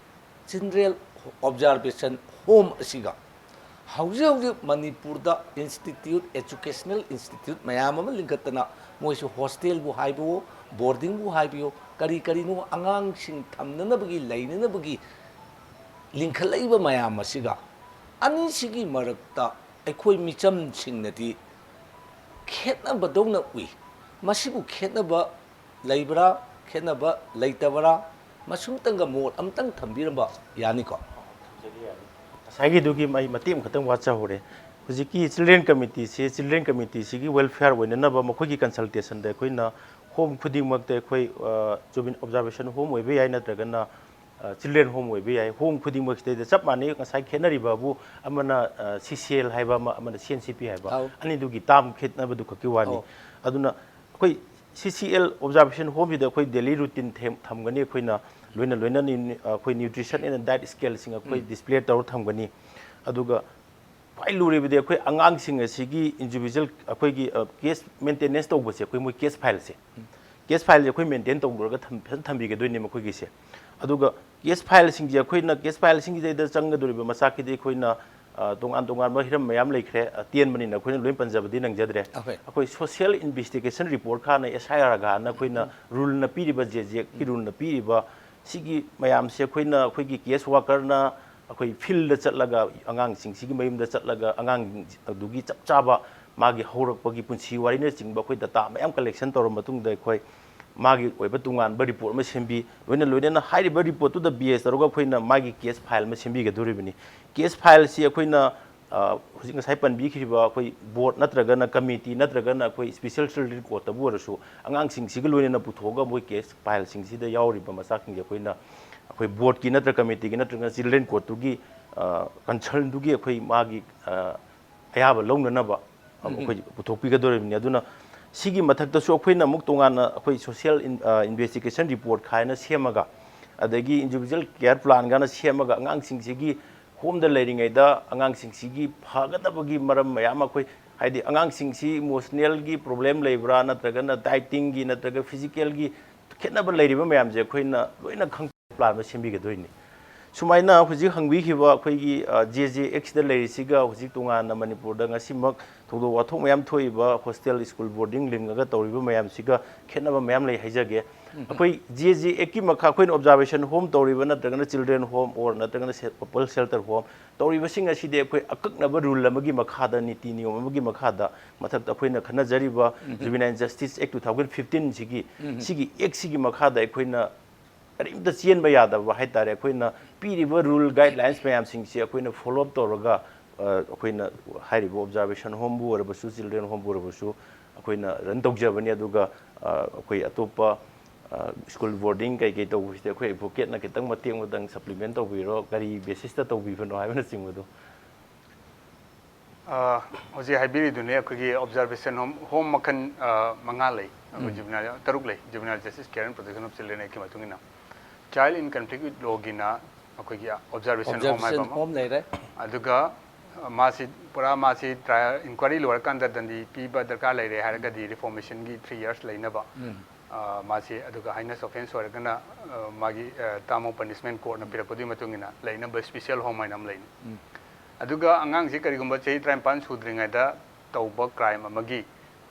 children observation home ꯑꯁꯤꯒ ꯍꯧꯖꯤꯛ ꯍꯧꯖꯤꯛ ꯃꯅꯤꯄꯨꯔꯗ institute, educational institute ꯃꯌꯥꯝ ꯑꯃ ꯂꯤꯡꯈꯠꯇꯅ ꯃꯣꯏꯁꯨ hostelꯕꯨ ꯍꯥꯏꯕꯋꯣ, boardingꯕꯨ ꯍꯥꯏꯕꯤꯌꯣ, ꯀꯔꯤ ꯀꯔꯤꯅꯣ ꯑꯉꯥꯡꯁꯤꯡ ꯊꯝꯅꯅꯕꯒꯤ, ꯂꯩꯅꯅꯕꯒꯤ ꯂꯤꯡꯈꯠꯂꯛꯏꯕ ꯃꯌꯥꯝ ꯑꯁꯤꯒ ꯑꯅꯤꯁꯤꯒꯤ ꯃꯔꯛꯇ ꯑꯩꯈꯣꯏ ꯃꯤꯆꯝꯁꯤꯡꯅꯗꯤ ꯈꯦꯠꯅꯕꯗꯧꯅ ꯎꯏ꯫ ꯃꯁꯤꯕꯨ ꯈꯦꯠꯅꯕ ꯂꯩꯕ꯭ꯔꯥ, ꯈꯦꯠꯅꯕ ꯂꯩꯇꯕ꯭ꯔꯥ? ꯃꯁꯨꯝꯇꯪꯒ ꯃꯣꯠ ꯑꯝꯇꯪ ꯊꯝꯕꯤꯔꯝꯕ ꯌꯥꯅꯤꯀꯣ? ꯉꯁꯥꯏꯒꯤꯗꯨꯒꯤ ꯑꯩ ꯃꯇꯦꯛ ꯑꯃꯈꯛꯇꯪ ꯋꯥꯠꯆꯍꯧꯔꯦ꯫ ꯍꯧꯖꯤꯛꯀꯤ children committeeꯁꯤ, children committeeꯁꯤꯒꯤ welfare ꯑꯣꯏꯅꯅꯕ ꯃꯈꯣꯏꯒꯤ consultationꯗ ꯑꯩꯈꯣꯏꯅ home ꯈꯨꯗꯤꯡꯃꯛꯇ ꯑꯩꯈꯣꯏ, ꯑ, juvenile observation home ꯑꯣꯏꯕ ꯌꯥꯏ, ꯅꯠꯇ꯭ꯔꯒꯅ, ꯑ, children home ꯑꯣꯏꯕ ꯌꯥꯏ꯫ Home ꯈꯨꯗꯤꯡꯃꯛꯁꯤꯗꯩꯗ ꯆꯞ ꯃꯥꯟꯅꯩ꯫ ꯉꯁꯥꯏ ꯈꯦꯠꯅꯔꯤꯕꯕꯨ ꯑꯃꯅ, ꯑ, C C L ꯍꯥꯏꯕ ꯑꯃ, ꯑꯃꯅ C N C P ꯍꯥꯏꯕ, ꯑꯧ꯫ ꯑꯅꯤꯗꯨꯒꯤ term ꯈꯦꯠꯅꯕꯗꯨ ꯈꯛꯀꯤ ꯋꯥꯅꯤ꯫ ꯑꯧ꯫ ꯑꯗꯨꯅ ꯑꯩꯈꯣꯏ ꯁꯤ ꯁꯤ ꯑꯦꯜ ꯑꯣꯕꯖꯥꯔꯕꯦꯁꯟ ꯍꯣꯝꯁꯤꯗ ꯑꯩꯈꯣꯏ ꯗꯦꯂꯤ ꯔꯨꯇꯤꯟ ꯊꯝꯒꯅꯤ꯫ ꯑꯩꯈꯣꯏꯅ ꯂꯣꯏꯅ ꯂꯣꯏꯅꯅ ꯑꯩꯈꯣꯏ ꯅ꯭ꯌꯨꯇ꯭ꯔꯤꯁꯟ ꯑꯦꯟ ꯗꯥꯏꯠ ꯁ꯭ꯀꯦꯜꯁꯤꯡ ꯑꯩꯈꯣꯏ ꯗꯤꯁꯄ꯭ꯂꯦ ꯇꯧꯔ ꯊꯝꯒꯅꯤ꯫ ꯑꯗꯨꯒ ꯈ꯭ꯋꯥꯏ ꯂꯨꯔꯤꯕꯗꯤ ꯑꯩꯈꯣꯏ ꯑꯉꯥꯡꯁꯤꯡ ꯑꯁꯤꯒꯤ ꯏꯟꯗꯤꯕꯤꯖꯨꯋꯦꯜ ꯑꯩꯈꯣꯏꯒꯤ ꯀꯦꯁ ꯃꯦꯟꯇꯦꯅꯦꯟꯁ ꯇꯧꯕꯁꯦ, ꯑꯩꯈꯣꯏ ꯃꯣꯏ ꯀꯦꯁ ꯐꯥꯏꯜꯁꯦ, ꯀꯦꯁ ꯐꯥꯏꯜꯁꯦ ꯑꯩꯈꯣꯏ ꯃꯦꯟꯇꯦꯟ ꯇꯧꯔꯒ ꯊꯝ-, ꯐꯖꯅ ꯊꯝꯕꯤꯒꯗꯣꯏꯅꯦ ꯃꯈꯣꯏꯒꯤꯁꯦ꯫ ꯑꯗꯨꯒ ꯀꯦꯁ ꯐꯥꯏꯜꯁꯤꯡꯁꯦ ꯑꯩꯈꯣꯏꯅ, ꯀꯦꯁ ꯐꯥꯏꯜꯁꯤꯡꯁꯤꯗꯩꯗ ꯆꯪꯒꯗꯧꯔꯤꯕ ꯃꯆꯥꯛꯀꯤꯗꯤ ꯑꯩꯈꯣꯏꯅ ꯑ, ꯇꯣꯉꯥꯟ ꯇꯣꯉꯥꯟꯕ ꯍꯤꯔꯝ ꯃꯌꯥꯝ ꯂꯩꯈ꯭ꯔꯦ꯫ ꯑ, ꯇꯦꯟꯕꯅꯤꯅ ꯑꯩꯈꯣꯏꯅ ꯂꯣꯏ ꯄꯟꯖꯕꯗꯤ ꯅꯪꯖꯗ꯭ꯔꯦ꯫ ꯑꯩꯈꯣꯏ꯫ ꯑꯩꯈꯣꯏ ꯁꯣꯁꯤꯌꯦꯜ ꯏꯟꯚꯦꯁꯇꯤꯒꯦꯁꯟ ꯔꯤꯄꯣꯔꯠ ꯀꯥꯅ, ꯑꯦꯁ ꯑꯥꯏ ꯑꯥꯔ ꯀꯥꯅ ꯑꯩꯈꯣꯏꯅ ꯔꯨꯜꯅ ꯄꯤꯔꯤꯕ, ꯖꯦ ꯖꯦ ꯑꯦꯛꯀꯤ ꯔꯨꯜꯅ ꯄꯤꯔꯤꯕ ꯁꯤꯒꯤ ꯃꯌꯥꯝꯁꯦ ꯑꯩꯈꯣꯏꯅ, ꯑꯩꯈꯣꯏꯒꯤ ꯀꯦꯁ ꯋꯥꯔꯀꯔꯅ ꯑꯩꯈꯣꯏ ꯐꯤꯜꯗ ꯆꯠꯂꯒ, ꯑꯉꯥꯡꯁꯤꯡꯁꯤꯒꯤ ꯃꯌꯨꯝꯗ ꯆꯠꯂꯒ ꯑꯉꯥꯡ ꯑꯗꯨꯒꯤ ꯆꯞ ꯆꯥꯕ ꯃꯥꯒꯤ ꯍꯧꯔꯛꯄꯒꯤ ꯄꯨꯟꯁꯤ ꯋꯥꯔꯤꯅꯆꯤꯡꯕ ꯑꯩꯈꯣꯏ ꯗꯇꯥ ꯃꯌꯥꯝ ꯀꯂꯦꯛꯁꯟ ꯇꯧꯔꯕ ꯃꯇꯨꯡꯗ ꯑꯩꯈꯣꯏ ꯃꯥꯒꯤ ꯑꯣꯏꯕ ꯇꯣꯉꯥꯟꯕ ꯔꯤꯄꯣꯔꯠ ꯑꯃ ꯁꯦꯝꯕꯤ꯫ ꯂꯣꯏꯅ ꯂꯣꯏꯅꯅ ꯍꯥꯏꯔꯤꯕ ꯔꯤꯄꯣꯔꯠꯇꯨꯗ ꯕꯦꯖ ꯇꯧꯔꯒ ꯑꯩꯈꯣꯏꯅ ꯃꯥꯒꯤ ꯀꯦꯁ ꯐꯥꯏꯜ ꯑꯃ ꯁꯦꯝꯕꯤꯒꯗꯧꯔꯤꯕꯅꯤ꯫ ꯀꯦꯁ ꯐꯥꯏꯜꯁꯤ ꯑꯩꯈꯣꯏꯅ, ꯑ, ꯍꯧꯖꯤꯛ ꯉꯁꯥꯏ ꯄꯟꯕꯤꯈꯤꯕ ꯑꯩꯈꯣꯏ ꯕꯣꯔꯗ ꯅꯠꯇ꯭ꯔꯒꯅ ꯀꯃꯤꯇꯤ ꯅꯠꯇ꯭ꯔꯒꯅ ꯑꯩꯈꯣꯏ ꯁ꯭ꯄꯦꯁꯦꯜ ꯆꯤꯜꯗ꯭ꯔꯦꯟ ꯀꯣꯔꯠꯇꯕꯨ ꯑꯣꯏꯔꯁꯨ ꯑꯉꯥꯡꯁꯤꯡꯁꯤꯒ ꯂꯣꯏꯅꯅ ꯄꯨꯊꯣꯛꯑꯒ ꯃꯣꯏ ꯀꯦꯁ ꯐꯥꯏꯜꯁꯤꯡꯁꯤꯗ ꯌꯥꯎꯔꯤꯕ ꯃꯆꯥꯛꯁꯤꯡꯁꯦ ꯑꯩꯈꯣꯏꯅ ꯑꯩꯈꯣꯏ ꯕꯣꯔꯗꯀꯤ ꯅꯠꯇ꯭ꯔ ꯀꯃꯤꯇꯤꯒꯤ ꯅꯠꯇ꯭ꯔꯒꯅ ꯆꯤꯜꯗ꯭ꯔꯦꯟ ꯀꯣꯔꯠꯇꯨꯒꯤ, ꯑ, ꯀꯟꯁꯔꯟꯗꯨꯒꯤ ꯑꯩꯈꯣꯏ ꯃꯥꯒꯤ, ꯑ, ꯑꯌꯥꯕ ꯂꯧꯅꯅꯕ ꯑꯩꯈꯣꯏ ꯄꯨꯊꯣꯛꯄꯤꯒꯗꯧꯔꯤꯕꯅꯤ꯫ ꯑꯗꯨꯅ ꯁꯤꯒꯤ ꯃꯊꯛꯇꯁꯨ ꯑꯩꯈꯣꯏꯅ ꯑꯃꯨꯛ ꯇꯣꯉꯥꯟꯅ ꯑꯩꯈꯣꯏ ꯁꯣꯁꯤꯌꯦꯜ ꯏꯟ-, ꯑ, ꯏꯟꯚꯦꯁꯇꯤꯒꯦꯁꯟ ꯔꯤꯄꯣꯔꯠ ꯈꯥꯏꯅ ꯁꯦꯝꯃꯒ, ꯑꯗꯒꯤ ꯏꯟꯗꯤꯕꯤꯖꯨꯋꯦꯜ ꯀꯦꯌꯔ ꯄ꯭ꯂꯥꯟꯒꯅ ꯁꯦꯝꯃꯒ ꯑꯉꯥꯡꯁꯤꯡꯁꯤꯒꯤ ꯍꯣꯝꯗ ꯂꯩꯔꯤꯉꯩꯗ ꯑꯉꯥꯡꯁꯤꯡꯁꯤꯒꯤ ꯐꯒꯗꯕꯒꯤ ꯃꯔꯝ ꯃꯌꯥꯝ ꯑꯩꯈꯣꯏ, ꯍꯥꯏꯗꯤ ꯑꯉꯥꯡꯁꯤꯡꯁꯤ ꯏꯃꯣꯁꯅꯦꯜꯒꯤ ꯄ꯭ꯔꯣꯕ꯭ꯂꯦꯝ ꯂꯩꯕ꯭ꯔꯥ, ꯅꯠꯇ꯭ꯔꯒꯅ ꯗꯥꯏꯇꯤꯡꯒꯤ, ꯅꯠꯇ꯭ꯔꯒ ꯐꯤꯖꯤꯀꯦꯜꯒꯤ ꯈꯦꯠꯅꯕ ꯂꯩꯔꯤꯕ ꯃꯌꯥꯝꯁꯦ ꯑꯩꯈꯣꯏꯅ ꯂꯣꯏꯅ ꯈꯪ-, ꯄ꯭ꯂꯥꯟ ꯑꯃ ꯁꯦꯝꯕꯤꯒꯗꯣꯏꯅꯤ꯫ ꯁꯨꯃꯥꯏꯅ ꯍꯧꯖꯤꯛ ꯍꯪꯕꯤꯈꯤꯕ ꯑꯩꯈꯣꯏꯒꯤ, ꯑ, ꯖꯦ ꯖꯦ ꯑꯦꯛꯁꯤꯗ ꯂꯩꯔꯤꯁꯤꯒ ꯍꯧꯖꯤꯛ ꯇꯣꯉꯥꯟꯅ ꯃꯅꯤꯄꯨꯔꯗ ꯉꯁꯤꯃꯛ ꯊꯧꯗꯣꯛ ꯋꯥꯊꯣꯛ ꯃꯌꯥꯝ ꯊꯣꯛꯏꯕ ꯍꯣꯁꯇꯦꯜ, ꯁ꯭ꯀꯨꯜ ꯕꯣꯔꯗꯤꯡ ꯂꯤꯡꯉꯒ ꯇꯧꯔꯤꯕ ꯃꯌꯥꯝꯁꯤꯒ ꯈꯦꯠꯅꯕ ꯃꯌꯥꯝ ꯂꯩ ꯍꯥꯏꯖꯒꯦ꯫ ꯑꯩꯈꯣꯏ ꯖꯦ ꯖꯦ ꯑꯦꯛꯀꯤ ꯃꯈꯥ ꯑꯩꯈꯣꯏꯅ ꯑꯣꯕꯖꯥꯔꯕꯦꯁꯟ ꯍꯣꯝ ꯇꯧꯔꯤꯕ ꯅꯠꯇ꯭ꯔꯒꯅ ꯆꯤꯜꯗ꯭ꯔꯦꯟ ꯍꯣꯝ ꯑꯣꯔ ꯅꯠꯇ꯭ꯔꯒꯅ ꯁꯦ-, ꯀꯄꯜ ꯁꯦꯜꯇꯔ ꯍꯣꯝ ꯇꯧꯔꯤꯕꯁꯤꯡ ꯑꯁꯤꯗꯤ ꯑꯩꯈꯣꯏ ꯑꯀꯛꯅꯕ ꯔꯨꯜ ꯑꯃꯒꯤ ꯃꯈꯥꯗ, ꯅꯤꯇꯤ ꯅꯤꯌꯣꯝ ꯑꯃꯒꯤ ꯃꯈꯥꯗ ꯃꯊꯛꯇ ꯑꯩꯈꯣꯏꯅ ꯈꯟꯅꯖꯔꯤꯕ ꯖꯨꯕꯤꯅꯥꯏꯜ ꯖꯁꯇꯤꯁ ꯑꯦꯛ ꯇꯨ ꯊꯥꯎꯖꯟ ꯐꯤꯐꯇꯤꯟꯁꯤꯒꯤ, ꯁꯤꯒꯤ ꯑꯦꯛꯁꯤꯒꯤ ꯃꯈꯥꯗ ꯑꯩꯈꯣꯏꯅ ꯀꯔꯤꯝꯇ ꯆꯦꯟꯕ ꯌꯥꯗꯕ ꯍꯥꯏꯇꯥꯔꯦ꯫ ꯑꯩꯈꯣꯏꯅ ꯄꯤꯔꯤꯕ ꯔꯨꯜ ꯒꯥꯏꯗꯂꯥꯏꯟꯁ ꯃꯌꯥꯝꯁꯤꯡꯁꯤ ꯑꯩꯈꯣꯏꯅ ꯐꯣꯂꯣ ꯑꯞ ꯇꯧꯔꯒ, ꯑ, ꯑꯩꯈꯣꯏꯅ ꯍꯥꯏꯔꯤꯕ ꯑꯣꯕꯖꯥꯔꯕꯦꯁꯟ ꯍꯣꯝꯕꯨ ꯑꯣꯏꯔꯕꯁꯨ, ꯆꯤꯜꯗ꯭ꯔꯦꯟ ꯍꯣꯝꯕꯨ ꯑꯣꯏꯔꯕꯁꯨ ꯑꯩꯈꯣꯏꯅ ꯔꯟ ꯇꯧꯖꯕꯅꯤ꯫ ꯑꯗꯨꯒ, ꯑ, ꯑꯩꯈꯣꯏ ꯑꯇꯣꯞꯄ, ꯑ, ꯁ꯭ꯀꯨꯜ ꯕꯣꯔꯗꯤꯡ ꯀꯩꯀꯩ ꯇꯧꯕꯁꯤꯗꯤ ꯑꯩꯈꯣꯏ ꯑꯦꯗꯚꯣꯀꯦꯠꯅ ꯈꯤꯇꯪ ꯃꯇꯦꯛ ꯃꯇꯪ ꯁꯄ꯭ꯂꯤꯃꯦꯟ ꯇꯧꯕꯤꯔꯣ, ꯀꯔꯤ ꯕꯦꯁꯤꯁꯇ ꯇꯧꯕꯤꯕꯅꯣ ꯍꯥꯏꯕꯅꯆꯤꯡꯕꯗꯣ꯫ ꯑ, ꯍꯧꯖꯤꯛ ꯍꯥꯏꯕꯤꯔꯤꯗꯨꯅꯦ, ꯑꯩꯈꯣꯏꯒꯤ ꯑꯣꯕꯖꯥꯔꯕꯦꯁꯟ ꯍꯣꯝ, ꯍꯣꯝ ꯃꯈꯜ, ꯑ, ꯃꯉꯥ ꯂꯩ꯫ ꯑꯩꯈꯣꯏ ꯖꯨꯕꯤꯅꯥꯏꯜ ꯇꯔꯨꯛ ꯂꯩ, Juvenile Justice Care and Protection of Children Act ꯀꯤ ꯃꯇꯨꯡ ꯏꯟꯅ꯫ Child in Conflict with Law ꯒꯤꯅ ꯑꯩꯈꯣꯏꯒꯤ ꯑꯣꯕꯖꯥꯔꯕꯦꯁꯟ ꯍꯣꯝ ꯍꯥꯏꯕ ꯑꯃ꯫ ꯍꯣꯝ ꯂꯩꯔꯦ꯫ ꯑꯗꯨꯒ, ꯑ, ꯃꯥꯁꯤ ꯄꯨꯔꯥ ꯃꯥꯁꯤ ꯇ꯭ꯔꯥꯏ ꯏꯟꯀ꯭ꯋꯥꯏꯔꯤ ꯂꯣꯏꯔꯀꯥꯟꯗ ꯗꯟꯗꯤ ꯄꯤꯕ ꯗꯔꯀꯥꯔ ꯂꯩꯔꯦ ꯍꯥꯏꯔꯒꯗꯤ ꯔꯤꯐꯣꯔꯃꯦꯁꯟꯒꯤ ꯊ꯭ꯔꯤ ꯌꯔꯁ ꯂꯩꯅꯕ, ꯑ, ꯃꯥꯁꯤ, ꯑꯗꯨꯒ ꯍꯥꯏꯅꯁ ꯑꯣꯐꯦꯟꯁ ꯑꯣꯏꯔꯒꯅ, ꯑ, ꯃꯥꯒꯤ, ꯑ, ꯇꯥꯃꯣ ꯄꯅꯤꯁꯃꯦꯟ ꯀꯣꯔꯠꯅ ꯄꯤꯔꯛꯄꯗꯨꯒꯤ ꯃꯇꯨꯡ ꯏꯟꯅ ꯂꯩꯅꯕ ꯁ꯭ꯄꯤꯁꯦꯜ ꯍꯣꯝ ꯍꯥꯏꯅ ꯑꯃ ꯂꯩꯅꯤ꯫ ꯑꯗꯨꯒ ꯑꯉꯥꯡꯁꯤ ꯀꯔꯤꯒꯨꯝꯕ ꯆꯍꯤ ꯇꯔꯥꯅꯤꯄꯥꯟ ꯁꯨꯗ꯭ꯔꯤꯉꯩꯗ ꯇꯧꯕ ꯀ꯭ꯔꯥꯏꯝ ꯑꯃꯒꯤ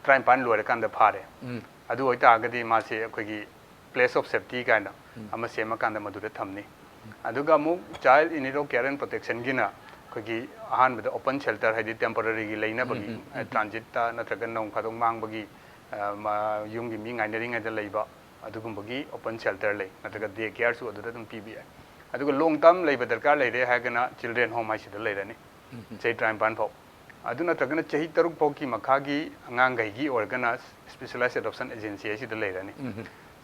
ꯇꯔꯥꯅꯤꯄꯥꯟ ꯂꯣꯏꯔꯀꯥꯟꯗ ꯐꯥꯔꯦ, ꯑꯗꯨ ꯑꯣꯏꯇꯥꯔꯒꯗꯤ ꯃꯥꯁꯤ ꯑꯩꯈꯣꯏꯒꯤ ꯄ꯭ꯂꯦꯁ ꯑꯣꯐ ꯁꯦꯐꯇꯤ ꯀꯥꯏꯅ ꯑꯃ ꯁꯦꯝꯃꯀꯥꯟꯗ ꯃꯗꯨꯗ ꯊꯝꯅꯤ꯫ ꯑꯗꯨꯒ ꯑꯃꯨꯛ Child in Need of Care and Protection ꯒꯤꯅ ꯑꯩꯈꯣꯏꯒꯤ ꯑꯍꯥꯟꯕꯗ ꯑꯣꯄꯟ ꯁꯦꯜꯇꯔ, ꯍꯥꯏꯗꯤ ꯇꯦꯝꯄꯣꯔꯔꯤꯒꯤ ꯂꯩꯅꯕꯒꯤ, ꯇ꯭ꯔꯥꯟꯖꯤꯠꯇ ꯅꯠꯇ꯭ꯔꯒ ꯅꯣꯡ ꯐꯥꯗꯣꯛ ꯃꯥꯡꯕꯒꯤ, ꯑ, ꯃ-, ꯌꯨꯝꯒꯤ ꯃꯤ ꯉꯥꯏꯅꯔꯤꯉꯩꯗ ꯂꯩꯕ ꯑꯗꯨꯒꯨꯝꯕꯒꯤ ꯑꯣꯄꯟ ꯁꯦꯜꯇꯔ ꯂꯩ, ꯅꯠꯇ꯭ꯔꯒ ꯗꯦ ꯀꯦꯌꯔꯁꯨ ꯑꯗꯨꯗ ꯑꯗꯨꯝ ꯄꯤꯕ ꯌꯥꯏ꯫ ꯑꯗꯨꯒ ꯂꯣꯡ ꯇꯔꯝ ꯂꯩꯕ ꯗꯔꯀꯥꯔ ꯂꯩꯔꯦ ꯍꯥꯏꯔꯒꯅ ꯆꯤꯜꯗ꯭ꯔꯦꯟ ꯍꯣꯝ ꯍꯥꯏꯁꯤꯗ ꯂꯩꯔꯅꯤ, ꯆꯍꯤ ꯇꯔꯥꯅꯤꯄꯥꯟ ꯐꯥꯎ꯫ ꯑꯗꯨ ꯅꯠꯇ꯭ꯔꯒꯅ ꯆꯍꯤ ꯇꯔꯨꯛ ꯐꯥꯎꯒꯤ ꯃꯈꯥꯒꯤ ꯑꯉꯥꯡꯈꯩꯒꯤ ꯑꯣꯏꯔꯒꯅ ꯁ꯭ꯄꯤꯁꯦꯂꯥꯏꯖ ꯑꯦꯗꯣꯞꯁꯟ ꯑꯦꯖꯦꯟꯁꯤ ꯍꯥꯏꯁꯤꯗ ꯂꯩꯔꯅꯤ꯫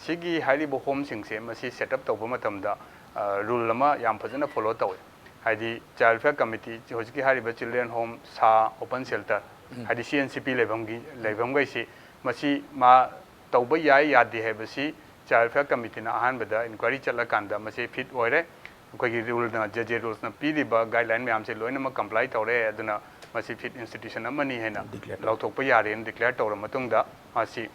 ꯁꯤꯒꯤ ꯍꯥꯏꯔꯤꯕ ꯍꯣꯝꯁꯤꯡꯁꯦ ꯃꯁꯤ ꯁꯦꯠ ꯑꯞ ꯇꯧꯕ ꯃꯇꯝꯗ, ꯑ, ꯔꯨꯜ ꯑꯃ ꯌꯥꯝ ꯐꯖꯅ ꯐꯣꯂꯣ ꯇꯧꯋꯦ꯫ ꯍꯥꯏꯗꯤ ꯆꯥꯏꯜ ꯋꯦꯜꯐꯤꯌꯔ ꯀꯃꯤꯇꯤ, ꯍꯧꯖꯤꯛꯀꯤ ꯍꯥꯏꯔꯤꯕ ꯆꯤꯜꯗ꯭ꯔꯦꯟ ꯍꯣꯝ, ꯁꯥ, ꯑꯣꯄꯟ ꯁꯦꯜꯇꯔ, ꯍꯥꯏꯗꯤ ꯁꯤ ꯑꯦꯟ ꯁꯤ ꯄꯤ ꯂꯩꯐꯝꯒꯤ, ꯂꯩꯐꯝꯈꯩꯁꯤ ꯃꯁꯤ ꯃꯥ ꯇꯧꯕ ꯌꯥꯏ ꯌꯥꯗꯦ ꯍꯥꯏꯕꯁꯤ ꯆꯥꯏꯜ ꯋꯦꯜꯐꯤꯌꯔ ꯀꯃꯤꯇꯤꯅ ꯑꯍꯥꯟꯕꯗ ꯏꯟꯀ꯭ꯋꯥꯏꯔꯤ ꯆꯠꯂꯀꯥꯟꯗ ꯃꯁꯤ ꯐꯤꯠ ꯑꯣꯏꯔꯦ, ꯑꯩꯈꯣꯏꯒꯤ ꯔꯨꯜꯅ, ꯖꯦ ꯖꯦ ꯔꯨꯜꯁꯅ ꯄꯤꯔꯤꯕ ꯒꯥꯏꯗꯂꯥꯏꯟ ꯃꯌꯥꯝꯁꯦ ꯂꯣꯏꯅꯃꯛ ꯀꯝꯄ꯭ꯂꯥꯏ ꯇꯧꯔꯦ, ꯑꯗꯨꯅ ꯃꯁꯤ ꯐꯤꯠ ꯏꯟꯁꯇꯤꯇ꯭ꯌꯨꯁꯟ ꯑꯃꯅꯤ ꯍꯥꯏꯅ ꯂꯥꯎꯊꯣꯛꯄ ꯌꯥꯔꯦꯅ ꯗꯤꯀ꯭ꯂꯦꯌꯔ ꯇꯧꯔ ꯃꯇꯨꯡꯗ ꯃꯁꯤ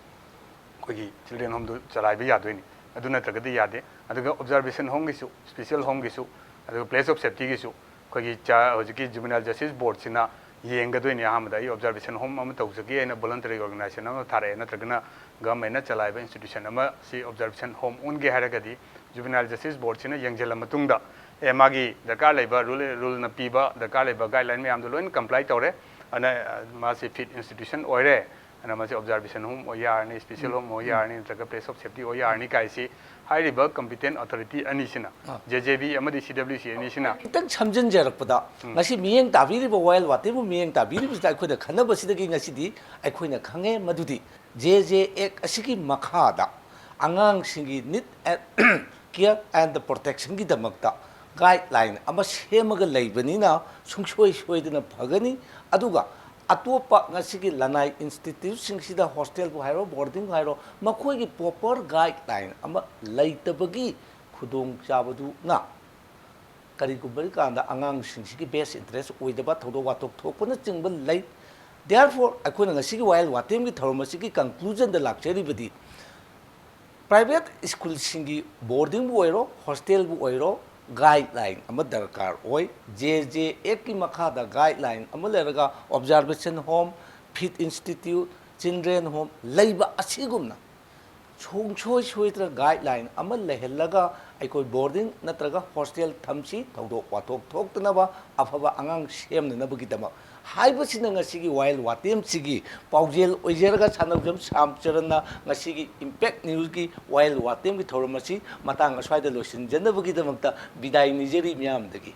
ꯑꯩꯈꯣꯏꯒꯤ ꯆꯤꯜꯗ꯭ꯔꯦꯟ ꯍꯣꯝꯗꯨ ꯆꯂꯥꯏꯕ ꯌꯥꯗꯣꯏꯅꯤ꯫ ꯑꯗꯨ ꯅꯠꯇ꯭ꯔꯒꯗꯤ ꯌꯥꯗꯦ꯫ ꯑꯗꯨꯒ ꯑꯣꯕꯖꯥꯔꯕꯦꯁꯟ ꯍꯣꯝꯒꯤꯁꯨ, ꯁ꯭ꯄꯤꯁꯦꯜ ꯍꯣꯝꯒꯤꯁꯨ, ꯑꯗꯨꯒ ꯄ꯭ꯂꯦꯁ ꯑꯣꯐ ꯁꯦꯐꯇꯤꯒꯤꯁꯨ ꯑꯩꯈꯣꯏꯒꯤ ꯆ-, ꯍꯧꯖꯤꯛꯀꯤ ꯖꯨꯕꯤꯅꯥꯏꯜ ꯖꯁꯇꯤꯁ ꯕꯣꯔꯗꯁꯤꯅ ꯌꯦꯡꯒꯗꯣꯏꯅꯦ꯫ ꯑꯍꯥꯟꯕꯗ ꯑꯩ ꯑꯣꯕꯖꯥꯔꯕꯦꯁꯟ ꯍꯣꯝ ꯑꯃ ꯇꯧꯖꯒꯦ ꯍꯥꯏꯅ ꯚꯣꯂꯟꯇꯔꯤ ꯑꯣꯔꯒꯅꯥꯏꯖꯦꯁꯟ ꯑꯃ ꯊꯥꯔꯛꯑꯦ, ꯅꯠꯇ꯭ꯔꯒꯅ ꯒꯚꯔꯟꯃꯦꯟꯠꯅ ꯆꯂꯥꯏꯕ ꯏꯟꯁꯇꯤꯇ꯭ꯌꯨꯁꯟ ꯑꯃ ꯁꯤ ꯑꯣꯕꯖꯥꯔꯕꯦꯁꯟ ꯍꯣꯝ ꯑꯣꯟꯒꯦ ꯍꯥꯏꯔꯒꯗꯤ ꯖꯨꯕꯤꯅꯥꯏꯜ ꯖꯁꯇꯤꯁ ꯕꯣꯔꯗꯁꯤꯅ ꯌꯦꯡꯁꯤꯜꯂ ꯃꯇꯨꯡꯗ, ꯑꯦ, ꯃꯥꯒꯤ ꯗꯔꯀꯥꯔ ꯂꯩꯕ ꯔꯨꯜ, ꯔꯨꯜꯅ ꯄꯤꯕ ꯗꯔꯀꯥꯔ ꯂꯩꯕ ꯒꯥꯏꯗꯂꯥꯏꯟ ꯃꯌꯥꯝꯗꯣ ꯂꯣꯏꯅ ꯀꯝꯄ꯭ꯂꯥꯏ ꯇꯧꯔꯦ, ꯑꯗꯨꯅ, ꯑ, ꯃꯥꯁꯤ ꯐꯤꯠ ꯏꯟꯁꯇꯤꯇ꯭ꯌꯨꯁꯟ ꯑꯣꯏꯔꯦ, ꯑꯗꯨꯅ ꯃꯁꯤ ꯑꯣꯕꯖꯥꯔꯕꯦꯁꯟ ꯍꯣꯝ ꯑꯣꯏ ꯌꯥꯔꯅꯤ, ꯁ꯭ꯄꯤꯁꯦꯜ ꯍꯣꯝ ꯑꯣꯏ ꯌꯥꯔꯅꯤ, ꯅꯠꯇ꯭ꯔꯒ ꯄ꯭ꯂꯦꯁ ꯑꯣꯐ ꯁꯦꯐꯇꯤ ꯑꯣꯏ ꯌꯥꯔꯅꯤ ꯀꯥꯏꯁꯤ ꯍꯥꯏꯔꯤꯕ ꯀꯝꯄꯤꯇꯦꯟ ꯑꯣꯊꯣꯔꯤꯇꯤ ꯑꯅꯤꯁꯤꯅ, ꯖꯦ ꯖꯦ ꯕꯤ ꯑꯃꯗꯤ ꯁꯤ ꯗꯕ꯭ꯂꯤꯌꯨ ꯁꯤ ꯑꯅꯤꯁꯤꯅ꯫ ꯈꯤꯇꯪ ꯁꯝꯖꯤꯟꯖꯔꯛꯄꯗ, ꯉꯁꯤ ꯃꯤꯠꯌꯦꯡ ꯇꯥꯕꯤꯔꯤꯕ ꯋꯥꯌꯦꯜ ꯋꯥꯇꯦꯝꯕꯨ ꯃꯤꯠꯌꯦꯡ ꯇꯥꯕꯤꯔꯤꯕꯁꯤꯗ ꯑꯩꯈꯣꯏꯅ ꯈꯟꯅꯕꯁꯤꯗꯒꯤ ꯉꯁꯤꯗꯤ ꯑꯩꯈꯣꯏꯅ ꯈꯪꯉꯦ ꯃꯗꯨꯗꯤ ꯖꯦ ꯖꯦ ꯑꯦꯛ ꯑꯁꯤꯒꯤ ꯃꯈꯥꯗ ꯑꯉꯥꯡꯁꯤꯡꯒꯤ ꯅꯤꯗ ꯑꯦꯟ, ꯀꯤꯌꯔ ꯑꯦꯟ ꯄ꯭ꯔꯣꯇꯦꯛꯁꯟꯒꯤꯗꯃꯛꯇ ꯒꯥꯏꯗꯂꯥꯏꯟ ꯑꯃ ꯁꯦꯝꯃꯒ ꯂꯩꯕꯅꯤꯅ ꯁꯨꯡꯁꯣꯏ ꯁꯣꯏꯗꯅ ꯐꯒꯅꯤ꯫ ꯑꯗꯨꯒ ꯑꯇꯣꯞꯄ ꯉꯁꯤꯒꯤ ꯂꯅꯥꯏ ꯏꯟꯁꯇꯤꯇ꯭ꯌꯨꯠꯁꯤꯡꯁꯤꯗ ꯍꯣꯁꯇꯦꯜꯕꯨ ꯍꯥꯏꯔꯣ, ꯕꯣꯔꯗꯤꯡꯕꯨ ꯍꯥꯏꯔꯣ, ꯃꯈꯣꯏꯒꯤ ꯄ꯭ꯔꯣꯄꯔ ꯒꯥꯏꯗꯂꯥꯏꯟ ꯑꯃ ꯂꯩꯇꯕꯒꯤ ꯈꯨꯗꯣꯡꯆꯥꯕꯗꯨꯅ ꯀꯔꯤꯒꯨꯝꯕ ꯀꯥꯟꯗ ꯑꯉꯥꯡꯁꯤꯡꯁꯤꯒꯤ ꯕꯦꯁ ꯏꯟꯇꯔꯦꯁ ꯑꯣꯏꯗꯕ ꯊꯧꯗꯣꯛ ꯋꯥꯊꯣꯛ ꯊꯣꯛꯄꯅꯆꯤꯡꯕ ꯂꯩ꯫ Therefore, ꯑꯩꯈꯣꯏꯅ ꯉꯁꯤꯒꯤ ꯋꯥꯌꯦꯜ ꯋꯥꯇꯦꯝꯒꯤ ꯊꯧꯔꯝ ꯑꯁꯤꯒꯤ ꯀꯟꯀ꯭ꯂꯨꯖꯟꯗ ꯂꯥꯛꯆꯔꯤꯕꯗꯤ, ꯄ꯭ꯔꯥꯏꯚꯦꯠ ꯁ꯭ꯀꯨꯜꯁꯤꯡꯒꯤ ꯕꯣꯔꯗꯤꯡꯕꯨ ꯑꯣꯏꯔꯣ, ꯍꯣꯁꯇꯦꯜꯕꯨ ꯑꯣꯏꯔꯣ, ꯒꯥꯏꯗꯂꯥꯏꯟ ꯑꯃ ꯗꯔꯀꯥꯔ ꯑꯣꯏ꯫ ꯖꯦ ꯖꯦ ꯑꯦꯛꯀꯤ ꯃꯈꯥꯗ ꯒꯥꯏꯗꯂꯥꯏꯟ ꯑꯃ ꯂꯩꯔꯒ, observation home, fit institute, children home ꯂꯩꯕ ꯑꯁꯤꯒꯨꯝꯅ ꯁꯨꯡꯁꯣꯏ ꯁꯣꯏꯗꯅ ꯒꯥꯏꯗꯂꯥꯏꯟ ꯑꯃ ꯂꯩꯍꯜꯂꯒ ꯑꯩꯈꯣꯏ ꯕꯣꯔꯗꯤꯡ ꯅꯠꯇ꯭ꯔꯒ ꯍꯣꯁꯇꯦꯜ ꯊꯝꯁꯤ, ꯊꯧꯗꯣꯛ ꯋꯥꯊꯣꯛ ꯊꯣꯛꯇꯅꯕ, ꯑꯐꯕ ꯑꯉꯥꯡ ꯁꯦꯝꯅꯅꯕꯒꯤꯗꯃꯛ ꯍꯥꯏꯕꯁꯤꯅ ꯉꯁꯤꯒꯤ ꯋꯥꯌꯦꯜ ꯋꯥꯇꯦꯝꯁꯤꯒꯤ ꯄꯥꯎꯖꯦꯜ ꯑꯣꯏꯖꯔꯒ, ꯁꯥꯟꯅꯧꯖꯝ ꯁ꯭ꯌꯥꯝꯆꯔꯟꯅ ꯉꯁꯤꯒꯤ ꯏꯝꯄꯦꯛ ꯅ꯭ꯌꯨꯁꯀꯤ ꯋꯥꯌꯦꯜ ꯋꯥꯇꯦꯝꯒꯤ ꯊꯧꯔꯝ ꯑꯁꯤ ꯃꯇꯥꯡ ꯑꯁ꯭ꯋꯥꯏꯗ ꯂꯣꯏꯁꯤꯟꯖꯅꯕꯒꯤꯗꯃꯛꯇ ꯕꯤꯗꯥꯏ ꯅꯤꯖꯔꯤ ꯃꯤꯌꯥꯝꯗꯒꯤ꯫